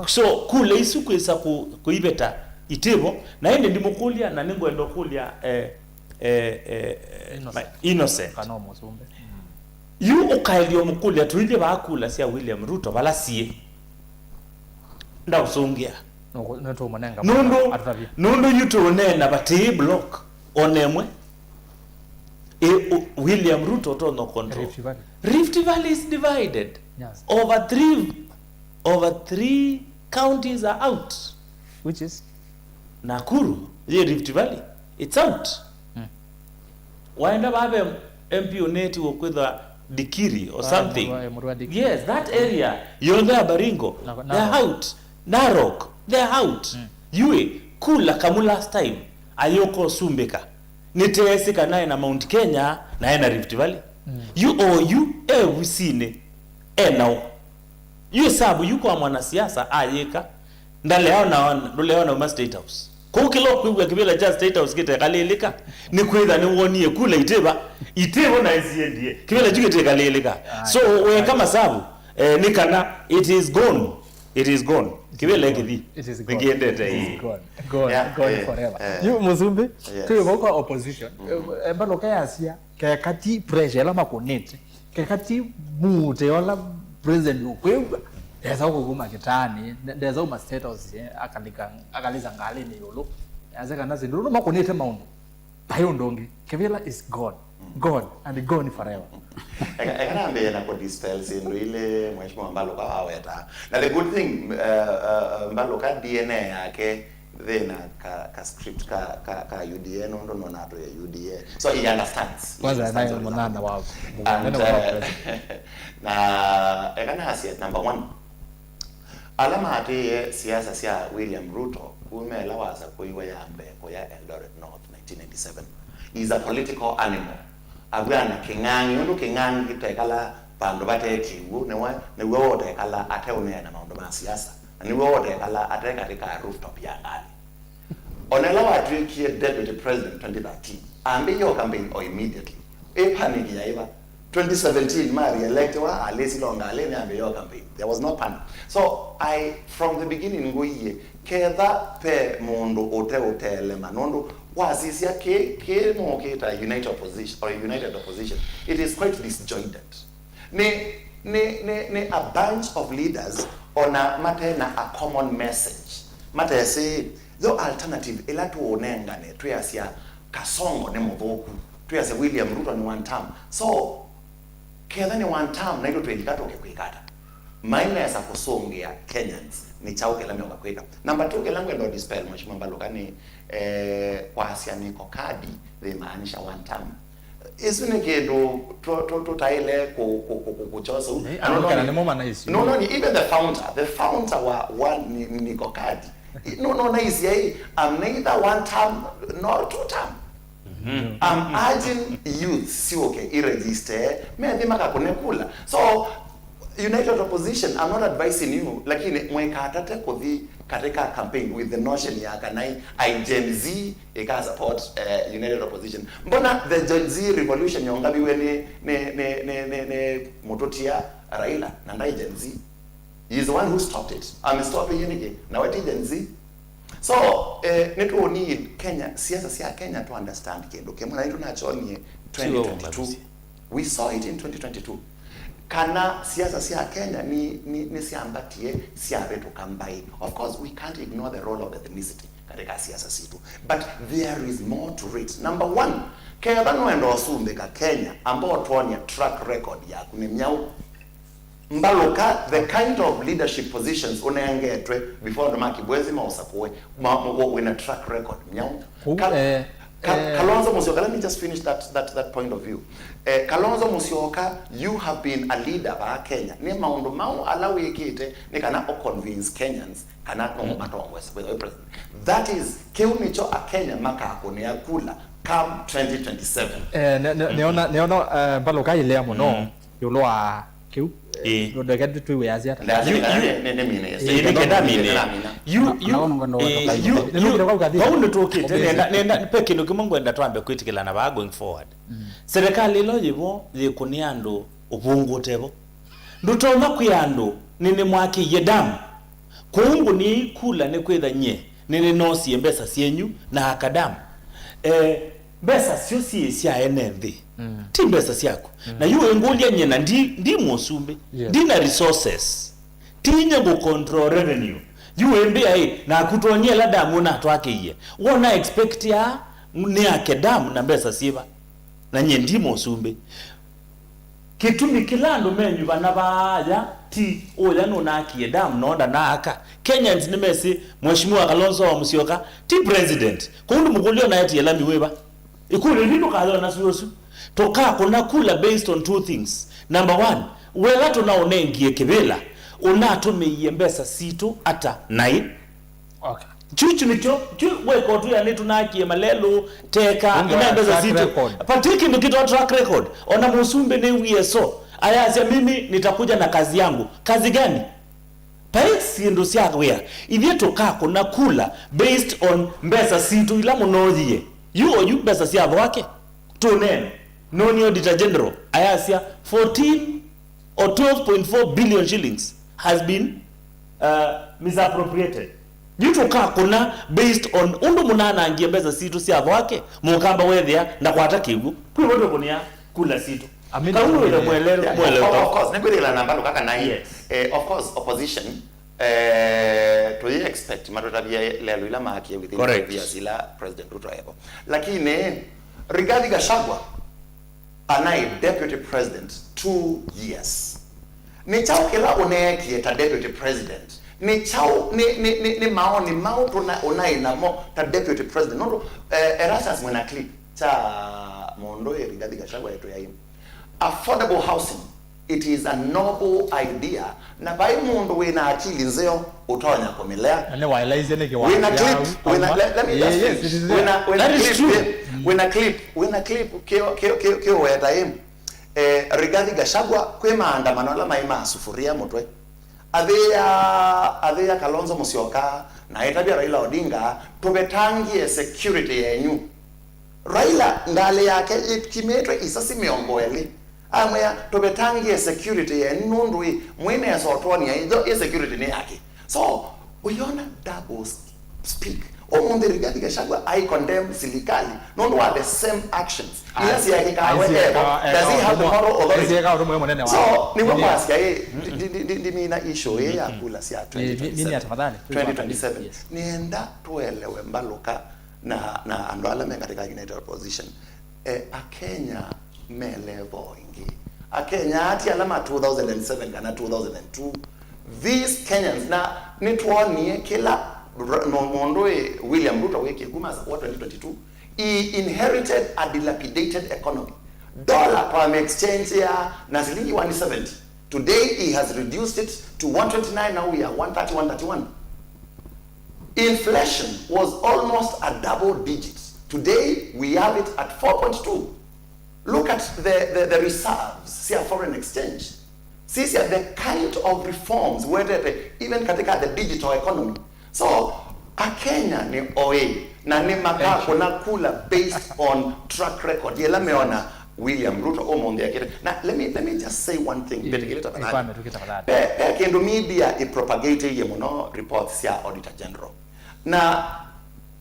So, kula isu kwĩsa kũ-, kũiveta itĩvo, na ĩndĩ ndimũkũlya, na nĩngwenda ũkũlya, eh, eh, eh, Innocent. Ma-, Innocent. Kana mũsumbĩ. Mm. Yu ũkaĩlya ũmũkũlya, tũilye vaa kula sya William Ruto vala siĩ? Ndaũsũngĩa. Nũkũ-, nĩtũũmũnenga nũndũ, atũtavye. Nũndũ yu tũũneena vatĩĩ block ona ĩmwe. Ĩ, ũ-, William Ruto ũtonya control. Rift Valley. Rift Valley is divided. Yes. Over three, over three counties are out. Which is? Nakuru, yĩ Rift Valley, it's out. Mm. Waenda vave M P ũnetiwe kwĩthwa Dikiri or something. Mũrwa, eh, mũrwa Dikiri. Yes, that area, yonthe ya Baringo, na, they're out. Narok, they're out. Mm. Yui, kula kamu last time, ayũka ũsumbĩka. Nĩteesĩ kana ena Mount Kenya na ena Rift Valley. Mm. Yu o yu, e vusinĩ, enao. Yu ĩsavu yu kwa mwanasiasa ayĩka, ndaleona, ndũleona uma State House. Kũu kĩla ũkwĩw'a kĩvĩla kya State House kĩtekalĩlĩka, nĩ kwĩtha nĩwonie kula itĩva, itĩvo na ĩsiendie. Kĩvĩla kyu kĩtekalĩlĩka. Aye. So, weka masavu, eh, nĩ kana it is gone. It is gone. Kĩvĩla kĩthi. It is gone. Nĩkĩendete. It is gone. Gone. Yeah, gone, eh, forever. Eh. Yu mũsumbĩ, yes, twĩ vau kwa opposition. Mm-hmm. Eh, mbalũka yasia, keka ti pressure ĩla makũnĩte. Keka ti mũtĩ ũla president ũkwĩw'a, ndesa kũkuma kĩtaanĩ, nde-, ndesa uma State House, eh, akalika, akalisa ngalĩnĩ ĩũlũ. Ase kana syĩndũ nũndũ makũnĩte maũndũ. Vai ũndũ ũngĩ. Kĩvĩla is gone. Gone and gone forever. Eka, eka nambĩĩe na kũ dispel syĩndũ ilĩ Mheshimiwa Mbalũka waweta. Na the good thing, uh, uh, uh, Mbalũka D N A yake thĩna ka, ka script ka, ka, ka U D A, nũndũ nona atũya U D A. So he understands. He understands what is happening. Kwanza naye mũnana wa, and, mũnene wa, uh, president. Na eka nasye, number one, ala maatĩĩe siasa sya William Ruto kuma ĩla wasakũiwe ya mbee kũya Eldoret North nineteen ninety-seven, he is a political animal. Avw'ana kĩng'ang'i, ũndũ kĩng'ang'i kĩtekala vandũ vate kĩw'ũ, nĩwe, nĩw'o ũtekala ateũneena maũndũ ma siasa. Na nĩw'o ũtekala ate katĩ ka rooftop ya ngalĩ. Ona ĩla watw'ĩkie deputy president twenty thirteen, ambĩie o campaign o immediately. Ĩ panic yaĩ va? Twenty seventeen ma re-electiwa, alĩsile o ngalĩnĩ ambĩie o campaign. There was no panic. So, I, from the beginning ngũie, ketha ve mũndũ ũte ũteelema, nũndũ wasisya kĩ, kĩ nũkĩta United Opposition, or United Opposition, it is quite disjointed. Nĩ, nĩ, nĩ, nĩ a bunch of leaders ona mate na a common message. Matesĩ, yo alternative ĩla tũũnengane, twĩasya Kasongo nĩ mũthũku, twĩasya William Ruto nĩ one term. So, ketha nĩ one term, naitũ twĩlika tũke kwĩka ata? Mai mesa kũsũngĩa Kenyans nĩ kyaũ kĩla meũka kwĩka? Number two, kĩla ngwenda dispel, Mheshimiwa Mbalũka, nĩ, eh, kwasya nĩko kadi vĩmaanisha one term. Ĩsu nĩ kĩndũ tũ-, tũ-, tũtaĩle kũ-, kũ-, kũ-, kũ-, kũkyosa. Eh, no, no, andũ kana nĩ, nĩmo manaisye. No, no, even the founder, the founder wa, wa Ni-, Ni-, nĩko kadi. No, no, naisye, I'm neither one term nor two term. Mm-hmm. I'm urging youth siũke iregister, methi makakũne kula. So, United Opposition, I'm not advising you, lakini mwĩkatate kũthi katika campaign with the notion ya kana I Gen Z ĩka support, eh, United Opposition. Mbona the Gen Z revolution yongaviwe nĩ, nĩ, nĩ, nĩ, nĩ, nĩ mũtũtia Raila, na ndai Gen Z. He is the one who stopped it. Amestop yĩĩ nĩkĩ? Na we ti Gen Z. So, eh, nĩtũ need Kenya, siasa sya Kenya to understand kĩndũ kĩmwe, na nĩtũnakyonie twenty twenty-two. We saw it in twenty twenty-two. Kana siasa sya Kenya ni, ni, nĩsyambatie syavĩtũka mbaĩ. Of course, we can't ignore the role of ethnicity katika siasa situ. But there is more to it. Number one, ketha nũenda ũsumbĩka Kenya, amba ũtwony'a track record yaku nĩ myaũ. Mbaluka, the kind of leadership positions unengetwe before andũ ma Kibwezi maũsakũe, ma, ma, wĩna track record myaũ. Kũu, Ka-, eh, Ka-, eh, Kalonzo Musyoka, let me just finish that, that, that point of view. Eh, Kalonzo Musyoka, you have been a leader va Kenya. Nĩ maũndũ mau ala wĩkĩte nĩ kana ũ convince Kenyans kana no matongoe president. That is, kĩu nĩkyo Akenya makakũnĩa kula come twenty twenty-seven. Eh, ne-, ne-, neona, neona, eh, Mbaluka ilea mũno. Mm. Ĩũlũ wa kĩu, ĩĩ, ndeke twĩwĩasya ata? Ndasya yu, nĩ kana yu, nĩ, nĩ, nĩ mine, yes. Ĩĩ, nĩ kenda mine. Nĩ mine. Yu, yu, ĩĩ, yu, nĩnũkĩte kwa ũkathi. Vau nĩtũkĩte, nenda, nenda, ve kĩndũ kĩmwe ngwenda twambe kwĩtĩkĩlana vaa going forward. Mm. Serikali ĩla yĩvo yĩkũnĩa andũ ũvũngũte vo. Ndũtonya kwĩa andũ, "Nĩnĩmwakĩie dam. Kwoou ngũnĩei kula nĩkwĩtha nyie nĩnĩnoosie mbesa syenyu na aka dam." Eh, mbesa syo syĩ sya ene nthĩ. Mm. Ti mbesa syaku. Mm. Na yu wĩngũlya nyie na ndi, ndi mũsumbĩ. Yes. Ndi na resources. Ti nye ngũ control revenue. Yu wĩmbĩa ĩ, naku tonyie ĩla dam ũnatwakĩie. Wona expect ya nĩake dam na mbesa syĩva? Na nyie ndi mũsumbĩ. Kĩtumi kĩla andũ menyuvana vaaya ti ũya nũnaakie dam no ndanaaka. Kenyans nĩmesĩ Mheshimiwa Kalonzo wa Musyoka ti president. Kwoou ndũmũkũlya ũnaetie lami wĩva? Ĩkũlyo ĩngĩ ndũkayona sio ũsu. Tũkakũna kula based on two things. Number one, wĩla tũnaũnengie kĩvĩla, ũnatũmĩie mbesa sitũ ata naĩ? Okay. Kyu, kyu nĩkyo, kyu weka ũtwĩa nĩtũnakie malelũ, teka, ina mbesa sitũ. But ti kĩndũ kĩtwa track record. Ona mũsumbĩ nĩwie so, ayasya, "Mimi nitakuja na kazi yangu." Kazi gani? Vai syĩndũ sya wĩa. Ithyĩ tũkakũna kula based on mbesa sitũ ila mũnoyie. Yu oyu mbesa sya vwake. Tũneene. Noni Auditor General ayasya fourteen or twelve point four billion shillings has been, uh, misappropriated. Yu tũkakũna based on ũndũ mũnanangie mbesa sitũ sya vwake, mũkamba wethĩa ndakwata kĩw'ũ. Kwĩ vo tũkũnĩa kula sitũ. Kau wĩna mwelelo, yeah, mwelelo. Of, of course, nĩkwĩthĩla namba lũkaka naĩ. Yes. Eh, of course, opposition, eh, tũyĩ expect matũtavye lelũ ila maakie within, correct, five years ila President Ruto evo. Lakini, Rigathi Gachagua, anaĩ deputy president two years. Nĩ kyaũ kĩla ũneekie ta deputy president? Nĩ kyaũ, nĩ, nĩ, nĩ, nĩ maoni maũ tũna, ũnaĩ namo ta deputy president? Nũndũ, eh, Erastus mwĩna clip kya mũndũ ĩ Rigathi Gachagua etwĩa ĩ, "Affordable housing, it is a noble idea." Na vai mũndũ wĩna akili nzeo ũtonya kũmĩlea. Na nĩ waelaize nĩ kĩwango wĩna clip, wĩna, let, let me just finish. Wĩna, wĩna clip, wĩna clip, wĩna clip kĩweta ĩ, eh, Rigathi Gachagua kwĩ maandamano ala maĩ ma sufuria mũtwe. Athĩa, athĩa Kalonzo Musyoka, na etavya Raila Odinga, "Tũvetangie security yenyu." Raila ngalĩ yake ĩkimĩtwe isasi mĩongo ĩlĩ. Amwĩa, "Tũvetangie security yenyu nũndũ ĩ, mwĩnesa ũtwonia ĩyo ĩ security nĩ yake." So, ũyona double speak. Ũmũnthĩ Rigathi Gachagua ai condemn silikali nũndũ wa the same actions ila syekĩkaa we evo. Does he have the moral authority? So, nĩw'o kwasya ĩ, ndi, ndi, ndi, ndimina issue ĩ ya kula sya twenty twenty-seven. Nĩenda tũelewe mbaluka na, na andũ ala me katika United Opposition. Eh, Akenya me level ĩngĩ. Akenya ti ala ma two thousand and seven kana two thousand and two. These Kenyans, na nĩtwonie kĩla r-, no, mũndũ ĩ William Ruto wĩkie kuma wa twenty twenty-two. He inherited a dilapidated economy. Dollar kwa exchange ya na silingi one seventy. Today he has reduced it to one twenty-nine, now we are one thirty, one thirty-one. Inflation was almost a double digit. Today we have it at four point two. Look at the, the, the reserves, sya foreign exchange. Sisya the kind of reforms wetete even katika the digital economy. So, Akenya nĩ oĩ, na nĩ makakũna kula based on track record yĩla meona William Ruto ũmũnthĩ akĩte. Na let me, let me just say one thing, mbĩtĩkĩle tafadhali. Ve, ve kĩndũ media ĩpropagatĩie mũno reports sya Auditor General. Na,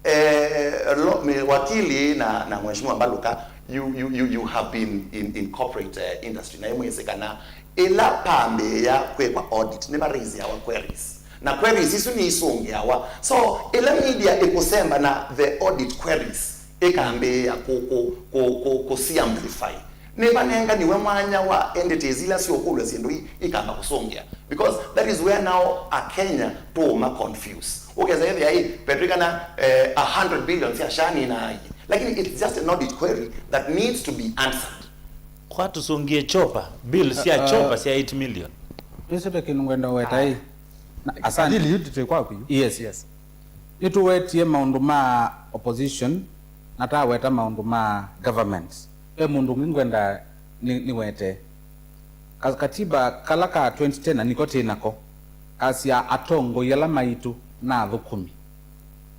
eh, lo, mi, wakili na, na Mheshimiwa Mbaluka, you, you, you, you have been in, in corporate, eh, industry, na imwĩsĩ kana ĩla pambĩĩa kwĩkwa audit, nĩvaraiseawa queries. Na queries isu nĩisũngĩawa. So, ĩla media ĩkũsemba na the audit queries, ĩkambĩĩa kũ, kũ, kũ, kũ, kũ simplify. Nĩvanenganiwe mwanya wa entities ila siũkũlw'a syĩndũ ii ikamba kũsũngĩa, because that is where now a Kenya tũũma confuse. Ũkesa ĩthĩa ĩ petwĩkana eh, a hundred billion sya SHA nĩnaaie, lakini it's just an audit query that needs to be answered. Kwa tũsũngĩe chopper, bill sya uh, chopper sya eight million. Nĩsĩ ve kĩndũ ngwenda weta ĩ. Na asante. Adili, yu nditĩ kwaku yu. Yes. Yes. Nĩtũwetie maũndũ ma opposition, na taweta maũndũ ma government. Ve mũndũ ũngĩ ngwenda nĩ, nĩwete. Ka-, katiba kala ka twenty ten na nĩko twĩ nako, kasya atongoi ala maitũ na athũkũmi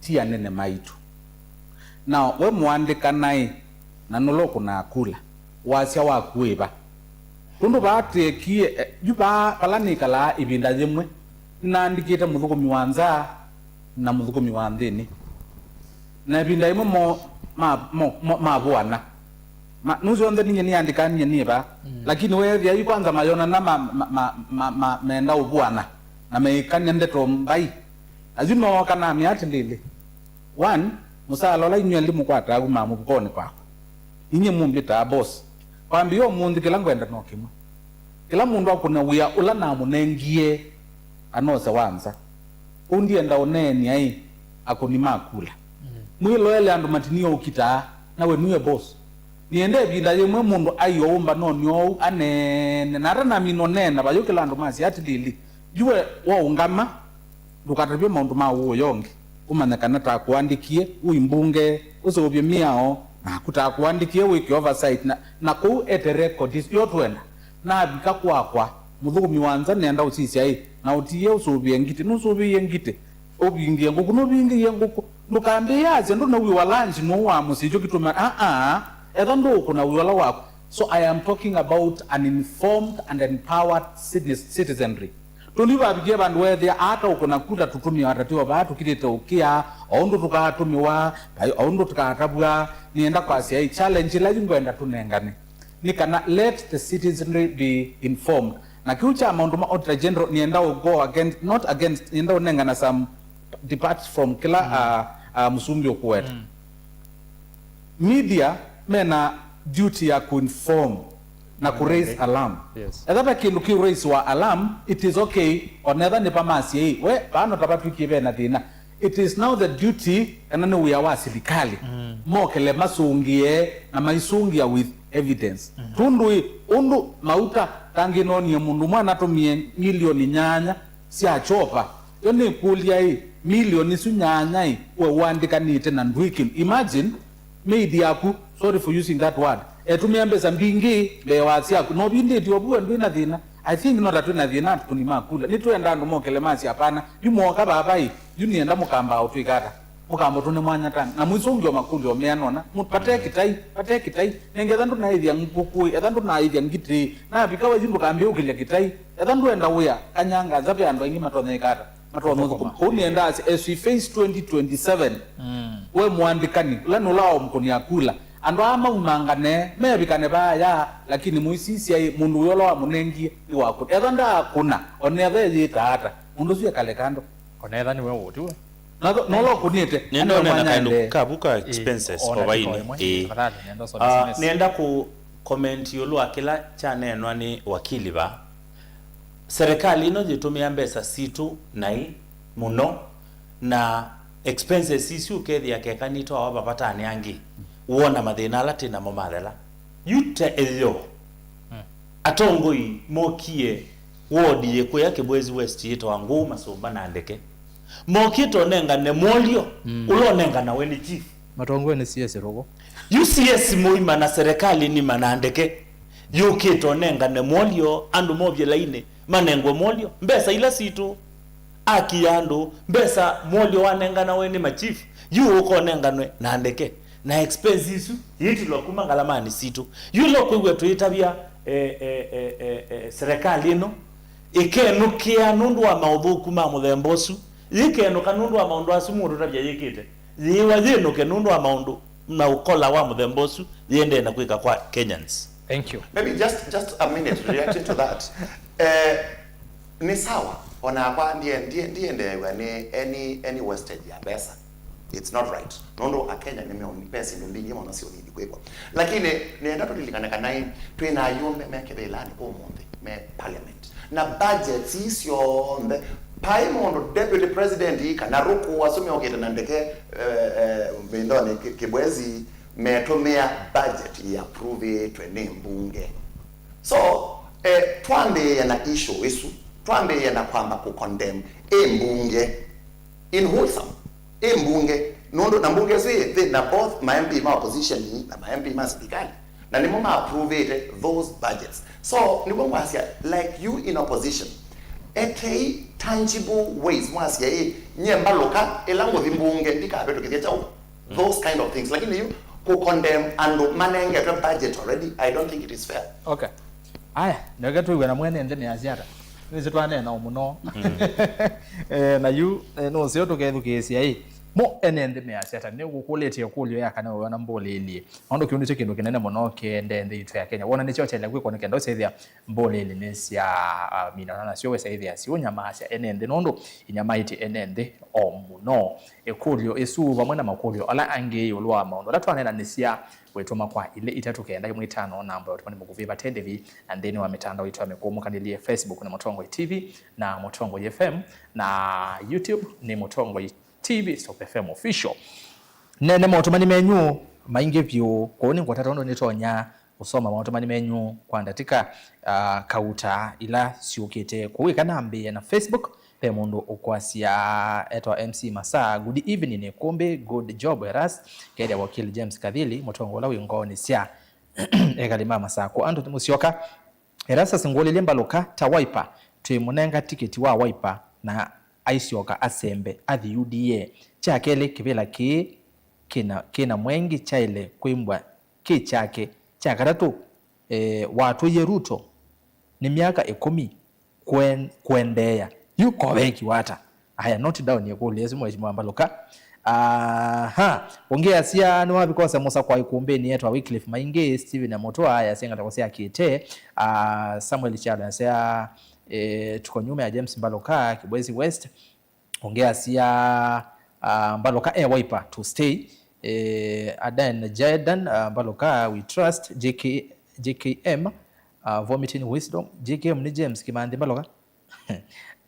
ti anene maitũ. Na we mũandĩkanaĩ, na nũla ũkũnaa kula, wasya waku wĩ va? Tũndũ vaa twĩekie, eh, yu vaa vala nĩkalaa ĩvinda yĩmwe, nĩnaandĩkĩte mũthũkũmi wa nza na mũthũkũmi wa nthĩnĩ. Na ĩvinda yĩmwe mo, ma, mo, mo, mavũana. Ma, nũsyonthe ninyie nĩandĩkanie nĩ va. Mm. Lakini weethĩa yu kwanza mayonana ma, ma, ma, ma, ma, meenda ũvũana. Na meĩkany'a ndeto mbai. Na yu nooka namea atĩlĩlĩ, one, mũsaala ũla inyw'ĩ elĩ mũkwataa wumaa mũvukonĩ kwakwa. Inyie mũmbĩtaa boss. Kwambĩĩa ũmũnthĩ kĩla ngwenda no kĩmwe. Kĩla mũndũ akũna wĩa ũla namũnengie anose wa nza. Ũu ndienda ũneeny'a ĩ, akũni ma kula. Mm. Mwĩloele andũ matinie ũkitaa, na we nue boss. Nĩenda ĩvinda yĩmwe mũndũ aiũmba nonĩ oou aneene, na atanamina ũneena vayũkĩla andũ masya atĩlĩlĩ, yu we waũngama, ndũkatavye maũndũ ma ũũ ũya ũngĩ, ũmanye kana takũandĩkie wĩ mbunge, ũseũvye mĩao, naku takũandĩkie wĩke oversight, na, na kũu ete records yo twenda. Navika kwakwa, mũthũkũmi wa nza nĩenda ũsisya ĩ, na ũtiie ũsũvĩe ngitĩ, nũsũvĩie ngitĩ, ũvingĩe ngũkũ, nũvingĩie ngũkũ, ndũkambĩĩe asya ndũnawĩwa lunch nũũ wa mũsyĩ, kyo kĩtũma, aa, etha ndũũkũna wĩa ũla waku. So I am talking about an informed and empowered citi-, citizenry. Tũndũ yu vavikie vandũ weethĩa ata ũkũna kula tũtũmĩwa ta tũo vaa tũkilĩte ũkĩa, o ũndũ tũkaatũmĩwa, vai o ũndũ tũkaatavw'a. Nĩenda kwasya ĩ, challenge ĩla yu ngwenda tũnengane nĩ kana let the citizenry be informed. Na kĩu kya maũndũ ma Auditor General, nĩenda ũ go against, not against, nĩenda ũnengana some departs from kĩla, mm, uh, uh, mũsumbĩ ũkũweta. Mm. Media mena duty ya kũinform na kũ raise alarm. Yes. Etha ve kĩndũ kĩ raise wa alarm, it is okay, onetha nĩ pamasye ĩ, we, vano ta vatwikie vena thĩna. It is now the duty, kana nĩ wĩa wa silikalĩ, mm, mokele masũngĩe na maisũngĩa with evidence. Mm. Tũndũ ĩ, ũndũ mauta tangĩnonie mũndũ ũmwe anatũmie milioni nyanya sya chopa, yo nĩkũlya ĩ, milioni isu nyanya ĩ, we ũandĩkanĩte na ndwĩkĩlwa? Imagine, maid yaku, sorry for using that word, etũmĩa mbesa mbingĩ mbee wa syaku, na ũvindĩtye ovu we ndwĩ na thĩna. I think no ta twĩ na thĩna atukũni ma kula. Nĩtwenda andũ mokele masya, hapana, yu mwoka vava ĩ, yu nĩenda mũkamba ũtwĩka ata? Mũkamba ũtũne mwanya tani? Na mũisũngĩwa makũlyo meanona. Mũ-, vate kĩtai, vate kĩtai. Nenge etha ndũnaĩthya ngũkũ ĩ, etha ndũnaĩthya ngitĩ ĩ, navika we yu ndũkambĩũkĩlya kĩtai. Etha ndwenda wĩa, kanyanga nza ve andũ aingĩ matonya ĩka ata? Matonya ũthũkũma. Kũu nĩenda asya, as we face twenty twenty-seven, mm, we mũandĩkani, ũla nĩ ũla wa ũmũkũnĩa kula, andũ aa maumangane, mevikane vaaya, lakini mũisisya ĩ, mũndũ ũyũ ũla wamũnengie nĩ wakũna. Etha ndaakũna, o na etha eyĩta ata, mũndũ ũsu ekale kando. O na etha nĩwe ũũ, tiwe? Na tho-, nola ũkũnĩte, nĩnonena kaĩndũ kavu ka expenses o vainĩ. Ĩĩ. Tafadhali, nenda ũsome. Ah, nenda kũ comment ĩũlũ wa kĩla kyaneenwa nĩ wakili va. Serikali ĩno yĩtũmĩa mbesa sitũ naĩ mũno, na expenses isu ũkethĩa keka nitwawa vavatanĩ angĩ, wona mathĩna ala twĩ namo mathela. Yu ta ĩyoo, mm, atongoi mokie ward yĩ kũya Kĩbwezi West yĩtawa Ngũũ Masũmba na Ndeke. Mokĩte ũnengane mwolyo, mm, ũla ũnenganawe nĩ chief. Matongoi nĩ C S Rogo. Yu C S mũima na serikali nima na Ndeke yũkĩte ũnengane mwolyo, andũ movye lainĩ, manengwe mwolyo. Mbesa ila sitũ, aki ya andũ, mbesa mwolyo wanenganawe nĩ machief, yu ũkonenganwe na Ndeke. Na expense isu iitilwa kuma ngalamanĩ sitũ. Yu ĩla ũkwĩw'a tũitavya, eh, eh, eh, eh, eh, serikali ĩno ĩkenũkĩa nũndũ wa maũthũku ma mũthemba ũsu, yĩkenũka nũndũ wa maũndũ asu mũũtũtavya yĩkĩte, yĩĩwa yĩnũke nũndũ wa maũndũ na ũkola wa mũthemba ũsu yĩendee na kwĩka kwa Kenyans. Thank you. Maybe just, just a minute reacting to that. Eh, nĩ sawa, onakwa ndie-, ndie-, ndiendeew'a nĩ any, any wastage ya mbesa. It's not right. Nũndũ Akenya nĩ meoni, ve syĩndũ mbingĩ mũno syũnini kwĩkwa. Lakini nĩenda tũlilikane kana ĩ, twĩ na ayũmbe me kĩvĩlanĩ ũmũnthĩ, me parliament. Na budgets ii syonthe, vai mũndũ deputy president ii kana rũkũ asu meũkĩte na ndeke, eh, eh, vĩndonĩ Kĩ-, Kĩbwezi, metũmĩa budget ĩ approve-ĩtwe nĩ mbunge. So, eh, twambĩĩe na issue ĩsu, twambĩĩe na kwamba kũ condemn ĩ mbunge. In wholesome, ĩ mbunge, nũndũ na mbunge ĩsu ĩ thĩ na both ma M P ma opposition na ma M P ma sirikali, na nĩmo ma approve-ĩte those budgets. So nĩw'o ngwasya, like, you in opposition, etei tangible ways, mwasya ĩ, nyie Mbalũka, ĩla ngũthi mbunge ndikavĩtũkĩthya kyaũ, those kind of things. Lakini yu kũ condemn andũ manengetwe budget already, I don't think it is fair. Okay. Aya, nĩweke twĩw'e na mwene nthĩ nĩasya ata? Nĩsĩ twaneena o mũno. Eh, na yu, eh, nũseo tũkethukĩĩsya ĩ. Mo ene nthĩ measya ata? Nĩngũkũlĩtye ĩkũlyo ya kana wĩona mbũlĩĩlye. Nũndũ kĩu nĩkyo kĩndũ kĩnene mũno kĩendee nthĩ yitũ ya Kenya. Wona nĩkyo ũkyaĩle kwĩkwa nĩ kenda ũsethĩa mbũlĩĩlye nĩsya, ah, minana nasyo wĩsa ĩthĩa siũnyamaasya ene nthĩ nũndũ inyamaĩtye ene nthĩ o mũno. Ĩkũlyo ĩsu vamwe na makũlyo ala angĩ ĩũlũ wa maũndũ ala twaneenanĩsya wĩtũma kwa ilĩ itatũ kenda ĩmwe itano namba ya ũtũmani mũkuvĩ vate ndĩvi, na nthĩnĩ wa mĩtandao itũ ya mĩkũũmũkanĩlye, Facebook nĩ Mũtongoi T V na Mũtongoi F M, na YouTube nĩ Mũtongoi T V Stop F M Official. Nene maũtũmani menyu maingĩ vyũ kũu nĩ ngwata tondũ nĩtonya ũsoma maũtũmani menyu kwa ndatika, ah, kauta ila syũkĩte kũu. Ĩka nambĩĩe na Facebook. Ve mũndũ ũkwasya, etwa M C Masaa, good evening Ĩkũmbĩ, good job Eras, kethĩa wakili James Kathili, mũtongoi ũla wĩ ngoonĩ sya ekali ma Masakũ, Anthony Musyoka. Erastus ngũlĩlye Mbalũka ta Wiper, twĩmũnenga tiketi wa Wiper na aisyoka asembe athi U D A. Kya kelĩ, kĩvĩla kĩĩ kĩna, kĩna mwengi kyaĩle kwĩmbwa kĩ kyake. Kya katatũ, eh, watũie Ruto nĩ myaka ĩkũmi kwen-, kwendeea. Yu ko veekiwa ata? Aya, note down ĩkũlyo ĩsu, Mheshimiwa Mbalũka. Aha, ũngĩ asya nĩwavika ũsemũsa kwa Ĩkũmbĩnĩ etwa Wycliffe Maingi, Stephen Mutua, aya, syengatako syakĩte. Ah, Samuel Kyalo asya, eh, tuko nyuma ya James Mbalũka, Kibwezi West. Ũngĩ asya, ah, Mbalũka e Wiper to stay. Eh, Aden Jadan, ah, Mbalũka we trust. J K, J K M, ah, vomiting wisdom. J K M nĩ James Kimanthi Mbalũka.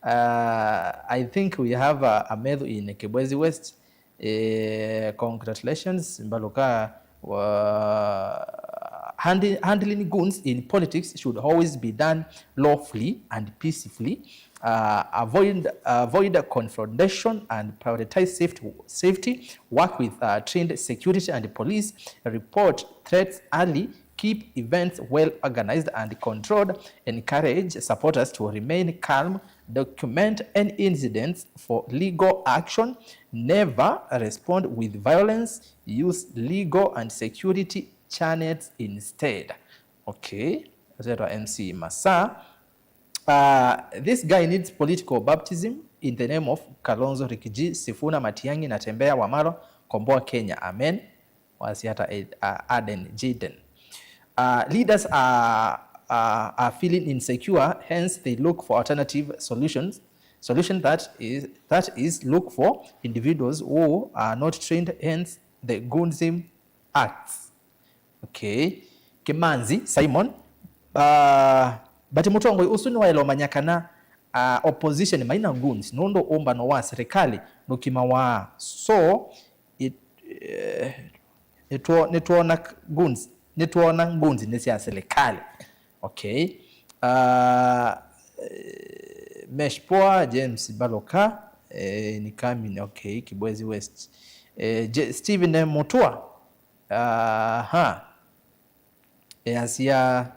Ah, I think we have a, a Methu in Kibwezi West. Eh, congratulations Mbalũka. Uh, handling, handling goons in politics should always be done lawfully and peacefully. Uh, avoid, avoid confrontation and prioritize safety, safety. Work with, uh, trained security and police. Report threats early. Keep events well organized and controlled. Encourage supporters to remain calm. Document any incidents for legal action. Never respond with violence. Use legal and security channels instead. Okay, asetwa M C Masaa. Uh, this guy needs political baptism in the name of Kalonzo, Ricky G, Sifuna, Matiang'i, Natembeya, Wamalwa, Komboa Kenya. Amen. Wasiata, eh, uh, Aden Jaden. Uh, leaders are, uh, are feeling insecure, hence they look for alternative solutions. Solution that is, that is look for individuals who are not trained, hence the goonism acts. Okay. Kimanzi Simon, uh, but mũtongoi ũsu nĩwaĩle ũmanya kana, uh, opposition maina goons nũndũ ũmbano wa serikali ndũkimawa. So it, eh, nĩtwo-, nĩtwona k-, goons, nĩtwona goons nĩ sya serikali. Okay. Uh, eh, Mesh Poa, James Baloka, eh, ni Kamin, okay, Kibwezi West. Eh, Je-, Stephen Mutua. Aha. Eh, asia,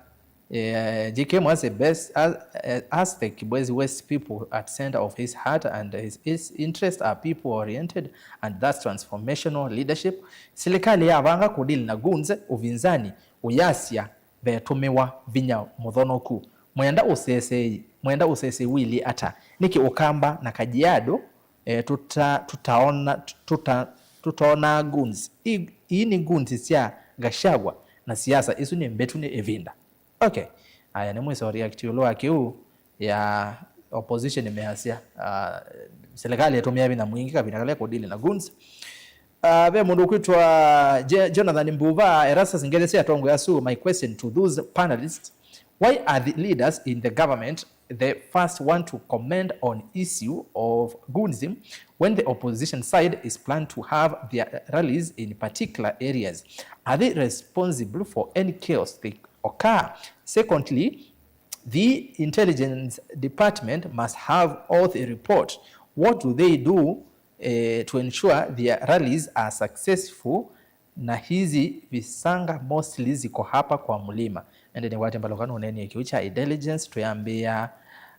eh, J K M has the best, as, eh, as the Kibwezi West people at center of his heart and his, his interests are people oriented, and that's transformational leadership. Serikali yavanga kudili na goons, uvinzani, uyasya vetũmĩwa vinya mũthonoku. Mwenda ũsesei, mwenda ũsesei wĩlye ata? Nĩkĩ Ũkamba na Kajiado, eh, tũta-, tũtaona, tũta-, tũtoonaa goons? Ii, ii nĩ goons sya Gachagua na siasa ĩsu nĩ mbĩtu nĩ ĩvinda. Okay. Aya, nĩmwĩsa react ĩũlũ wa kĩu ya opposition ĩmeasya, ah, serikali ĩtũmĩa vinya mwingĩ kavinda kalea kũdili na goons. Uh, ve mũndũ ũkwĩtwa Je- Jonathan Mbuva, Erastus Ngelesi, atongoi asu. My question to those panelists: why are the leaders in the government the first one to comment on issue of goonism when the opposition side is planned to have their rallies in particular areas? Are they responsible for any chaos they occur? Secondly, the intelligence department must have all the report. What do they do eh, to ensure their rallies are successful? Na hizi visanga mostly ziko hapa kwa mlima. Ende nĩkwate mbalũka nũnenie kĩu kya intelligence, twĩambĩa,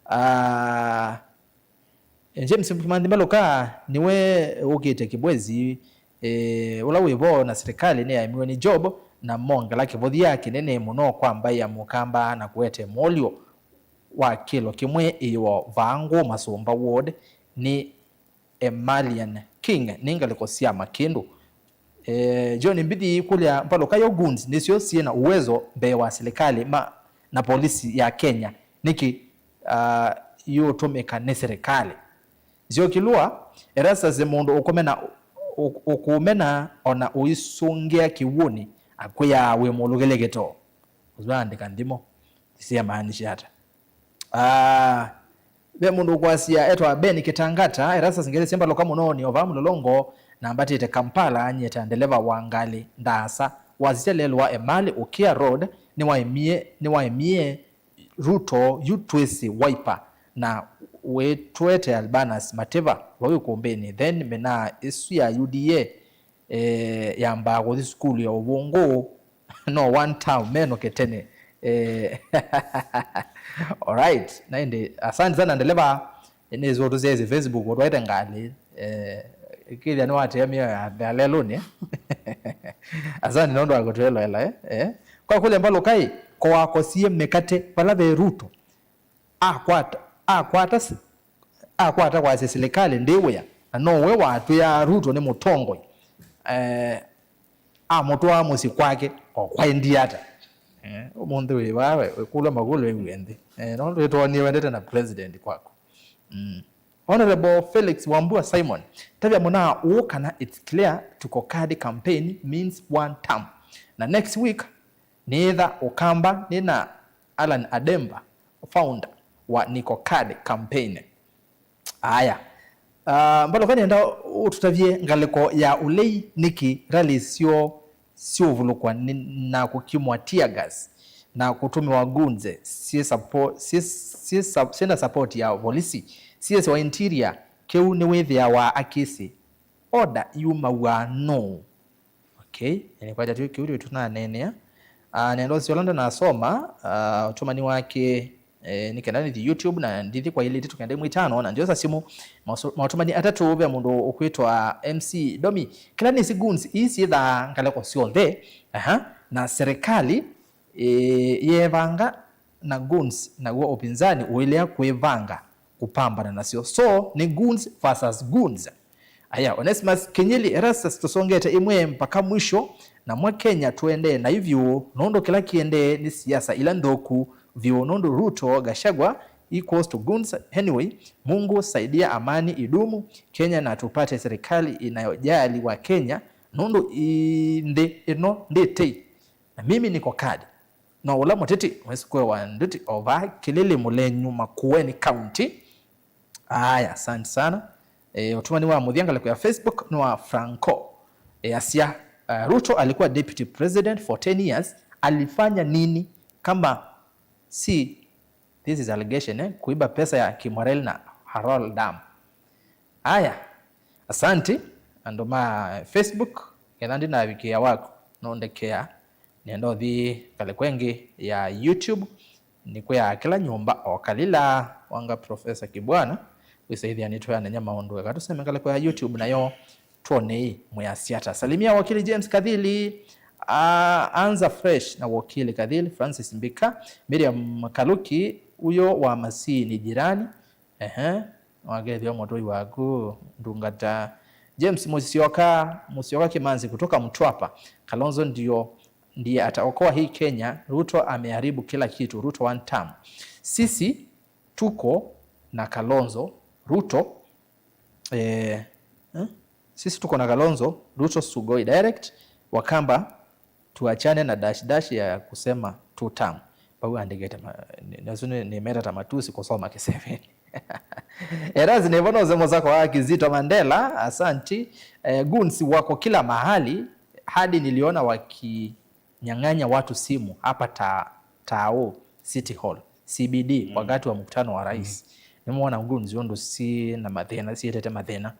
ah, James Kimanthi Mbalũka nĩwe ũkĩte Kibwezi, eh, ũla wĩ vo na serikali nĩyaemiwe nĩ Job na mongela kĩvothya kĩnene mũno kwa mbaĩ ya Mũkamba na kũete mũlyo wa kĩlo kĩmwe ĩyoo vaa Ngũ Masũmba Ward nĩ Emalian King nĩ ngalĩko sya makĩndũ. Eh, John Mbithi kũlya mbalũka yo, goons nĩsyo syĩ na uwezo mbee wa silikalĩ ma, na polisi ya Kenya, nĩkĩ, ah, yũtũmĩka nĩ silikalĩ? Nzioki Lua, Erastus mũndũ ũkũmena, ũ- ũkũmena ona ũisũngĩa kĩw'ũnĩ akwĩaa wĩ mũlũkĩlĩkĩto. Ũsu aandĩka nthimo syamaanisha ata? Ah, ve mũndũ ũkwasya etwa Ben Kitangata, Erastus Ngelesi mbalũka mũno nĩ ova Mlolongo na ambatĩte Kampala, nyie ta ndeleva wa ngalĩ ndaasa. Wasisya lelũ wa Emali Ũkĩa Road nĩwaemie, nĩwaemie Ruto yu twĩsĩ Wiper na wĩtwete Albanus Mativa vau ikumbĩnĩ, then mĩnaa ĩsu ya U D A eh, yambaa kũthi sukulu ya ũvũngũ no one term menoke tene. Eh, alright, na ĩndĩ asante sana ndeleva. Nĩsĩ ũtũsyaĩsye Facebook ũtwaĩte ngalĩ, eh, kĩthya nĩwatea mĩao ya, ya lelũnĩ. Asante nũndũ wa kũtwĩloela, eh, eh. Kwa kũlya mbalũkai, ko wakosie mĩkate vala ve Ruto akwata, akwata, si- akwata kwasya silikalĩ ndĩ wĩa, na nowe watwĩaa Ruto nĩ mũtongoi, eh, amũtwaa mũsyĩ kwake, o kwaendie ata? Eh, ũmũnthĩ wĩ vaa we, wĩkũlwa makũlũ ĩw'e nthĩ. Eh, no twĩtwonie wendete na president kwaku. Mm. Honorable Felix Wambua Simon, tavya mũnaa ũũ kana it's clear to Kokadi campaign means one term. Na next week, nĩtha Ũkamba nĩ na Allan Ademba, founder wa Niko Card campaign. Aya. Uh, mbalũka nĩenda ũtũtavye ngalĩko ya ũlei, nĩkĩ rallies syoo syũvulũkwa nĩ- na kũkimwa tear gas na kũtũmĩwa goons syĩ suppo- syĩ- syĩ sup- syĩna support ya volisi, C S wa interior, kĩu nĩwĩthĩawa akĩsĩ order yumaw'a nũũ? Okay, nĩkwatya tũ kĩu tũnaneenea. Ah, nenda ũsyola ndanasoma, ah, ũtũmani wake, eh, nĩ kenda nĩthi YouTube na ndithi kwa ilĩte tũkenda imwe itano na ndiosa simu. Maũsu- maũtũmani atatũ, ve mũndũ ũkwĩtwa M C Domi. Kĩla nĩsĩ goons ii syĩthaa ngalĩko syonthe. Aha, na serikali, eh, yevanga na goons, naw'o upinzani ũilea kwĩvanga kũpambana nasyo. So, nĩ goons versus goons. Aya, Onesimus Kinyili, Erastus, tũsongete ĩmwe mpaka mwisho, na mwa Kenya tũendee na ivyũ, nũndũ kĩla kĩendee nĩ siasa ila nthũku vyũ, nũndũ Ruto, Gachagua equals to goons. Anyway, Mungu saidia amani idumu Kenya na tupate serikali inayojali wa Kenya, nũndũ i- nthĩ ĩno ndĩtei. Na mimi niko Card. No ũla mũteti mwĩsukue wa nduti ova Kĩlĩlĩ Mũlenyu, Makueni County. Aya, asante sana. E, ũtũmani wa mũthya ngalĩko ya Facebook nĩ wa Franco. E, asya, uh, Ruto alikuwa deputy president for ten years, alifanya nini kama si, this is allegation, eh, kuiba pesa ya Kimwarel na Harold Dam? Aya, asante andũ ma Facebook, ketha ndinavikĩa waku nũndekea, nenda ũthi ngalĩko ĩngĩ ya YouTube. Nĩkwĩaa kĩla nyũmba o kalila wanga Professor Kibwana, wĩsaĩthĩa nĩtweananya maũndũ eka tũseme ngalĩko ya YouTube nayo twonei mwĩasya ata. Salimia wakili James Kathili, ah, anza fresh na wakili Kathili, Francis Mbika, Miriam Kaluki, huyo wa Masii ni jirani. Ehe, wakethio mũtũi waku ndungata. James Musyoka, Musyoka Kimanzi kutoka Mtwapa. Kalonzo ndio ndiye ataokoa hii Kenya. Ruto ameharibu kila kitu. Ruto one term. Sisi tuko na Kalonzo. Ruto, eh, eh? Sisi tuko na Kalonzo, Ruto Sugoi direct, Wakamba tuachane na dash dash ya kusema two term. Vau andĩkĩte ma-, nĩ-, nasu nĩ-, nĩmeta ta matusi kusoma Kiseveni. Eras nĩvo nose mũsako wa Kizito Mandela, asanti. Eh, goons wako kila mahali, hadi niliona wakinyang'anya watu simu hapa ta-, Tao City Hall, C B D, wakati wa mkutano wa rais. Nĩmwona goons ũndũ si na mathĩna, sietete mathĩna.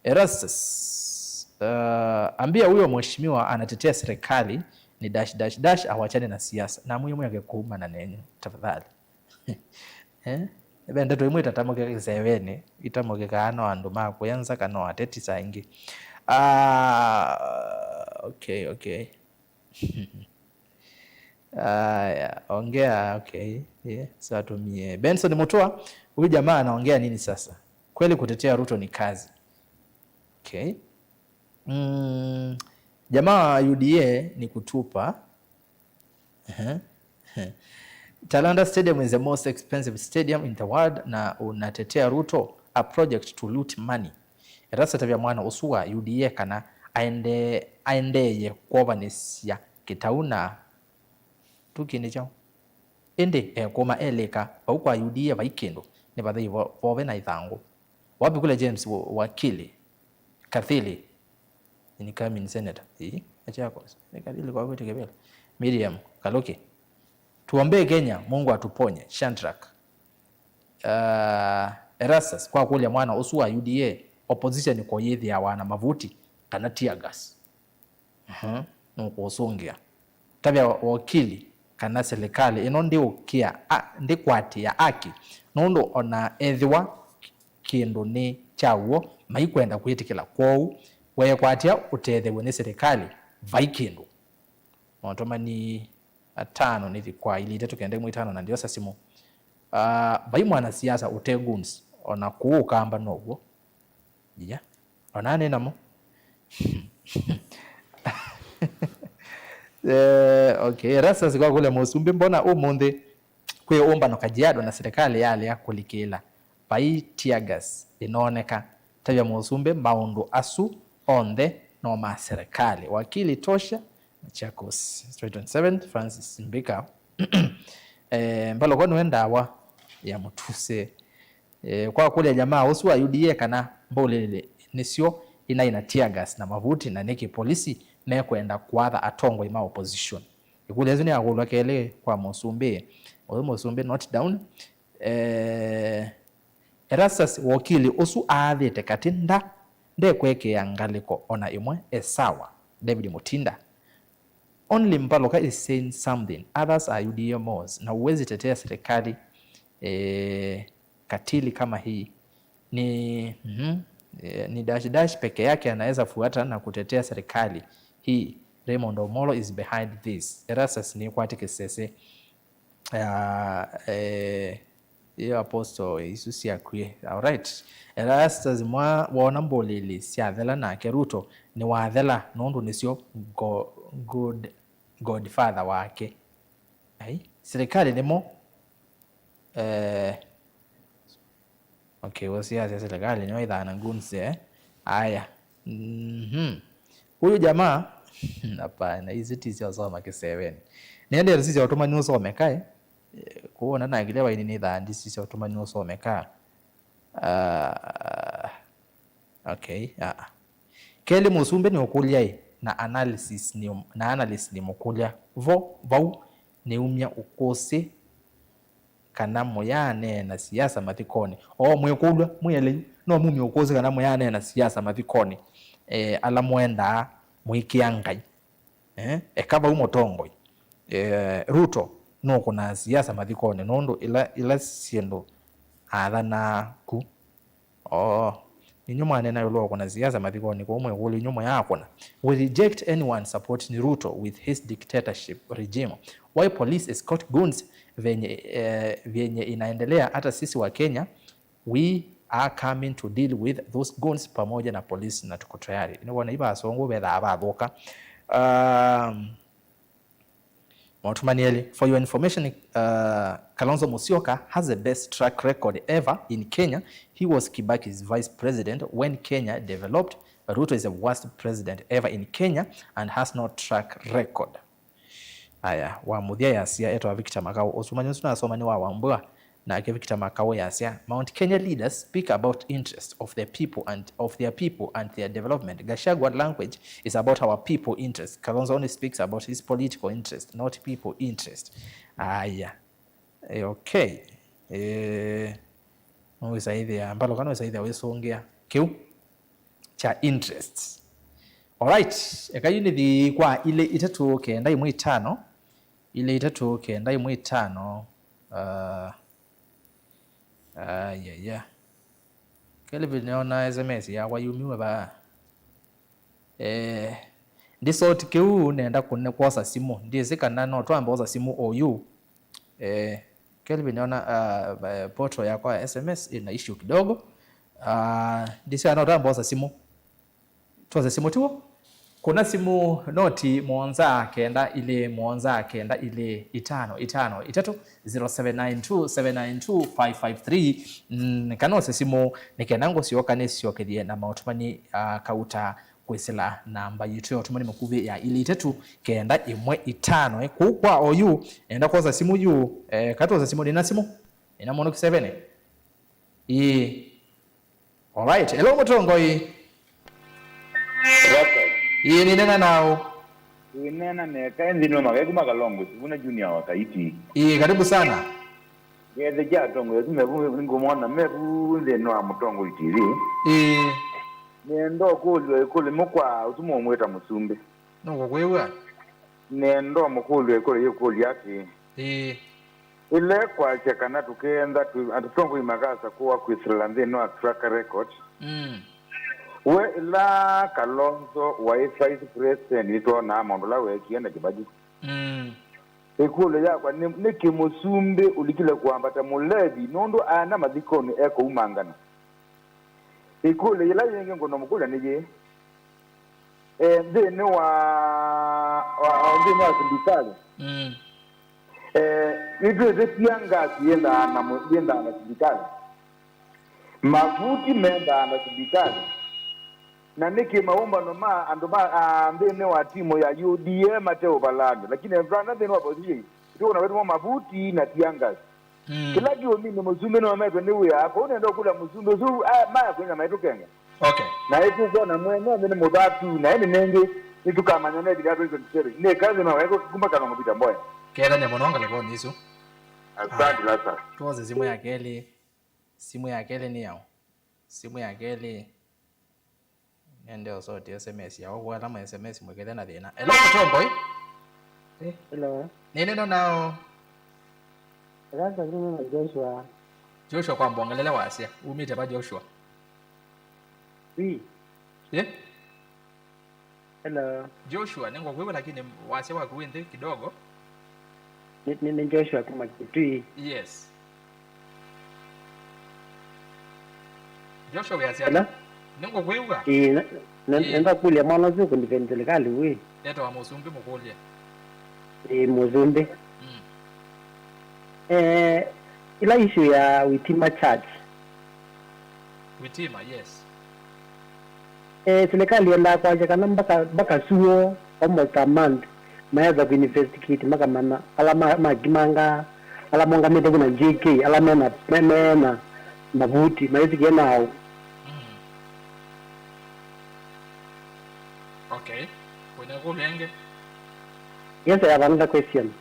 Erastus, uh, ambia huyo mheshimiwa anatetea serikali ni dash dash dash awachane na siasa. Na mwĩmwĩake kuumana nenyu, tafadhali. Eh? Ve ndeto imwe itatamũkĩka Kĩsevenĩ, itamũkĩkaa no andũ ma kũya nza kana o ateti saa ingĩ. Ah, okay, okay. Aya, ongea, okay. Yeah, so atumie. Benson Mutua, huyu jamaa anaongea nini sasa? Kweli kutetea Ruto ni kazi. Okay. Mm, jamaa wa U D A ni kutupa. Ehe. Talanta Stadium is the most expensive stadium in the world na unatetea Ruto, a project to loot money. Erastus, tavya mwana ũsu wa U D A kana aende-, aendeeye kwovanĩsya Kĩtau na Tuki nĩ kyaũ? Ĩndĩ ekũma elĩka vau kwa U D A vai kĩndũ, nĩ vathei vo-, vove na ithangũ. Wapi kule James wa-, wakili Kathili, incoming senator? Ii, Machakos. Nĩ Kathili kwa kwĩtĩkĩvĩla. Miriam Kaluki. Tuombee Kenya, Mungu atuponye. Shandrak. Uh, Erastus, kwa kũlya mwana ũsu wa U D A, opposition kũyĩthĩawa na mavuti kana tear gas? Mhm, nũkũsũngĩa. Tavya wokili kana silikalĩ ĩno ndĩũkĩa, a, ndĩkwatĩa aki, nũndũ ona ethĩwa kĩndũ nĩ kya w'o, maikwenda kwĩtĩkĩla. Kwoou, weekwatya ũtetheew'e nĩ silikalĩ, vai kĩndũ. Maũtũmani atano nĩthi kwa ili itatũ kenda imwe itano na ndiosa simũ. Ah, vai mwanasiasa ũte goons, ona kũu Ũkamba now'o. Iya. Ona nĩ namo. Eh, okay. Erastus kwa kũlya mũsumbĩ, mbona ũmũnthĩ kwĩ ũmbano Kajiado na serikali yalea kũlikĩla? Vai tear gas ĩnooneka. Tavya mũsumbĩ, maũndũ asu onthe no ma serikali. Wakili Tosha, Machakos, twenty twenty-seven, Francis Mbika. Eh, Mbaloko nĩwe ndawa ya mũtuse. Eh, kwa kũlya jamaa ũsu wa U D A kana mbũlĩlĩ nĩsyo inaĩ na tear gas na mavuti, na nĩkĩ polisi mekwenda kwatha atongoi ma opposition? Ĩkũlyo ĩsu nĩyakũlw'a kelĩ kwa mũsumbĩ. Ũyũ mũsumbĩ, note down. Eh, Erastus, wokili ũsu aathĩte katĩ nda, ndekwekea ngalĩko ona ĩmwe, e sawa. David Mutinda. Only Mbalũka is saying something, others are U D A mos, na huwezi tetea serikali, eh, katili kama hii. Ni, mhm, eh, ni dash dash peke yake anaweza fuata na kutetea serikali hii. Raymond Omolo is behind this. Erastus nĩkwatĩ kĩsese. Ah, eh, ĩyo apostle isu syakwie. Alright. Erastus mwa wona mbũlĩlĩ syathela nake Ruto nĩwathela nũndũ nĩsyo go-, good, godfather wake. Ai, serikali nĩmo, eh, okay, wasiasa serikali nĩo ithaa na goons, eh? Aya. Mhm. Huyu jamaa, hapana, hizi ti sya usoma Kiseven. Nende sisi utumani usome kae. Eh, kuona na kile waini ni thandi sisi utumani usome ka. Ah, okay, ah. Kelĩ mũsumbĩ nĩ ũkũlya ĩ, na analysis nĩ, na analyst nĩ mũkũlya. Vo, vau, nĩumya ũkũsĩ kana mũyaneena siasa mathikonĩ. O mwĩkũlw'a, mwĩeleyu, no mumye ũkũsĩ kana mũyaneena siasa mathikonĩ, eh, ala mũendaa mũĩkĩa Ngai. Eh, eka vau mũtongoi, eh, Ruto nũkũnaa siasa mathikonĩ nũndũ ila, ila syĩndũ athanaa ku. Oo, inyw'ĩ mwaneena ĩũlũ wa kũna siasa mathikonĩ, kwoou mwĩkũlyo inyw'ĩ mũyaakũna. We reject anyone supporting Ruto with his dictatorship regime. Why police escort goons vyenye, eh, vyenye inaendelea? Hata sisi wa Kenya, we are coming to deal with those goons pamoja na police na tuko tayari. Nĩwona iva asongo vethaa vathũka. Um, Maũtũmani elĩ. For your information, uh, Kalonzo Musyoka has the best track record ever in Kenya. He was Kibaki's vice president when Kenya developed Ruto is the worst president ever in Kenya and has no track record. Aya, wa mũthya yasya, etawa Victor Makau. Ũsumani ũsu nasoma nĩ wa Wambua, nake Victor Makau yasya, Mount Kenya leaders speak about interest of the people and of their people and their development. Gachagua language is about our people interest. Kalonzo only speaks about his political interest, not people interest. Aya. Eh, okay. Eh, nũĩsaĩthĩa, Mbaluka nũĩsaĩthĩa wĩsũngĩa kĩu kya interests. Alright, eka yu nĩthi kwa ilĩ itatũ kenda ĩmwe itano, ilĩ itatũ kenda ĩmwe itano. Uh, uh, yeah, yeah. Kelvin, nĩona S M S yakwa yumiwe vaa. Eh, ndisoti kĩu, nenda kũne-, kwosa simũ. Ndyĩsĩ kana no twambe osa simũ oyu. Eh, Kelvin, nĩona, ah, eh, portal yakwa ya S M S ĩna issue kidogo. Ah, ndisĩ kana no twambe osa simũ. Twose simũ tiwo? Kũna simũ noti mũonza kenda ilĩ mũonza kenda ilĩ itano itano itatũ, zero seven nine two seven nine two five five three. Mm, kana ose simũ nĩ kenda ngũsyoka nĩsyokethye na maũtũmani, ah, kauta kwĩsĩla namba yitũ ya ũtũmani mũkuvĩ ya ilĩ itatũ kenda ĩmwe itano. Eh, kũu kwa oyu, enda kwosa simũ yu, eh, katwosa simũ, nĩna simũ? Nĩna mũndũ kĩseveni? Ĩĩ. Alright, hello mũtongoi. Ĩĩ, nĩnena nao. Wĩnena neka nthĩnĩ wa maweka ma Kalongo, Sivuna Junior wa Kaiti. Ĩĩ, karibu sana. Ngethe kya atongoi asu mevu ngũmona mevu nthĩnĩ wa Mũtongoi T V. Ĩĩ. Nenda ũkũlyo ĩkũlyo mũ kwa ũsu mũmwĩta Mũsumbĩ. Nũkũkwĩw'a? Nenda ũmũkũlyo ĩkũlyo yĩkũlya atĩĩ. Ĩĩ. Ĩla kwasya kana tũkeenda tũ-, atongoi makasa kũa kwĩsĩla nthĩnĩ wa track record. Mm. We ĩla Kalonzo waĩ vice president nĩtwonaa maũndũ ala weekie na Kĩbaki. Mm. Ĩkũlyo yakwa nĩ, nĩkĩ Mũsumbĩ ũlikile kwambata mũlevi nũndũ aenda mathikonĩ ekũumangana? Ĩkũlyo yĩla yĩngĩ ngũna mũkũlya nĩ yĩĩ, eh, nthĩnĩ wa, wa, wa, nthĩnĩ wa silikalĩ, mm, eh, nĩtwĩsĩ tear gas yĩendaa na mũ-, yĩendaa na silikalĩ. Mavuti mendaa na silikalĩ. Na nĩkĩ maũmbano ma andũ ma, a, nthĩnĩ wa timu ya U D A mate ũvalani? Lakini vana nthĩnĩ wa opposition, ĩtũkũna wetu mo mavuti na tear gas. Mm. Kĩla kĩũmini Mũsumbĩ nĩometwe nĩ wĩa, kwoou nenda ũkũlya Mũsumbĩ ũsu, a, maya kwĩnya maitũkenga. Okay. Na ĩtũkwona mwene nĩ mũthatu, na ĩndĩ nĩngĩ nĩtũkamanya nethĩna twenty twenty-seven. Nĩ kathĩ no weko kuma Kalongo Peter Mboya. Kethania mũno ngalĩkonĩ isu. Asante, Lazarus. Twose simũ ya kelĩ. Simũ ya kelĩ nĩ yaũ? Simũ ya kelĩ. Nende ũsoti S M S ya ũkwela ma S M S mwĩkĩle na thĩna. Hello, Mũtongoi. Eh, hello. Nĩ neno nao. Sasa mimi na Joshua. Joshua kwa mbongelele wasya. Umĩte pa Joshua? Wi. Eh? Hello. Joshua, nĩngũkwĩw'a lakini wasya waku wĩ nthĩ kidogo. Nĩ, nĩ, nĩ Joshua kuma Kitui. Yes. Joshua wĩasya. Hello? Nĩngũkwĩw'a. Ĩĩ, na, na, ĩĩ, nenda kũlya mwana ũsu kũndiveni serikali wĩ. Etawa Mũsumbĩ mũkũlye. Ĩĩ, Mũsumbĩ. Mm. Eh, ila issue ya Witima Church. Witima, yes. Eh, serikali yendaa kwasya kana mpaka, mpaka suo almost a month maetha kũinvestigate makamanya ala ma-, makimanga, ala mongamĩte kuna J K, ala mena, me-, mena mavuti maisikie nao. Mm. Okay. Wĩna ĩkũlyo ĩngĩ? Yes, I have another question.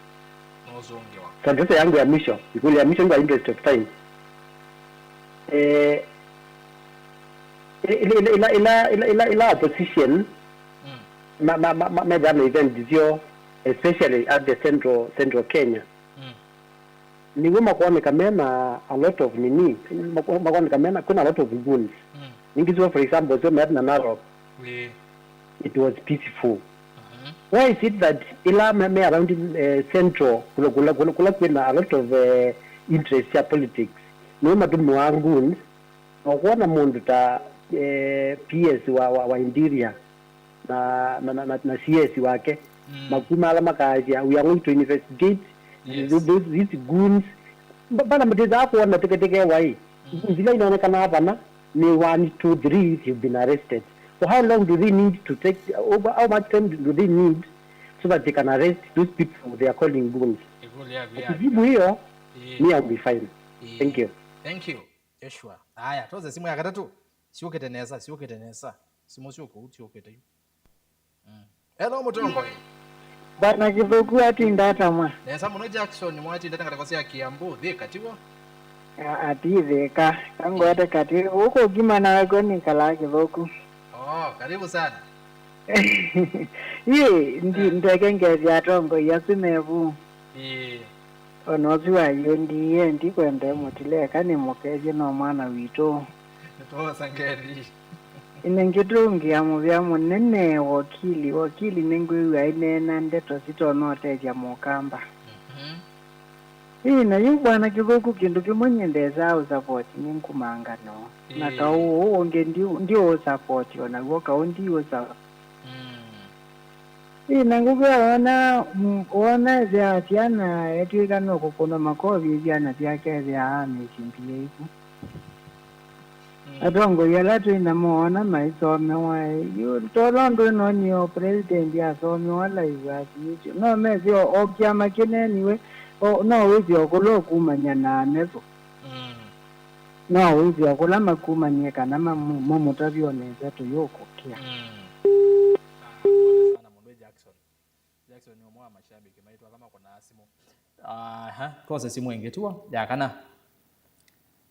Nũsũngĩwa. Sasa yangu ya mwisho, ĩkũlyo ya mwisho kwa interest of time. Eh, ila, ila, ila opposition, mm, ma, ma, ma, ma, methana event zyo, especially at the central, central Kenya. Mm. Nĩw'o makwoneka mena a lot of nini, makwo-, makwoneka mena, kwĩna a lot of goons. Mm. Ningĩ sio, for example, sio met na Narok. Ĩĩ. It was peaceful. Mhm. Why is it that ila me, me around, eh, central, kula, kula, kula, kula kwĩna a lot of, eh, interest ya politics, nĩw'o matũmĩwa goons, na ũkwona mũndũ ta, eh, P S wa, wa, wa interior na, na, na, na, na C S wake, mm, makuma ala makaasya, "We are going to investigate, yes, those, these goons." Ba-, bana matĩthaa kuona teketeke wai. Mm. Goons ila inonekanaa vana nĩ one, two, three, they've been arrested. For how long do they need to take, over how much time do they need so that they can arrest those people they are calling goons? Ĩkũlyo yaku ya Akijibu hiyo, ĩĩ, me, I'll be fine. Ĩĩ. Thank you. Thank you, Joshua. Aya, tose simu ya katatũ. Syũkĩte nesa, syũkĩte nesa. Simu syũkũ, syũkĩte yu. Mm. Hello, Mũtongoi. Bwana Kĩthũku atinda atamwa? Nesa mũno, Jackson, mwatinda na ngalĩko sya Kiambu, Thika, tiw'o? A-, ati Thika. Kangwate kati. Gũkũ ngima nawe kw'o nĩkalaa Kĩthũku. Oh, karibu sana. Ĩĩ, ndi-, ndeke ngethya atongoi asu me vu. Ĩĩ. O na ũsu wa U D A ndikwenda mũtile, eka nĩmũkethye no mwana witũ. Nĩtwosa ngethi. Ĩna ngĩtũngĩa mũvea mũnene, wakili, wakili nĩngwĩw'a aineena ndeto sitonya ũtethya Mũkamba. Mhm. Ĩĩ, na yu Bwana Kĩthũku, kĩndũ kĩmwe nyie ndesaa ũsapoti nĩ nkumangano. Na, ĩĩ, kaũ ũũ ũngĩ ndi-, ndiũũsapoti, o naw'o kaũ ndiũsa-, Mm. Ĩĩ, na ngũkwĩa, wona, mm, wona ethĩawa syana etw'ĩka no kũkũnwa makovi syana syake, ethĩawa amĩsimbie iku. Mm. Atongoi ala twĩ namo ona maisomewa, ĩ, yu, tolo ndwĩnonie o president asomewa live asiĩtyo. No mesĩ o, o kyama kĩneeniwe, o, no wĩsĩ o kũla ũkumany'a na ametho. Mm. No wĩsĩ o kũla makumanie kana mamu-, mamũtavye o nesa tũyũkũkĩa. Mm. Ah, pole sana mũndũ Jackson. Jackson nĩ ũmwe wa mashabiki maitũ ala makũnaa simũ. Aha, twose simũ ĩngĩ tuo ya kana.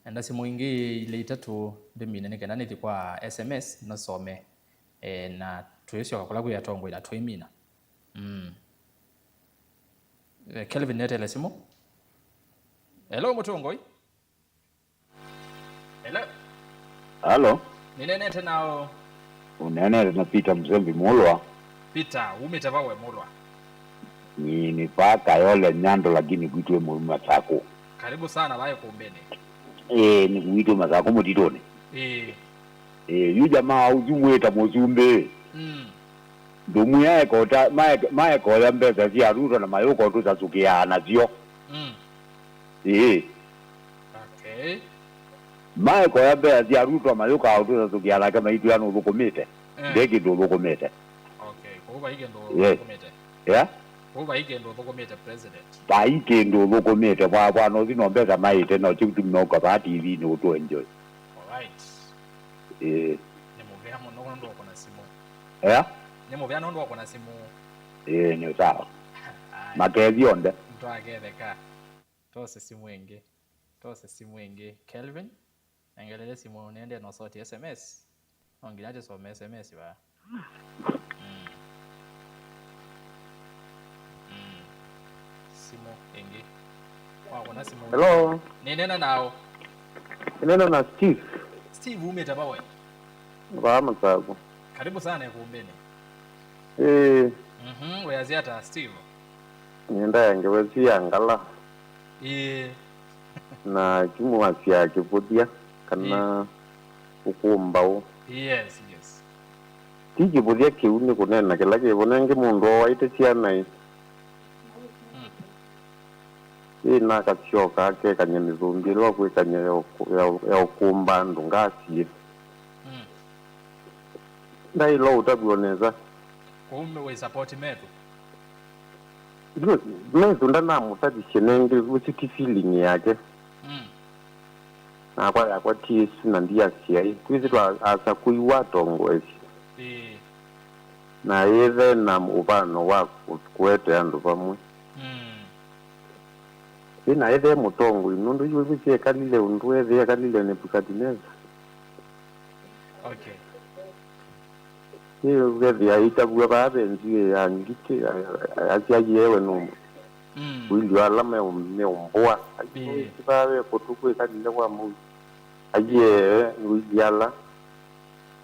Enda simũ ingĩ ilĩ itatũ ndĩmine nĩ kenda nĩthi kwa S M S nasome. E, na twĩsyoka kũla kwĩ atongoi na tũimina. Mm. Eh, Kelvin, netele simũ. Hello, Mũtongoi. Hello. Halo. Nĩneenete nao. Ũneenete na Peter Msembi Mulwa. Peter, umĩte va we Mulwa? Ni, ni vaa Kayole Nyando, lakini kwitũ ĩ Mũlima Sako. Karibu sana vae kumbene. Eh, ni kwitũ Masako mũtitũnĩ. Eh. Eh, yu jamaa ũsu wĩta mũsumbĩ. Mm. Ndũmwĩa ekota, maek-, maekoya mbesa sya Ruto na mayũka ũtũsasũkĩaa nasyo. Mm. Ĩĩ. Okay. Maekoya mbesa sya Ruto mayũka ũtũsasũkĩa nake maitwĩa nũthũkũmĩte. Eh. Nde kĩndũ ũthũkũmĩte. Okay. Kũu vai kĩndũ, yes, ũthũkũmĩte. Yeah? Kũu vai kĩndũ ũthũkũmĩte, President. Vai kĩndũ ũthũkũmĩte. Bwa, bwana ũsu no mbesa maĩte, no kĩu tũmĩũka vaa T V-inĩ ũtũ enjoy. Alright. Ĩĩ. Nĩ mũvea mũno nũndũ wa kũna simũ. Yeah? Nĩ mũvea nũndũ wa kũna simũ. Ĩĩ, nĩ sawa. Aya. Makethya onthe. Mtu aketheka. Tose simũ ĩngĩ. Tose simũ ĩngĩ. Kelvin, nengelele simũ nende no soti S M S. No nginya tũsome S M S vaa. Mm. Mm. Simũ ĩngĩ. Wakũna simũ. Hello. Nĩneena nao. Nĩneena na Steve. Steve, umĩte va we? Vaa Masaku. Karibu sana ĩkumbĩnĩ. Ĩĩ. Mhm, wĩasya ata Steve? Nĩendaa ngewa ĩsu ya ngala. Ĩĩ. Na kimwasya kĩvũthya kana, ĩĩ, ũkũmbaũ. Yes, yes. Ti kĩvũthya kĩu nĩ kũneena kĩla kĩvo nengĩ mũndũ oaĩte syana ĩ. Mm. Ĩ nakasyoka akekany'a mĩthũmbĩ ĩla ũkwĩkany'a ya ũkũ-, ya ũ-, ya ũkũmba andũ ngasi ĩ. Mm. Ndaĩla ũtavw'a nesa. Kũu me-, wĩ support Methu? Ndiwe, Methu ndanamũtavisye nengĩ, ũsu ti feeling yake. Mm. Nakwa yakwa ti ĩsu na ndiasyaĩ. Twĩsĩ twa asakũiwa atongoesye. Ĩĩ. Na ĩthe na ũvano wa kũ-, kũete andũ vamwe. Mm. Ĩ na ĩthe mũtongoi, nũndũ yu wĩsĩ ekalile ũndũ ethĩ ekalile Nebukadinesa. Okay. Ĩ ũkethĩa aitavw'a vaa ve nzw'ĩĩ ya ngitĩ, a-, a-, asyaie we nũmũ. Mm. Ũilyo ala meũ-, meũmbũa. Ĩĩ. Aitavaa ve kũtũ kwĩkalile kwa mũi. Aiee, ũilyo ala.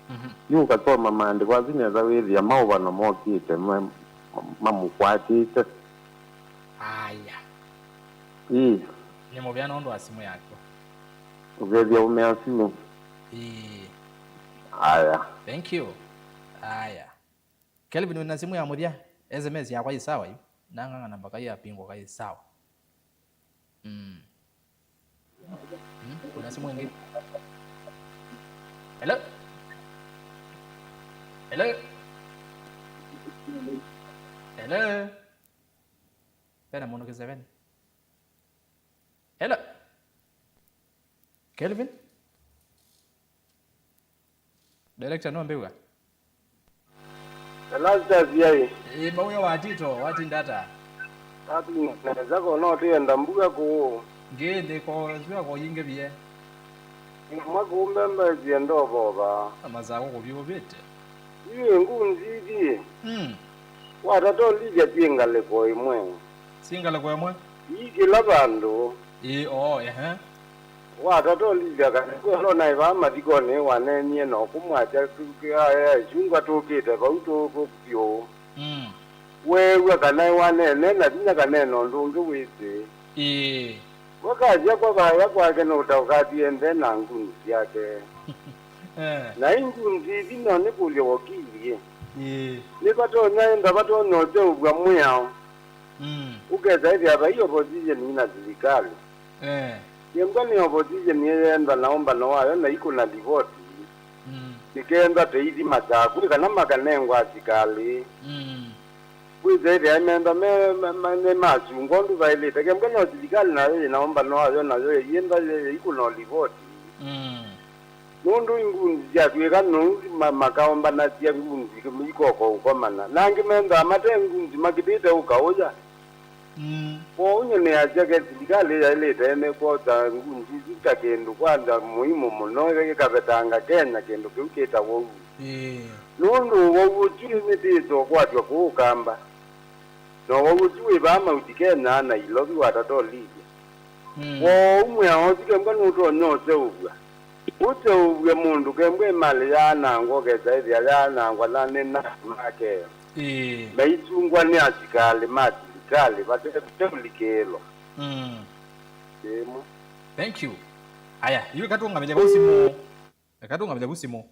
Mhm. Yu ũkasoma maandĩko asu nesa wĩthĩa maũvano mokĩte ma-, ma-, mamũkwatĩte. Aya. Ĩĩ. Nĩ mũvea nũndũ wa simũ yaku. Ũkethĩa ũmea simũ. Ĩĩ. Aya. Thank you. Aya. Kelvin, wĩna simũ ya mũthya? S M S yakwa ĩ sawa yu. Nang'ang'ana mpaka yapingwa ka ĩ sawa. Mm. Mm, kuna simu ĩngĩ. Hello? Hello? Hello? Vena mũndũ kĩseveni? Hello? Kelvin? Director, no mbĩw'a? Elastus yai. Ĩ, mawĩa wa Tito, watinda ata? Ati neza ko no tienda mbua kũũ. Ngĩthĩ ko zua ko yingĩ vie. Imwe kũũ mbembe zienda ũvova. Na masako kũvyũvĩte. Ii ngunzi ithi. Mm. Watata ũlilya syĩ ngalĩko ĩmwe. Syĩ ngalĩko ĩmwe? Ii kĩla vandũ. Ĩ, oo, ehe. Watata ũlilya kana kwelo naĩ vaa mathikonĩ waneenie na ũkũmwasya aya ĩsyungwa tũkĩte vau tũkũ vyũ. Mm. Weew'a kana wanene na vinya kana ena ũndũ ũngĩ wĩsĩ. Ĩĩ. Wakasya kwa vaya kwake nũtaũkatie nthĩ na ngunzi syake. Eh. Na inguni ithi no nĩkũlye wakili ĩ. Ĩĩ. Nĩvatonya enda vatonya ũseũvw'a mwĩao. Mm. Ũkesa ĩthĩa vai opposition na silikalĩ. Eh. Kĩmbwa nĩ opposition yĩyenda na ũmbano wayo na ikũna livoti. Mm. Nĩkenda teithi masakwĩ kana makanengwa asikalĩ. Mm. Kwĩsa ĩthĩa memba me, me, me, nĩ masungwa ũndũ vaĩlĩte. Kembwa no silikalĩ nayo yĩna ũmbano wayo nayo yĩenda yĩikũna livoti. Mm. Nũndũ ingunzi syatw'ĩka nũu ma, makaombanasya ngunzi ikoko ũkomana. Na angĩ mendaa mate ngunzi makĩtĩte ũkaũya. Mm. Kwoou nyie nĩasya ke silikalĩ yaĩlĩte nĩ kwosa ngunzi isu ta kĩndũ kwanza mũimu mũno ĩkavetanga Kenya kĩndũ kĩu kĩtawa ũu. Ĩĩ. Nũndũ ũwau ũsu nĩtĩĩsa ũkwatw'a kũũ Kamba. Na ũwau ũsu wĩ vaa Mount Kenya na Nairobi watata ũlilya. Mm. Kwoou mwĩao ũsu kembwa nũtonya ũseũvw'a. Ũseũvw'e mũndũ kembwa ĩmalĩ yaanangwa ũkesa ĩthĩa yaanangwa na nĩ na make. Ĩĩ. Maisungwa nĩ asikalĩ ma silikalĩ vate, vate ũlikĩĩlo. Mm. Ĩmwe. Thank you. Aya, yu katũngamĩle vau simũ. Katũngamĩle vau simũ.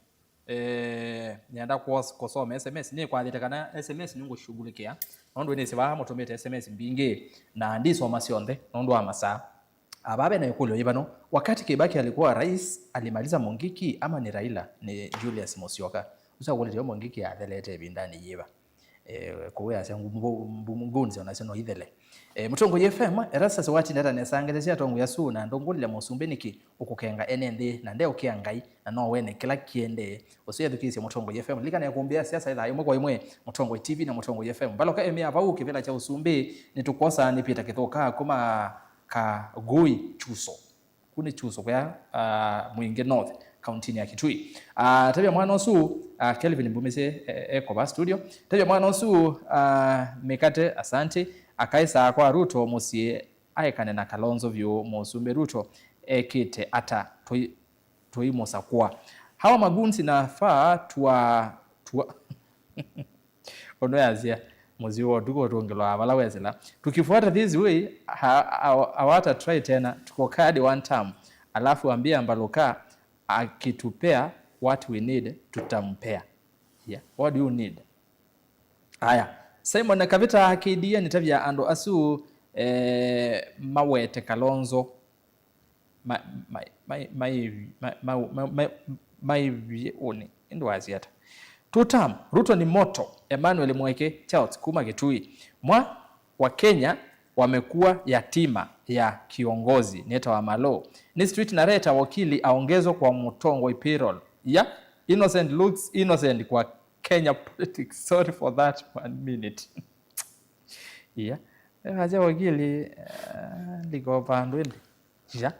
Eh, nyenda kũs-, kũsoma S M S. Nĩkwathĩte kana S M S nĩngũshughulikia. Nũndũ nĩsĩ vaa mũtũmĩte S M S mbingĩ. Na ndisoma syonthe, nũndũ wa masaa. Ava ve na ĩkũlyo yĩ vano, wakati Kibaki alikuwa rais, alimaliza Mungiki ama ni Raila? Ni Julius Musyoka. Ũsu akũlĩtye Mungiki athelete ĩvindanĩ yĩva? Eh, kũwĩasya ngunzi o nasyo no ithele. Eh, Mũtongoi F M, Erastus watinda ata nesa ngelesya atongoi asu na ndũngũlĩlya mũsumbĩ nĩkĩ ũkũkenga ene nthĩ na ndeũkĩa Ngai na no wene kĩla kĩendee. Ũsu ethukĩĩsye Mũtongoi F M. Lilikana ĩkũmbĩ ya siasa ĩthaa ĩmwe kwa ĩmwe, Mũtongoi T V na Mũtongoi F M. Mbalũka emĩa vau kĩvĩla kya ũsumbĩ, nĩtũkwosa nĩ Peter Kĩthũka kuma Kagũi Chuso. Ku nĩ Chuso kũya, ah, Mwingĩ North, kauntinĩ ya Kitui. Ah, tavya mwana ũsu, ah, Kelvin Mbumisye, eh, eko va studio. Tavya mwana ũsu, ah, Mĩkate, asante, akaĩsaa kwa Ruto mũsyĩ aekane na Kalonzo vyũ, mũsumbĩ Ruto ekĩte ata? Tũi-, tũimũsakũa. Hawa magoons inafaa tuwa-, tuwa-, Ũndũ yasya, mũsyĩ wa ũtukũ ũtũngĩlwa vala wesĩla. Tukifuata this way, ha-, ha-, hawata try tena, tuko kadi one term. Alafu ambia Mbaluka akitupea what we need, tutampea. Yeah. What do you need? Aya. Simon Kavita, K D A nĩtavya andũ asu, eh, mawete Kalonzo. Ma-, mai-, mai-, mai-, mai-, mai-, mai-, maivie ũnĩ, ĩndĩ wasya ata? Two term, Ruto ni moto. Emmanuel Mweke Charles kuma Kitui. Mwa wa Kenya wamekuwa yatima ya kiongozi. Nĩtawa Malo. Ni street narrator wakili aongezwe kwa Mũtongoi payroll. Ya, innocent looks innocent kwa Kenya politics. Sorry for that one minute. Ia. Asya wakili, eh, ndiko vandũ ĩndĩ. Ya.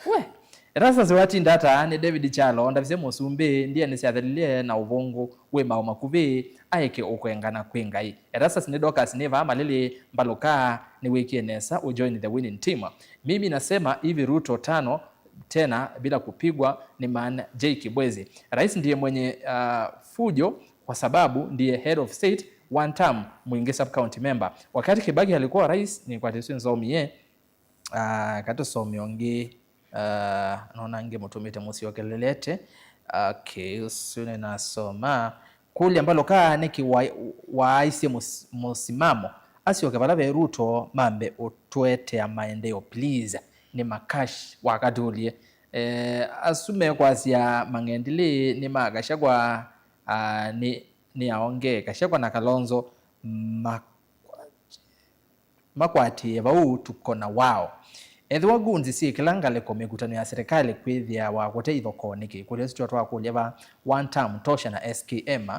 We. Erastus watinda ata nĩ David Kyalo, ndavisye mũsumbĩ, ndianĩ syathelile na ũvũngũ, wĩ maũ makuvĩ, aeke ũkwengana kwĩ Ngai. Erastus nĩ Dorcas nĩ vaa malĩlĩ, mbalũka, nĩwĩkie nesa, ujoin the winning team. Mimi nasema hivi, Ruto tano tena bila kupigwa ni man J Kibwezi. Rais ndiye mwenye, uh, fujo kwa sababu ndiye head of state, one term, Mwingi sub county member. Wakati Kibaki alikuwa rais, nĩkwatĩswe nzomie, ah, katũsome ũngĩ, ah, nona angĩ mũtũmĩte mũsyokelelete. Okay, ũsu nĩnasoma. Kũlya Mbalũka nĩkĩ wa-, waaisye mũs-, mũsimamo? Asyoke vala ve Ruto mambe ũtũetea maendeeo, please. Nĩ Makash wakatũlye. Eh, asu mekwasya mang'endilĩ nĩ ma Gachagua, ah, nĩ, nĩ aongee. Gachagua na Kalonzo ma-, makwatĩĩe vau tũkona wao. Ethĩwa goons syĩkĩla ngalĩko mĩkutano ya serikali kwĩthĩawa kũte ithokoo nĩkĩ? Kũlyo sityo twakũlya va one term tosha na S K M,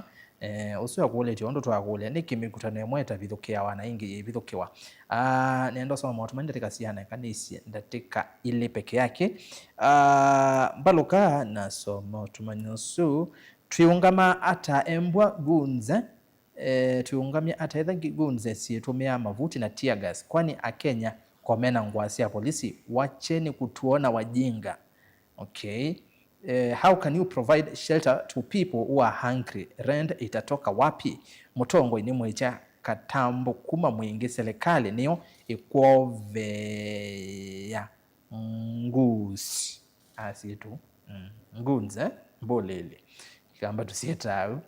eh, ũsu akũlĩtye ũndũ twakũlya nĩkĩ mĩkutano ĩmwe ĩtavithũkĩawa na ĩngĩ yĩvithũkĩwa. Ah, nenda ũsoma maũtũmani ndatĩka siana ĩka nĩsye ndatĩka ilĩ peke yake. Ah, mbalũka nasoma ũtũmani ũsu. Twĩũngama ata embwa goons, eh? Eh, twĩũngamye ata etha gi-, goons syĩtũmĩaa mavuti na tear gas? Kwani Akenya ko mena ngũa sya polisi? Wacheni kutuona wajinga. Okay. Eh, how can you provide shelter to people who are hungry? Rent itatoka wapi? Mũtongoi nĩ mwĩkya katambo kuma mwingĩ, serikali nĩyo ĩkwoveea. Ngusi. Asyetu. Mm. Goons, eh? Mbũlĩlĩ. Kamba tũsyĩtaa ũu.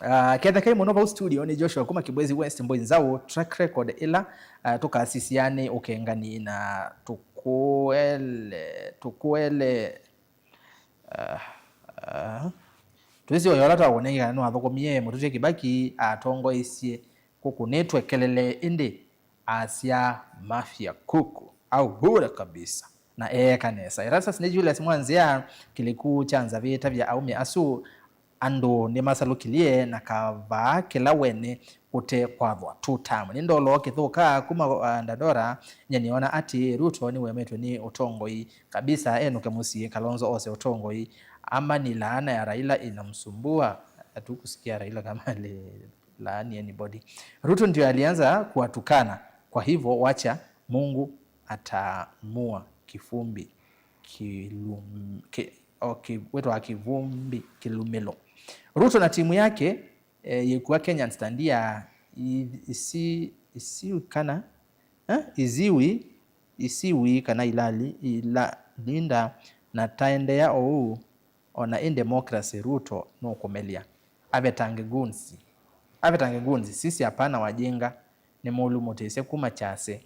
Ah, ketha kai mũno vau studio nĩ Joshua kuma Kibwezi West, Mboi Nzau. Track record ĩla, ah, tũkasisya nĩ ũkengani na tũkũele, tũkũele, ah, ah, twĩsĩ oyo ũla twakũnengane nĩwathũkũmie mũtũtye Kibaki atongoesye kũkũnĩtwe kelele ĩndĩ asya mafia kuku au bure kabisa. Na eeka nesa. Erastus nĩ Julius Mwanzĩa, kĩlĩku kya nzavĩ ĩtavya aũme asu, andũ nĩmasalũkilye na kavaa kĩla wene kũte kwathwa. Two term. Nĩ ndoloo kĩthũka kuma, uh, Dandora, nye nĩona atĩ Ruto nĩwemetwe nĩ ũtongoi kabisa, enũke mũsyĩ. Kalonzo ose ũtongoi, amani laana ya Raila inamsumbua. Hatukusikia Raila kama ali laani anybody. Ruto ndio alianza kuwatukana, kwa hivyo wacha Mungu ataamua. Kivumbi kilum-, ki-, o, ki-, wĩtawa kivumbi kĩlumĩlo. Ruto na timu yake, eh, yĩkua Kenyans ta ndia i-, isi-, isiwi kana, eh, iziwi, isiwi kana ilali, ila, linda na taendeea oou. Ona ĩ democracy Ruto nũkũmelya. Avetange goons. Avetange goons, sisi hapana wajinga, nĩ mũlumũtĩsye kuma kyasĩ.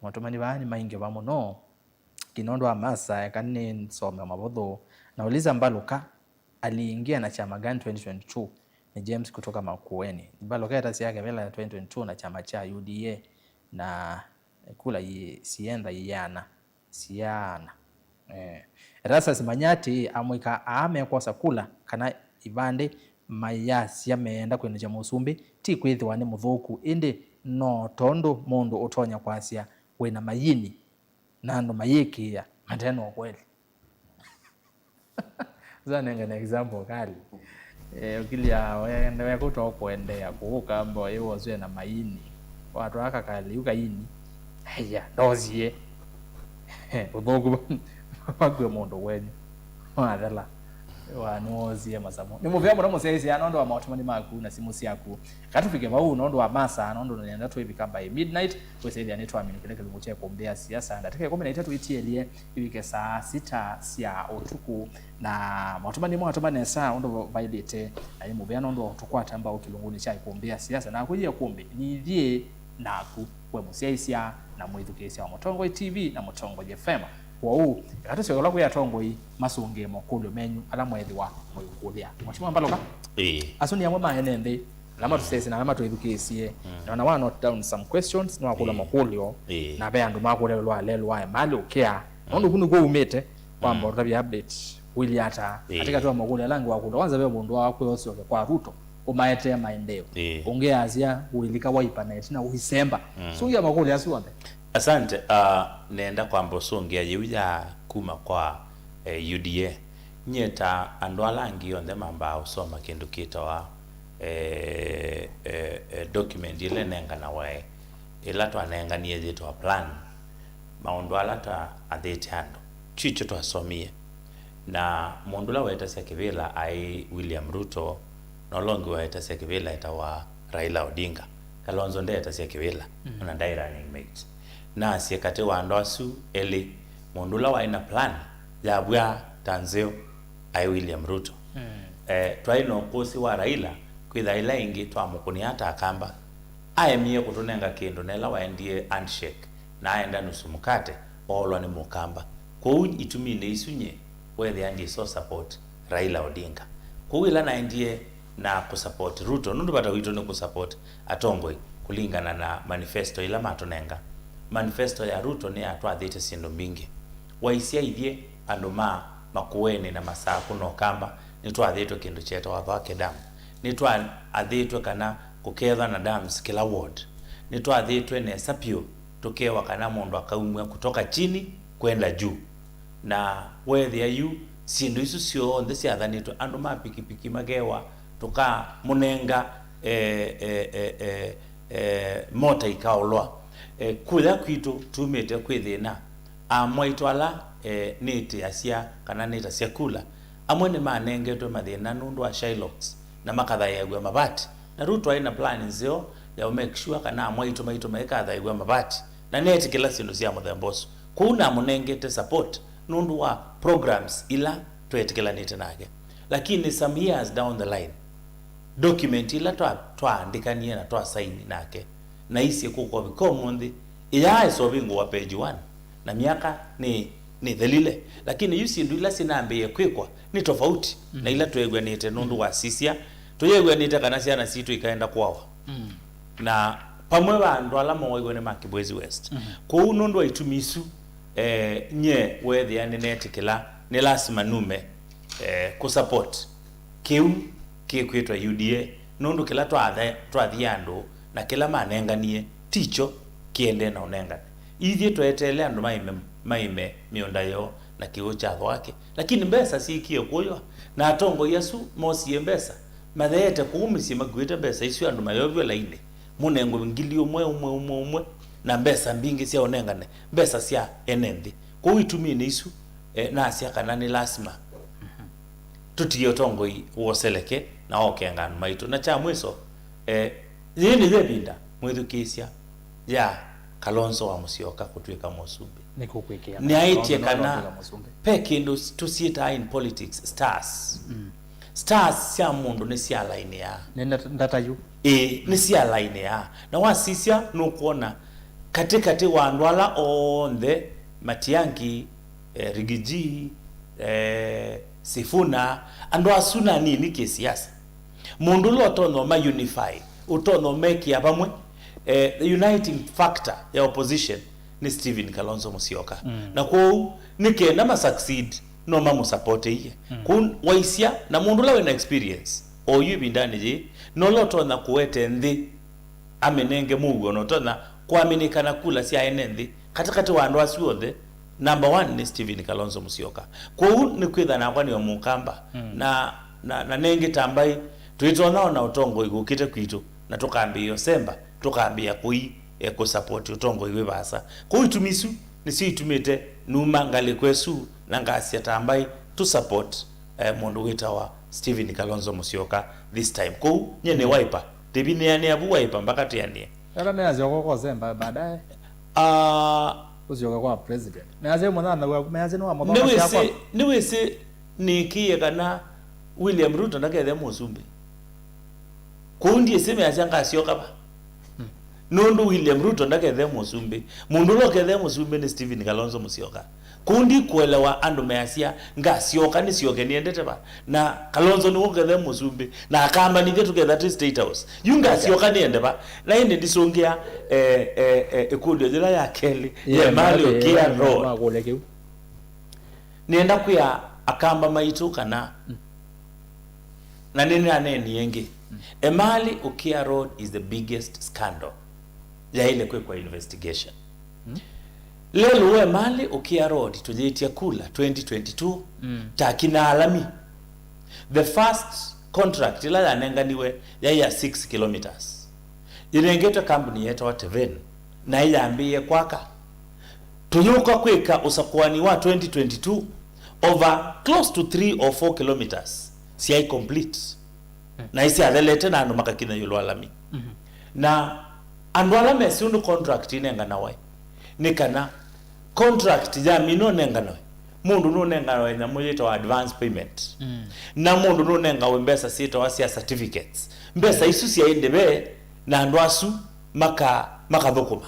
Maũtũmani vaa nĩ maingĩva mũno. Nginya ũndũ wa Masa, eka nĩsome mavũthũ. Nauliza Mbaluka aliingia na chama gani twenty twenty-two? Ni James kutoka Makueni. Mbaluka etasya kĩvĩla twenty twenty-two na chama cha U D A na kula yi-, sienda iana. Siana. Eh. Erastus manya atĩĩ, amũika aa mekwosa kula kana ivandĩ mayasya meenda kwĩnũkya mũsumbĩ, ti kwĩthĩwa nĩ mũthũku, ĩndĩ no tondũ mũndũ ũtonya kwasya wĩ na mayini, na andũ mayĩkĩĩa mate na ũkweli. Zanengane example kali. Eh, ũkilya wende wekuta ũkũendeea kũũka mbo ĩ woswe na maini. Watwaa kakali yu kaini. Aya, ndosie. Ũthũku makue mũndũ wenyu. Wathela. Wa nĩwosie masamũ. Nĩ mũvea mũno mũsyaĩsya nũndũ wa maũtũmani maku na simũ syaku. Katũvike vau nũndũ wa Masa, nũndũ nĩenda twĩvika by midnight. Kwĩsĩthya nĩtwaminũkĩle kĩlungu kya ĩkũmbĩ ya siasa. Ndatĩka ĩkũmi na itatũ itielye ivike saa sita sya ũtukũ, na maũtũmani mwatũma nesa ũndũ vailĩte, na nĩ mũvea nũndũ wa kũtũkwata mbau kĩlungunĩ kya ĩkũmbĩ ya siasa. Naku yĩ ĩkũmbĩ, nithyĩ naku, we mũsyaĩsya na mwĩthukĩĩsya wa Mũtongoi T V na Mũtongoi F M. Kwoou, eka tũsyoke ũla kwĩ atongoi masũngĩe mokũlyo menyu ala mweethĩwa mũikũlya. Mheshimiwa Mbaluka, ĩĩ, asu nĩ amwe ma ene nthĩ ala matũsyaĩsye na ala matwĩthukĩĩsye. Mm. Na ona wa note down some questions, nĩwakũlya, ĩĩ, makũlyo, ĩĩ, na ve andũ makũlya lelwa lelwa malĩ ũkĩa. Mm. Nũndũ kũu nĩkw'o umĩte, wamba, mm, ũtavya update, wĩlye ata, ĩĩ, katika tu makũlyo ala angĩ wakũlya. Kwanza ve mũndũ wa kwĩ ũsyoke kwa Ruto, ũmaetee maendeeo. Ĩĩ. Ũngĩ asya ũilika Wiper na ĩtina ũisemba. Mm. Sũngĩa makũlyo asu onthe. Asante. Uh, nenda kwamba ũsũngĩa yĩu ya kuma kwa, eh, U D A. Nyie ta andũ ala angĩ onthe mambaa ũsoma kĩndũ kĩtawa, eh, eh, eh, document ĩla ĩnenganawa, ĩla twanenganie yĩtawa plan. Maũndũ ala twa athĩte andũ, twikyo twasomie. Na mũndũ ũla wetasya kĩvĩla aĩ William Ruto, na ũla ũngĩ wetasya kĩvĩla etawa Raila Odinga. Kalonzo ndeetasya kĩvĩla, mm, ona ndaĩ running mate. Nasye katĩ wa andũ asu elĩ, mũndũ ũla waĩ na plan ya vw'a ta nzeo aĩ William Ruto. Mm. Eh, twaĩ na ũkũsĩ wa Raila, kwĩtha ĩla ĩngĩ twamũkũnĩa ta akamba. Aemie kũtũnenga kĩndũ na ĩla waendie handshake na aenda nusu mkate, oolwa nĩ mũkamba. Kwoou ituminĩ isu nyie weethĩa ndĩ so support Raila Odinga. Kwoou ĩla naendie na kũsupport Ruto, nũndũ vata witũ nĩ kũsupport atongoi kũlingana na manifesto ĩla matũnenga. Manifesto ya Ruto nĩyatwathĩte syĩndũ mbingĩ. Waisya ithyĩ andũ ma Makueni na Masaku na Ũkamba, nĩtwathĩtwe kĩndũ kyetawa Thwake Dam. Nĩtwaathĩtwe kana kũkethwa na dams kĩla ward. Nĩtwathĩtwe nesa vyũ, tũkewa kana mũndũ akaumw'a kutoka chini kwenda juu. Na weethĩa yu, syĩndũ isu syonthe syathanĩtwe, andũ ma pikipiki makewa, tũkamũnenga, eh, eh, eh, eh, eh, mota ikaolwa. Eh, kũya kwitũ tumĩte kwĩ thĩna. Amwe aitũ ala, eh, nĩtĩasya kana nĩtasya kula, amwe nĩmanengetwe mathĩna nũndũ wa Shylocks na makathaĩaw'a mavati. Na Ruto aĩ na plan nzeo ya make sure kana amwe aitũ maitũ maikathaĩw'a mavati, na neetĩkĩla syĩndũ sya mũthemba ũsu. Kwoou namũnengete support nũndũ wa programs ila tweetĩkĩlanĩte nake. Lakini some years down the line, document ila twa-, twaandĩkanie na twasaini nake, naisye kũkovika ũmũnthĩ, ĩyaa ĩseũvingũwa page one, na myaka nĩ, nĩthelile. Lakini yu syĩndũ ila sinambĩĩe kwĩkwa nĩ tofauti na ila tweew'anĩte nũndũ wa sisya. Tũyeew'anĩte kana syana sitũ ikaenda kũawa. Na pamwe va andũ ala mooiwe nĩ ma Kibwezi West. Kwoou nũndũ wa itumi isu, eh, nye weethĩa nĩneetĩkĩla nĩ lasima nume, eh, kũsupport kĩu kĩkwĩtwa U D A, nũndũ kĩla twathe-, twathie andũ na kĩla manenganie tikyo kĩendee na ũnengane. Ithyĩ tweteele andũ maime, maime mĩũnda yoo na kĩw'ũ kya Thwake, lakini mbesa syĩkie kũywa, na atongoi asu mosie mbesa, matheete kũu mĩsyĩ makuĩte mbesa isu, andũ mayovywa lainĩ, mũnengwe ngili ũmwe, ũmwe, ũmwe, ũmwe, na mbesa mbingĩ sya ũnengane, mbesa sya ene nthĩ. Kwoou ituminĩ isu, eh, nasya kana nĩ lasima tũtie ũtongoi woseleke na wokenga andũ maitũ. Na kya mwiso, eh, yĩĩ nĩyo ĩvinda mwĩthukĩĩsya ya Kalonzo wa Musyoka kũtw'ĩka mũsumbĩ. Nĩkũkwĩkĩa nĩaĩtye Kalonzo kana nĩwatw'ĩka mũsumbĩ. Ve kĩndũ tũsyĩtaa in politics stars. Stars sya mũndũ nĩsyalainĩaa. Nĩ ndat-, ndata yu. Ĩĩ, nĩsyalainĩaa. Na wasisya nũkwona katĩkatĩ wa andũ ala onthe, Matiang'i, eh, Rigiji, eh, Sifuna, andũ asu na nini kĩsiasa. Mũndũ ũla ũtonya ũma unify, ũtonya ũmekĩa vamwe, eh, the uniting factor ya opposition nĩ Stephen Kalonzo Musyoka. Na kwoou, nĩ kenda ma succeed, no mamũsapoteie. Kwoou waisya, na mũndũ ũla wĩna experience, oyu ĩvindanĩ yĩĩ, no ũla ũtonya kũete nthĩ amĩnenge mũuo na ũtonya kũaminĩka na kula sya ene nthĩ katĩkatĩ wa andũ asu onthe, number one nĩ Stephen Kalonzo Musyoka. Kwoou nĩkwĩtha nakwa nĩo Mũkamba, na, na, na nengĩ ta mbaĩ, twĩtonya ona ũtongoi wũkĩte kwitũ, na tũkambĩĩa ũsemba, tũkambĩĩa kũi, eh, kũsupport ũtongoi wĩ vaasa. Kwoou itumi isu nĩsyo itumĩte numa ngalĩko ĩsu na ngasya ta mbaĩ tũsupport, eh, mũndũ wĩtawa Stephen Kalonzo Musyoka this time. Kwoou, nye nĩ Wiper. Tĩvinĩanĩa vu Wiper mpaka twĩanĩe. Ela measya ũko kwa Zemba baadaye. Ah, ũsyoka kwa president. Measya mũthana waku, measya nĩ wa mũthona nĩwĩsĩ, syakwa. Nĩwĩsĩ nĩkĩe kana William Ruto ndakethe mũsumbĩ. Kwoou ndyĩsĩ measya ngasyoka va. Nũndũ William Ruto ndakethe mũsumbĩ. Mũndũ ũla ũkethe mũsumbĩ nĩ Stephen Kalonzo Musyoka. Kũu ndikũelewa andũ measya, "Ngasyoka nĩsyoke nĩendete va?" Na Kalonzo nĩwe ũkethe mũsumbĩ, na akambanĩthya tũketha twĩ State House. Yu ngasyoka nĩende va? Na ĩndĩ ndisũngĩa, eh, eh, eh, ĩkũlyo yĩla ya kelĩ, ye Emali Ũkĩa Road. Nĩenda kwĩa Akamba maitũ kana, na nĩnaneenie ĩngĩ, Emali Ũkĩa Road is the biggest scandal. Yaĩle kwĩkwa investigation. Lelũ wa Emali Ũkĩa Road tũyĩtya kula twenty twenty-two, ta kina Alami. The first contract ĩla yanenganiwe yaĩ ya six kilometers. Ĩnengetwe kambuni yetawa Teven, na ĩyambĩĩe kwaka. Tũyũka kwĩka ũsakũani wa twenty twenty-two, over close to three or four kilometers syaĩ complete. Na isyathelete na andũ makakinya ĩũlũ wa lami. Na andũ ala mesĩ ũndũ contract inenganawa, nĩ kana contract yamina ũnenganawe, mũndũ nũnengawe nyamũ yĩtawa advance payment. Na mũndũ nũnengawe mbesa syĩtawa sya certificates. Mbesa isu syaĩ ndĩve na andũ asu maka-, makathũkũma.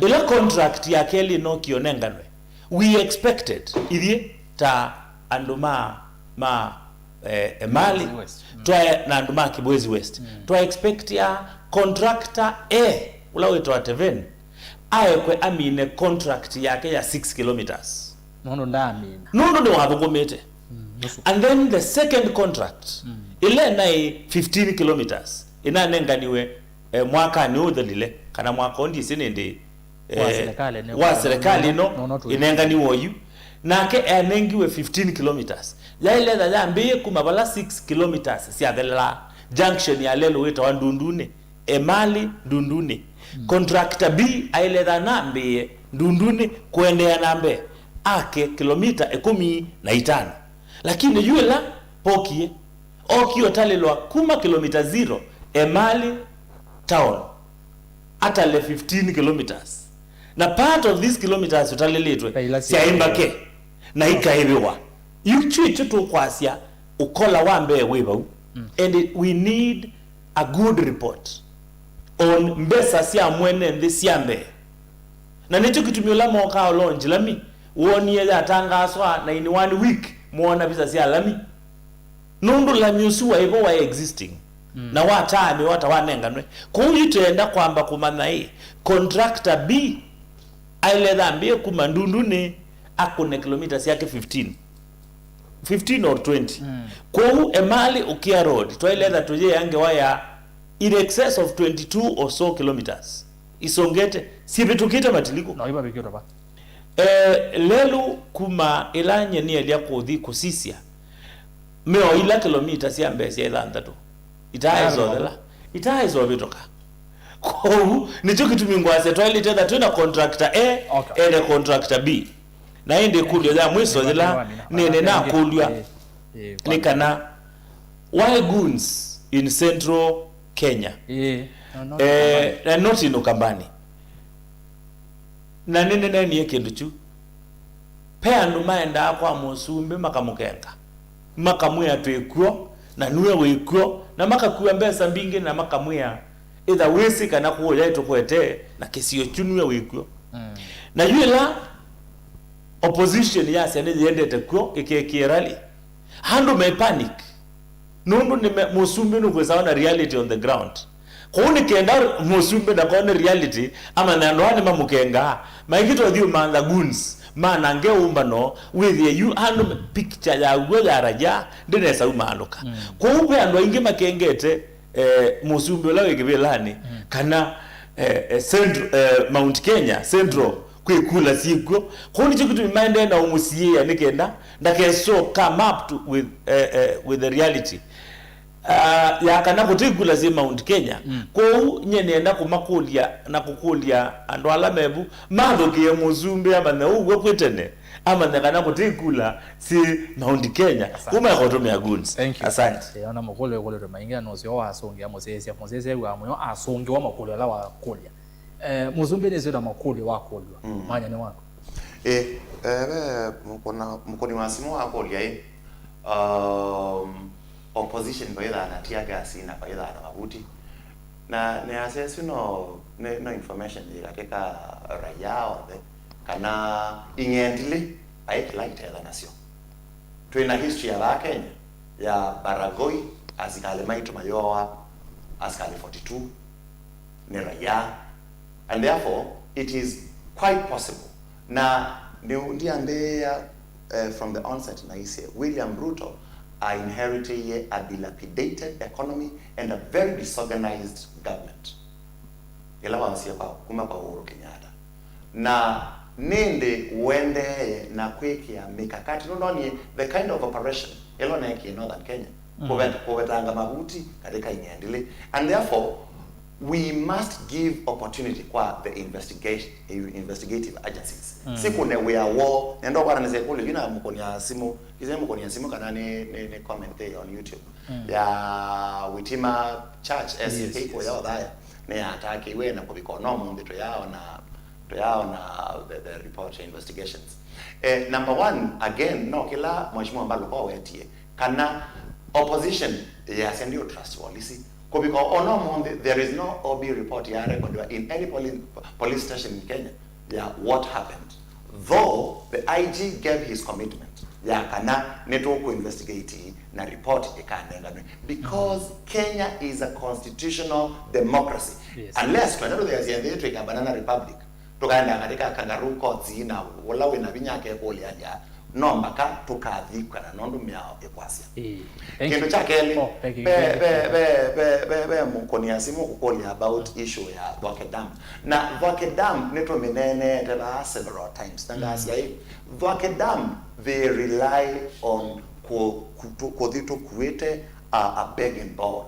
Ĩla contract ya kelĩ ĩnokie ũnenganwe, we expected, ithyĩ ta andũ ma, ma, eh, Emali, Kibwezi West. Mm. Twae na andũ ma Kibwezi West. Mm. Twa expect ya contractor A, ũla wĩtawa Teven, aekwe amine contract yake ya six kilometers. Nũndũ ndaamina. Nũndũ nĩwathũkũmĩte. Mm, nusu. And then the second contract, mm, ĩla naĩ fifteen kilometers, ĩnanenganiwe, eh, mwakanĩ ũthelile, kana mwaka ũndĩsĩ nĩndĩ, wa eh, serikali nĩ wa serikali ĩno, no, no, no, ĩnenganiwe oyu. Nake anengiwe fifteen kilometers. Yaĩletha yambĩĩe kuma vala six kilometers syathelelaa, junction ya lelũ wĩtawa Ndundunĩ, Emali Ndundunĩ. Mm. Contractor B aĩletha nambĩĩe Ndundunĩ kũendeea na mbee, ake kilomita ĩkũmi na itano. Lakini yu ĩla pokie, okie ũtalĩlwa kuma kilomita zero, Emali town, atale fifteen kilometers. Na part of these kilometers ũtalĩlĩtwe, na ila syaĩ mbake, na ikaĩvĩwa. Yu kyu ĩkyo tũkwasya ũkola wa mbee wĩ vau. Mm. And it, we need a good report on mbesa sya mwene nthĩ sya mbee. Na nĩkyo kĩtumi ũla mokaa ũlonji lami, wonie yatangaaswa na in one week moona visa sya lami. Nũndũ lami ũsu waĩ vo, waĩ existing. Mm. Na wataanĩwa ta wanenganwe. Kwoou yu twenda kwamba kũmanya ĩ, contractor B aĩletha ambĩĩe kuma Ndundunĩ akũne kilomita syake fifteen. Fifteen or twenty. Mm. Kwoou Emali Ukia Road, twaĩletha tũyĩa ngewa ya in excess of twenty-two or so kilometers. Isongete, syĩvĩtũkĩte Matilikũ. No, ivavikĩtwe va? Eh, lelũ kuma ĩla nye nĩelya kũthi kũsisya, mĩao ila kilomita sya mbee sya ĩthanthatũ itaaĩsothela, itaaĩsovĩtũka. Kwoou nĩkyo kĩtumi ngwasya twaĩlĩte etha twĩ na contractor A, okay, ene contractor B. Na ĩndĩ ĩkũlyo ya mwiso yĩla nĩnakũlw'a nĩ kana, why goons in central Kenya? Eh, and not in Ukambani. Na nĩnĩneenie kĩndũ kyu. Pe andũ maendaa kwa mũsumbĩ makamũkenga, makamwĩa, "Twĩ kw'o, na nue wĩ kw'o," na makakua mbesa mbingĩ na makamwĩa, "Ĩtha wĩsĩ kana kũũyaĩ tũkwetee, na kĩsio kyu nue wĩ kw'o." Mm. Na yu ĩla opposition yasya nĩyĩendete kw'o ĩkekie rally, andũ me panic. Nũndũ nĩ me-, mũsumbĩ nũkwĩsawa na reality on the ground. Kwoou nĩ kenda mũsumbĩ ndakone reality, amanya andũ aa nĩmamũkengaa. Maikĩte ũthi ũmantha goons, manange ũmbano, wĩthĩe yu andũ me-, picture ya w'o ya raia ndĩnesa umaalũka. Mm. Kwoou ve andũ aingĩ makengete, eh, mũsumbĩ ũla wĩ kĩvĩlanĩ, mm, kana, eh, eh, Central, eh, Mount Kenya Central, mm, kwĩ kula syĩkw'o. Kwoou nĩkyo kĩtumi maendee na ũmũsiĩĩa nĩ kenda ndakesoo come up to with, eh, eh, with the reality. Ah, ya kana kũtĩ kula syĩ Mount Kenya. Mm. Kwoou nye nĩenda kũmakũlya na kũkũlya andũ ala mevu mathũkĩe mũsumbĩ amanye ũw'o kwĩ tene, amanye kana kũtĩ kula syĩ Mount Kenya. Asante. Kuma ekũtũmĩa goons. Thank you. Asante. Eh, ona mũkũlyo ĩkũlĩtwe maingĩ na nũseo wasũngĩa mũsyaĩĩsya. Mũsyaĩĩsya wĩw'aa mũyo asũngĩwa makũlyo ala wakũlya. Eh, mũsumbĩ nĩsĩ na makũlyo wakũlw'a. Mm. Mwanya nĩ waku. Ĩ, eh, ve mũkũna-, mũkũni wa simũ wakũlya ĩ, um, opposition vaithaa na tear gas na vaithaa na mavuti. Na nĩasya ĩsu no, nĩ, no information yĩ katĩ ka raia onthe, kana ing'endilĩ vai kĩla itetha nasyo. Twĩ na history ya vaa Kenya ya Baragoi, asikalĩ maitũ mayooa asikalĩ forty-two nĩ raia, and therefore it is quite possible. Na ndiũ-, ndiambĩĩa, eh, from the onset naisye William Ruto ainheritĩie a dilapidated economy and a very disorganized government. Ĩla wasie kwa, kuma kwa Uhuru Kenyatta. Na nĩndĩ ũendee na kwĩkĩa mĩkakati, nũndonie the kind of operation ĩla ũneekie Northern Kenya, mm, kũvet-, kũvetanga mavuti katika ing'endilĩ. And therefore, we must give opportunity kwa the investigation, investigative agencies. Mm. Sikũne wĩa woo. Nenda ũkwatanĩsya ĩkũlyo yu na mũkũnia simũ, kĩsĩ mũkũnia simũ kana nĩ, nĩ, nĩ comment ĩ on YouTube. Mm. Ya Witima Church, yes, S C K, yes, kũya Othaya, nĩyatakiwe na kũvika ona ũmũnthĩ tũyaona, tũyaona the, the report ya investigations. Eh, number one, again, no kĩla Mheshimiwa Mbalũka wetie, kana opposition yasya ndiũ trust polisi. Kũvika ona ũmũnthĩ, there is no O B report ya record in any poli-, police station in Kenya ya what happened. Though the I G gave his commitment, ya kana nĩtũkũ investigate na report ĩkanenganwe, because Kenya is a constitutional democracy. Yes. Unless twenda tũtheasya nthĩ twĩka banana republic, tũkaenda katika kangaroo courts na ũla wĩna vinya akekũlĩalya, no mbaka tũkathi kana nũndũ mĩao ĩkwasya. Ĩĩ. Thank you. Kĩndũ kya kelĩ, oh, thank you, ve, thank you, ve, ve, ve, ve, ve mũkũnĩa simũ kũkũlya about issue ya Thwake Dam. Na Thwake Dam nĩtũmĩneeneete vaa several times. Na ngasya ĩ, Thwake Dam, they rely on kũ-, kũtu-, kũthi tũkuĩte a, a begging bowl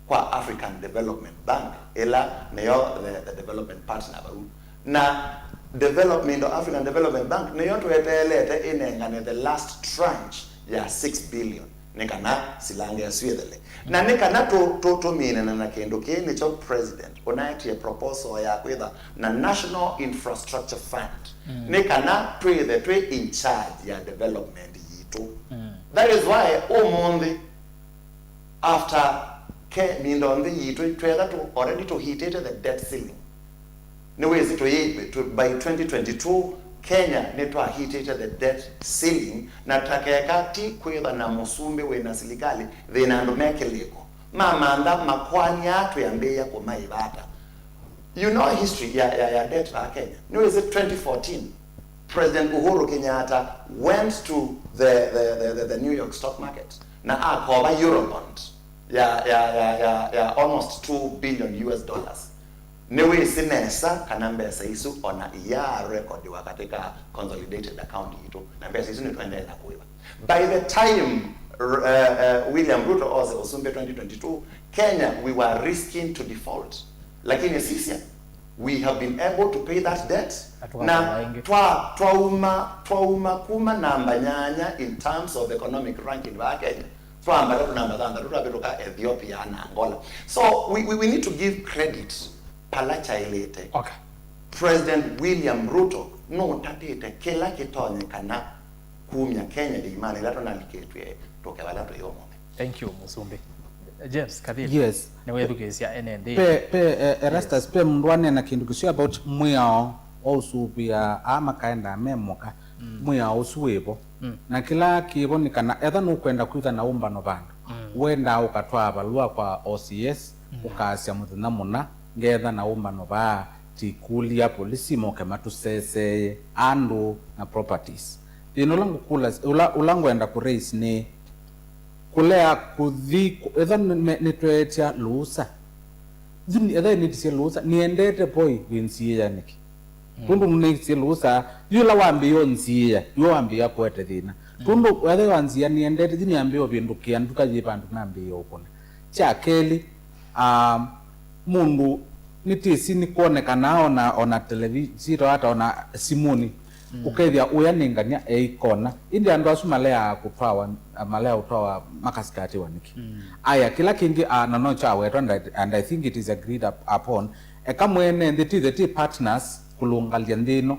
kwa African Development Bank, ĩla nĩyo the, the development partner vau. Na development, African Development Bank nĩyo tweteelete ĩnengane the last tranche ya six billion, nĩ kana silanga ĩsu ĩthele. Na nĩ kana tũ-, tũ-, tũminane na kĩndũ kĩĩ, nĩkyo president ũnaetie proposal ya kwĩtha na National Infrastructure Fund, nĩ kana twĩthe twĩ in charge ya development yitũ. That is why ũmũnthĩ, after ke mindo nthĩ yitũ twetha tũ already tũhitĩte the debt ceiling. Nĩwĩsĩ tũyĩ, tũ-, by twenty twenty-two, Kenya nĩtwahitĩte the debt ceiling, na takeka ti kwĩtha na mũsumbĩ wĩna silikalĩ, thĩna andũ me kĩlĩko. Mamantha makwani aa twĩambĩĩa kũmaĩva ata. You know history ya, ya, ya debt vaa Kenya. Nĩwĩsĩ twenty fourteen, President Uhuru Kenyatta went to the, the, the, the, the New York stock market na akova Eurobond ya, ya, ya, ya, ya almost two billion U S dollars. Nĩwĩsĩ nesa kana mbesa isu ona iyaa recordiwa katika consolidated account yitũ, na mbesa isu nĩtũendee na kũĩva. By the time, uh, uh, William Ruto ose ũsumbĩ twenty twenty-two, Kenya, we were risking to default. Lakini sisya, we have been able to pay that debt. Na twa-, twauma, twauma kuma namba nyanya in terms of economic ranking vaa Kenya, twambata tu namba thanthatũ, twavĩtũka Ethiopia na Angola. So we, we, we need to give credit pala kyaĩlĩte. Okay. President William Ruto nũtatĩte kĩla kĩtonyekana kumya Kenya ĩimanĩ ĩla tũnalikĩtw'e tũke vala tũĩ ũmũnthĩ. Thank you, Mũsumbĩ. James Kathili. Yes. Nĩwĩthukĩĩsya ene nthĩ. Pe, pe, eh, Erastus, yes, pe mũndũ waneena kĩndũ kĩseo about mwĩao wa ũsũvĩa aa makaendaa me mũka. Mwĩao ũsu wĩvo. Na kĩla kĩvo nĩ kana etha nũkwenda kwĩtha na ũmbano vandũ, wendaa ũkatwaa valũa kwa O C S, ũkaasya mũthenya mũna ngeetha na ũmbano vaa, tikũlya polisi moke matũseseeye andũ na properties. Thĩna ũla ngũkũla, ũla, ũla ngwenda kũ raise nĩ kũlea kũthi, kũ-, etha nĩ-, me-, nĩtweetya lũũsa. Yu nĩ-, etha nĩtisye lũũsa, nĩendete boy wĩnziĩa nĩkĩ? Tũndũ nĩtisye lũũsa, yu ĩla wambĩĩa ũnziĩa, yu wambĩĩa kũete thĩna. Tũndũ etha wanziĩa nĩendete, yu nĩambĩĩa ũvĩndũkĩa nduka yĩ vandũ nambĩĩa ũkũna. Kya kelĩ, ah, mũndũ nĩtĩsĩ nĩkwonekanaa ona, ona televi-, sitawata ona simũnĩ. Ũkethĩa ũya nĩ ngania eikona. Ĩndĩ andũ asu maleaa kũtwawa, maleaa kũtwawa makasikatĩwa nĩkĩ? Aya, kĩla kĩngĩ, ah, na no kyawetwa, and I, and I think it is agreed up, upon, eka mwene nthĩ tithe ti partners kũlũngalya nthĩ ĩno.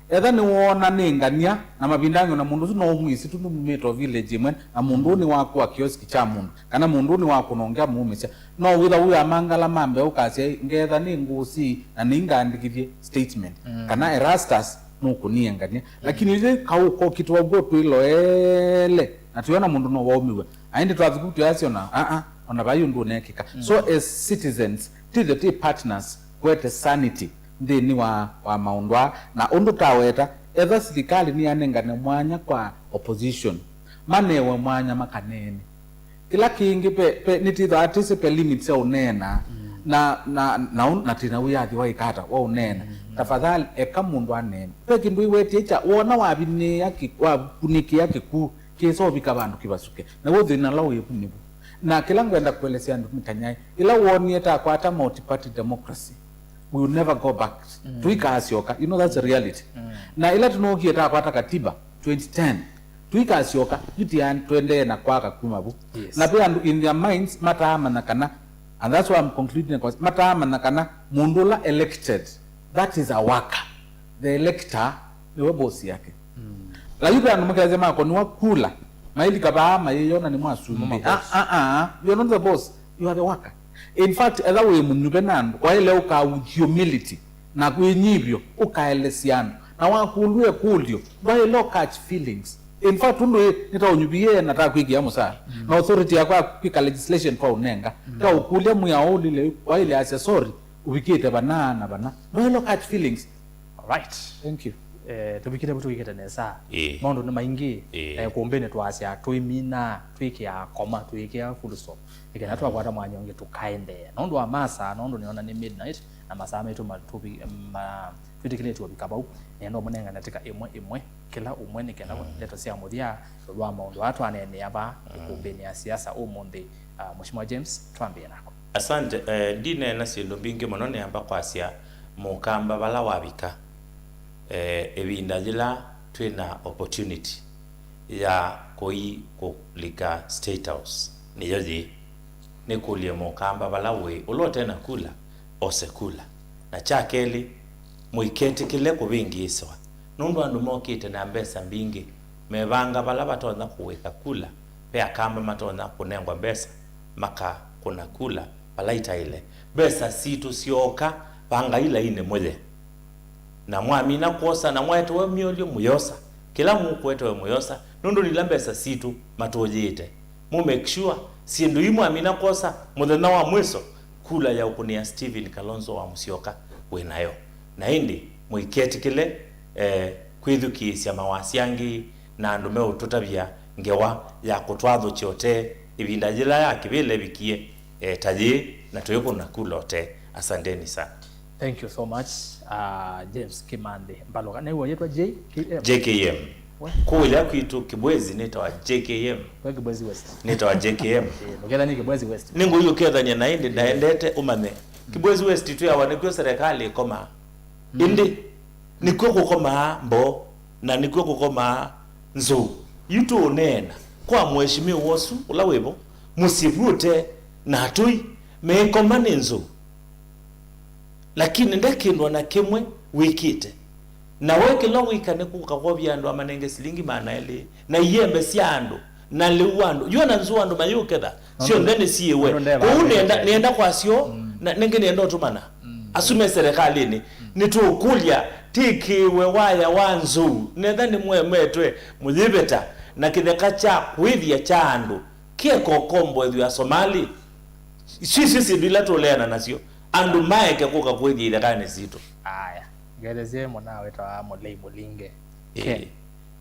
Etha nĩwoona nĩ ngania, na mavinda angĩ ona mũndũ ũsu no ũmwĩsĩ tu nũmumĩte o village ĩmwe, na mũndũ ũũ nĩwakũa kioski kya mũndũ, kana mũndũ ũũ nĩwakũnongea mũũmĩsya, no wĩtha ũyamangala mambe ũkasya, "Ngetha nĩ ngũsĩ na nĩingandĩkĩthye statement," kana Erastus nũkũnie ngania. Lakini ĩthĩ kaũ kokitwa ũguo twĩloele, na twĩona mũndũ no waũmiw'a. Aĩndĩ twathuku twĩasya ona, aa, ona vai ũndũ ũnekĩka. So as citizens, tithe ti partners, kwete sanity nthĩnĩ wa, wa maũndũ aa. Na ũndũ taweta, etha silikalĩ nĩyanengane mwanya kwa opposition, manewe mwanya makaneene. Kĩla kĩngĩ pe, pe, nĩtĩthwa atĩsĩ pe limit sya ũneena. Na, na, na, na, na tĩna wĩyathi wa ĩkata wa ũneena. Tafadhali, eka mũndũ aneene. Pe kĩndũ iwetie kya, wona wavinĩĩa kĩ-, wakunĩkĩa kĩkuu, kĩsa ũvika vandũ kĩvasuke. Na w'o thĩna ũla wĩvu nĩvu. Na kĩla ngwenda kũelesya andũ nĩ kanyai, ĩla woonie takwata multi-party democracy, we will never go back. Tũikasyoka. You know, that's a reality. Na ĩla tũnookie takwata katiba, twenty ten, tũikasyoka, yu tũendee na kwaka kuma vu. Yes. Na ve andũ in their minds mataamanya kana, and that's why I'm concluding, mataamanya kana mũndũ ũla elected, that is a worker. The elector nĩwe boss yake. Na yu ve andũ makethĩa makoniwa kula, mailika vaa mayĩyona nĩ mwasumbĩ. Ah, ah, ah, you are not the boss, you are the worker. In fact, etha wĩ mũnyuve na andũ, waĩle ũkaa with humility na kwĩnyivyo ũkaelesya andũ. Na wakũlw'a ĩkũlyo, ndwaĩle ũ catch feelings. In fact, ũndũ ĩ, nĩtaũnyuvie na takwĩkĩa mũsaa. Mm. Na authority yakwa ya kwĩka legislation twaũnenga. Mm. Taũkũlya mwĩao ũlile, waĩle asya, "Sorry, ũvikĩte vana na vana." Ndwaĩle catch feelings. Alright. Thank you. Eh, tũvikĩte vu tũikĩte nesa. Ĩĩ. Maũndũ nĩ maingĩ. Ĩĩ. Eh, kũmbĩnĩ twasya, twĩmina, twĩkĩa koma, twĩkĩa full stop. Nĩkenda twakwata mwanya ũngĩ tũkaendeea. Nũndũ wa masaa, nũndũ nĩona nĩ midnight, na masaa maitũ ma-, tũvi-, ma-, twĩtĩkĩlĩtwe ũvika vau, nĩenda ũmũnengane tĩka ĩmwe ĩmwe, kĩla ũmwe nĩkenda ndeto sya mũthya ĩũlũ wa maũndũ aa twaneenea vaa ĩkũmbĩnĩ ya siasa ũmũnthĩ. Ah, Mheshimiwa James, twambĩe naku. Asante. Eh, ndineena syĩndũ mbingĩ mũno, nĩamba kwasya mũkamba vala wavika. Eh, ĩvinda yĩla twĩ na opportunity ya kũi kũlika State House nĩyo yĩĩ. Nĩkũlye mũkamba vala ũĩ, ũla ũte na kula, ose kula. Na kya kelĩ, mũiketĩkĩle kũvĩngĩĩswa, nũndũ andũ mokĩte na mbesa mbingĩ, mevanga vala vatonya kũwĩka kula, ve akamba matonya kũnengwa mbesa, makakũna kula vala itaĩle. Mbesa sitũ syooka, vangai lainĩ mũye. Na mwamina kwosa, na mwaetewe myolyo mũyosa, kĩla mũkũetewe mũyosa, nũndũ nĩla mbesa sitũ matũyĩĩte. Mu make sure syĩndũ ii mwamina kwosa, mũthenya wa mwĩso, kula ya ũkũnĩa Stephen Kalonzo wa Musyoka wĩ nayo. Na ĩndĩ mũiketĩkĩle, eh, kwĩthukĩĩsya mawasya angĩ na andũ meũtũtavya ngewa ya kũtwathũkya ũtee ĩvinda yĩla ya kĩvĩla ĩvikie, eh, ta yĩĩ, na tũikũna kula ũtee. Asanteni sana. Thank you so much, uh, James Kimanthi Mbaluka. Nĩw'o yĩtwa J K M? J K M. We? Kũya kwitũ Kibwezi nĩtawa J K M. We Kibwezi West. Nĩtawa J K M. Eh, ndũkethanie Kibwezi West. Nĩngũi ũkethania na ĩndĩ ndaendete ũmanye. Kibwezi West twĩawa nĩkw'o serikali ĩkomaa. Mm. Ĩndĩ nĩkw'o kũkomaa mboo na nĩkw'o kũkomaa nzou. Yu tũũneena kwa mheshimiwa ũsu ũla wĩvo, mũsyĩ vu ũte na atũi meĩkoma nĩ nzou. Lakini nde kĩndũ ona kĩmwe wĩkĩte. Na we kĩla wĩka nĩ kũka kwovya andũ amanenge silingi maana elĩ, na iembe sya andũ, na lĩu wa andũ. Yu ona nzou andũ mayĩũketha, syonthe nĩ siĩwe. Kwoou nĩenda, nĩenda kwasyo, mm, na nĩngĩ nĩenda ũtũmana. Mm. Asu me serikalĩnĩ, mm, nĩtũũkũlya, tĩkĩwe waya wa nzou, netha nĩmwemetwe, mũyĩveta, na kĩtheka kya kũĩthya kya andũ, kĩeka ũkomboethw'a Somali. Isu isyo syĩndũ ila tũleana nasyo. Andũ maeke kũka kũĩthya ithekanĩ sitũ. Aya, ngelesye mũna wĩtawa Mũlei Mũlinge. Ĩĩ. Ken,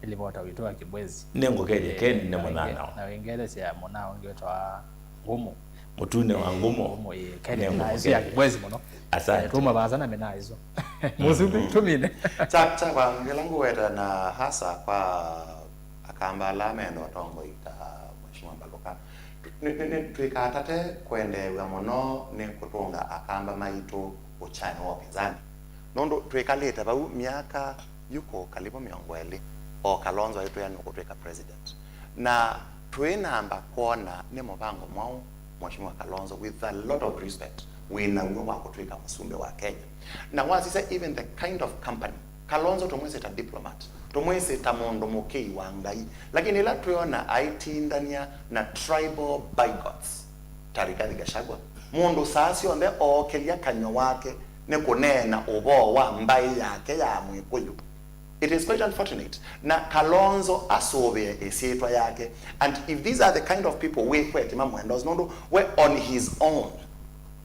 ĩlivota witũ wa Kibwezi. Nĩngũkethya Ken nĩ mũnyanyawa. Na wĩngelesya mũna ũngĩ wĩtawa Ngumu. Mũtune wa Ngumu. Ngumu, ĩĩ. Ken nĩ mĩnaa ĩsu ya Kibwezi mũno. Asante. Eh, tuma vaasa na mĩnaa ĩsu. Mũsumbĩ, tũmine. Kya, kya kwa ngela ngũweta na hasa kwa akamba ala menda ũtongoi ta Mheshimiwa Mbaluka. Nĩ, nĩ, nĩ, twĩkatate kwendeew'a mũno nĩ kũtũnga akamba maitũ ũkyaĩnĩ wa ũpinzani. Nũndũ twĩkalĩte vau myaka yu kũkalĩvo mĩongo ĩlĩ, o Kalonzo aitwĩa nũkũtwĩka president. Na twĩnamba kwona nĩ mũvango mwaũ Mheshimiwa Kalonzo, with a lot of respect, wĩ naw'o wa kũtwĩka mũsumbĩ wa Kenya. Na wasisya even the kind of company, Kalonzo tũmwĩsĩ ta diplomat, tũmwĩsĩ ta mũndũ mũkĩi wa Ngai, lakini ĩla twĩona aitindania na tribal bigots ta Rigathi Gachagua, mũndũ saa syonthe ookĩlya kanyw'a wake nĩ kũneena ũvoo wa mbaĩ yake ya Mwĩkũyũ. It is quite unfortunate. Na Kalonzo asũvĩe ĩsyĩtwa yake. And if these are the kind of people wĩkwete mamwenda ũsu, nũndũ we on his own,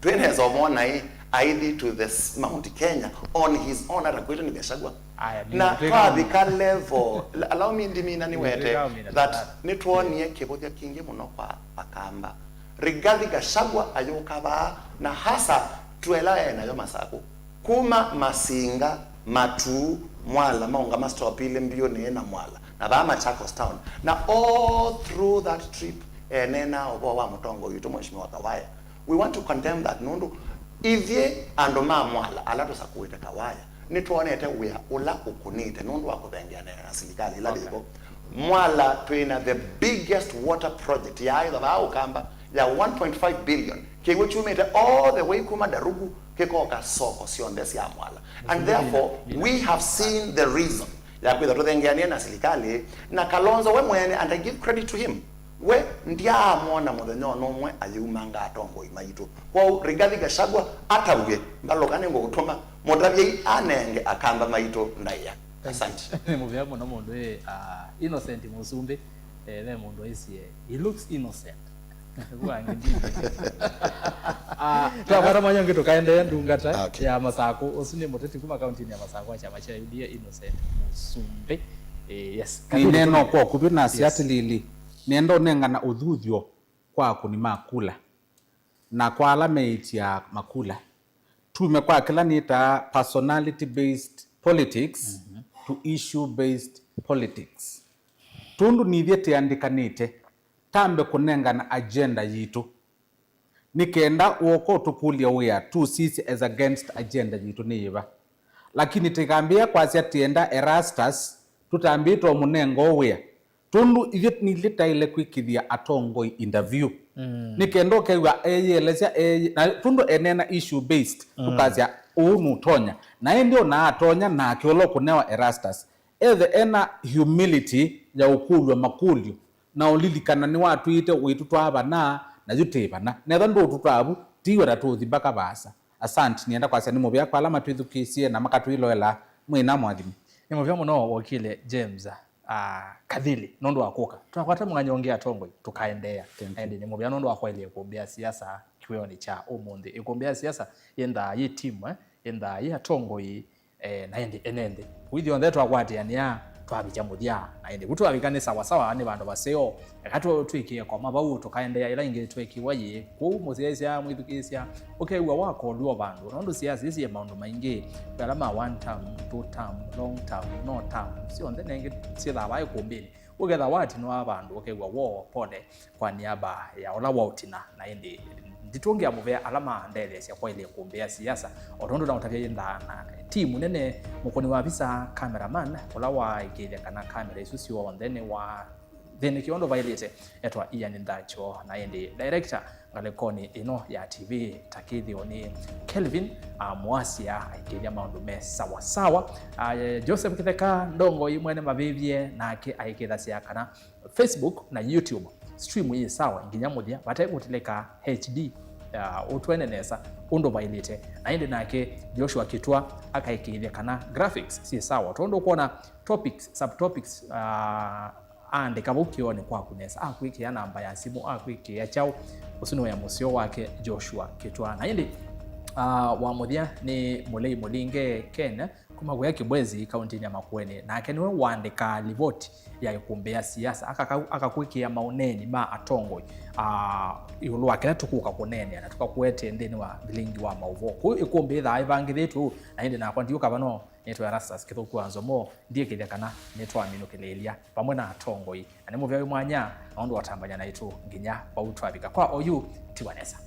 twĩnesa ũmwona ĩ, aithi to the s-, Mount Kenya on his own, atakwĩtwe nĩ Gachagua. Aya, na twavika level, la-, allow me ndimina nĩwete that nĩtwonie kĩvũthya kingĩ mũno kwa Akamba. Rigathi Gachagua ayũka vaa na hasa twela enayo Masakũ. Kuma Masinga, Matuu, Mwala, maũngama stop ilĩ Mbiũnĩ na Mwala, na vaa Machakos Town. Na all through that trip, eneenaa ũvoo wa mũtongoi witũ Mheshimiwa Kawaya. We want to condemn that, nũndũ ithyĩ andũ ma Mwala ala tũsakũĩte Kawaya, nĩtwonete wĩa ũla ũkũnĩte nũndũ wa kũthengeanĩa na silikalĩ ĩla yĩvo. Mwala twĩna the biggest water project ya ĩtha vaa Ũkamba ya one point five billion. Kĩw'ũ kyumĩte all the way kuma Darugu kĩkoka soko syonthe sya Mwala. And therefore, we have seen the reason ya kwĩtha tũthengeanie na silikalĩ na Kalonzo we mwene, and I give credit to him. We ndyaamwona mũthenya ona ũmwe ayĩumanga atongoi maitũ. Kwoou Rigathi Gachagua atavw'e, Mbaluka nĩngũkũtũma, mũtavyei anenge Akamba maitũ ndaĩa. Asante. Nĩ mũvea mũno mũndũ ĩ, ah, Innocent Mũsumbĩ. Eh, ve mũndũ aisie, he looks innocent. Ũguo angĩ ndi. Ah, twakwata mwanya ũngĩ tũkaendeea ndungata Okay. ya Masakũ. Ũsu nĩ mũteti kuma kaunti-inĩ ya Masakũ wa kyama kya U D A, Innocent Mũsumbĩ. Eh, yes. Nĩneena kwa ũkuvĩ na Yes. asiatĩlĩĩli. Nĩenda ũnengana ũthuthyo kwa akũni ma kula na kwa ala meĩtya makula. Tume kwa kĩla nĩtaa personality based politics to issue based politics. Tũndũ nithyĩ tĩandĩkanĩte, tambe kũnengana agenda yitũ. Nĩ kenda w'oko ũtũkũlya wĩa tũsisye as against agenda yitũ nĩ yĩva. Lakini tĩkambĩĩa kwasya tĩenda Erastus, tũtambĩĩte ũmũnenga ũ wĩa. Tũndũ ithyĩ nithyĩ taĩle kwĩkĩthya atongoi interview. Mm. Nĩ kenda ũkew'a eyĩelesya eye-, na tũndũ eneena issue based, mm. tũkasya ũũ nũtonya. Na ĩndĩ ona atonya nake ũla ũkũnewa Erastus, ethe ena humility ya ũkũlw'a makũlyo na ũlilikana nĩwatwĩĩte ũitũtwaa vana, na yu tĩ vana. Netha ndũũtũtwaa vu, tiwe ta tũũthi mbaka vaasa. Asante, nĩenda kwasya nĩ mũvea kwa ala matwĩthukĩĩsye na makatwĩloela. Mwĩ na mwathimo. Nĩ mũvea mũno, wakili James, ah, Kathili, nũndũ wa kũka. Twakwata mwanya ũngĩ atongoi, tũkaendeea. Thank you. Ĩndĩ nĩ mũvea nũndũ wa kwaĩlya ĩkũmbĩ ya siasa kĩwĩonĩ kya ũmũnthĩ. Ĩkũmbĩ ya siasa yĩnthaa yĩ timu, eh, yĩnthaa yĩ atongoi, eh, na ĩndĩ ene nthĩ. Kwĩthĩa onthe twakwatĩanĩa, twavikya mũthya. Na ĩndĩ vu twavika nĩ sawa sawa, nĩ vandũ vaseo. Eka tũ-, twĩkĩe koma vau, tũkaendeea ĩla ĩngĩ twekiwa yĩ. Kwoou mũsyaĩĩsya, mwĩthukĩĩsya, ũkew'a wakolw'a o vandũ. Nũndũ siasa ĩĩ syĩ maũndũ maingĩ, kwĩ ala ma one term, two term, long term, no term. Syonthe nengĩ syĩthaa vaa ĩkũmbĩnĩ. Ũkethĩa watinwa vandũ, ũkew'a woo, pole kwa niaba ya ũla waũtina. Na ĩndĩ nditũngĩa mũvea ala mandetheesya kwaĩlya ĩkũmbĩ ya siasa, o tondũ naũtavya yĩnthaa na timu nene, mũkũni wa visa, cameraman, ũla waĩkĩĩthya kana kamera isu syonthe nĩwathĩnĩkĩwa ũndũ vaĩlĩte, etwa Ian Nthacho, na ĩndĩ director ngalĩkonĩ ĩno ya T V, ta kĩthĩo nĩ Kelvin, ah, Mwasya, aikĩthya maũndũ me sawa sawa. Ah, Joseph Kĩtheka, ndongoi mwene mavĩvye, nake aikĩthasya kana Facebook na YouTube stream yĩ sawa nginya mũthya, vate kũtilĩka H D, ah, ũtwene nesa ũndũ vaĩlĩte. Na ĩndĩ nake Joshua Kitwa akaĩkĩĩthya kana graphics syĩ sawa, tondũ ũkwona topics, subtopics, ah, aandĩka vau kĩoonĩ kwaku nesa, akwĩkĩa namba ya simũ, akwĩkĩa kyaũ, ũsu nĩ wĩa mũseo wake Joshua Kitwa. Na ĩndĩ, ah, wa mũthya nĩ Mũlei Mũlinge Ken, kuma kũya Kĩbwezi, kauntinĩ ya Makueni. Nake nĩwe waandĩkaa livoti ya ĩkũmbĩ ya siasa, akaka-, akakwĩkĩa maũneeni ma atongoi, ah, ĩũlũ wa kĩla tũkũka kũneenea na tũkakũetee nthĩnĩ wa vilingi wa maũvoo. Kũu ĩkũmbĩ ĩthaa ĩvangĩthĩtwe ũu, na ĩndĩ nakwa ndiũka vano. Nĩtwa Erastus Kĩthũku wa Nzomo, ndiĩkĩthya kana nĩtwaminũkĩlĩĩlya vamwe na atongoi, na nĩ mũvea wĩ mwanya nũndũ wa ũtambany'a naitũ nginya vau twavika. Kwa oyu, tiwa nesa.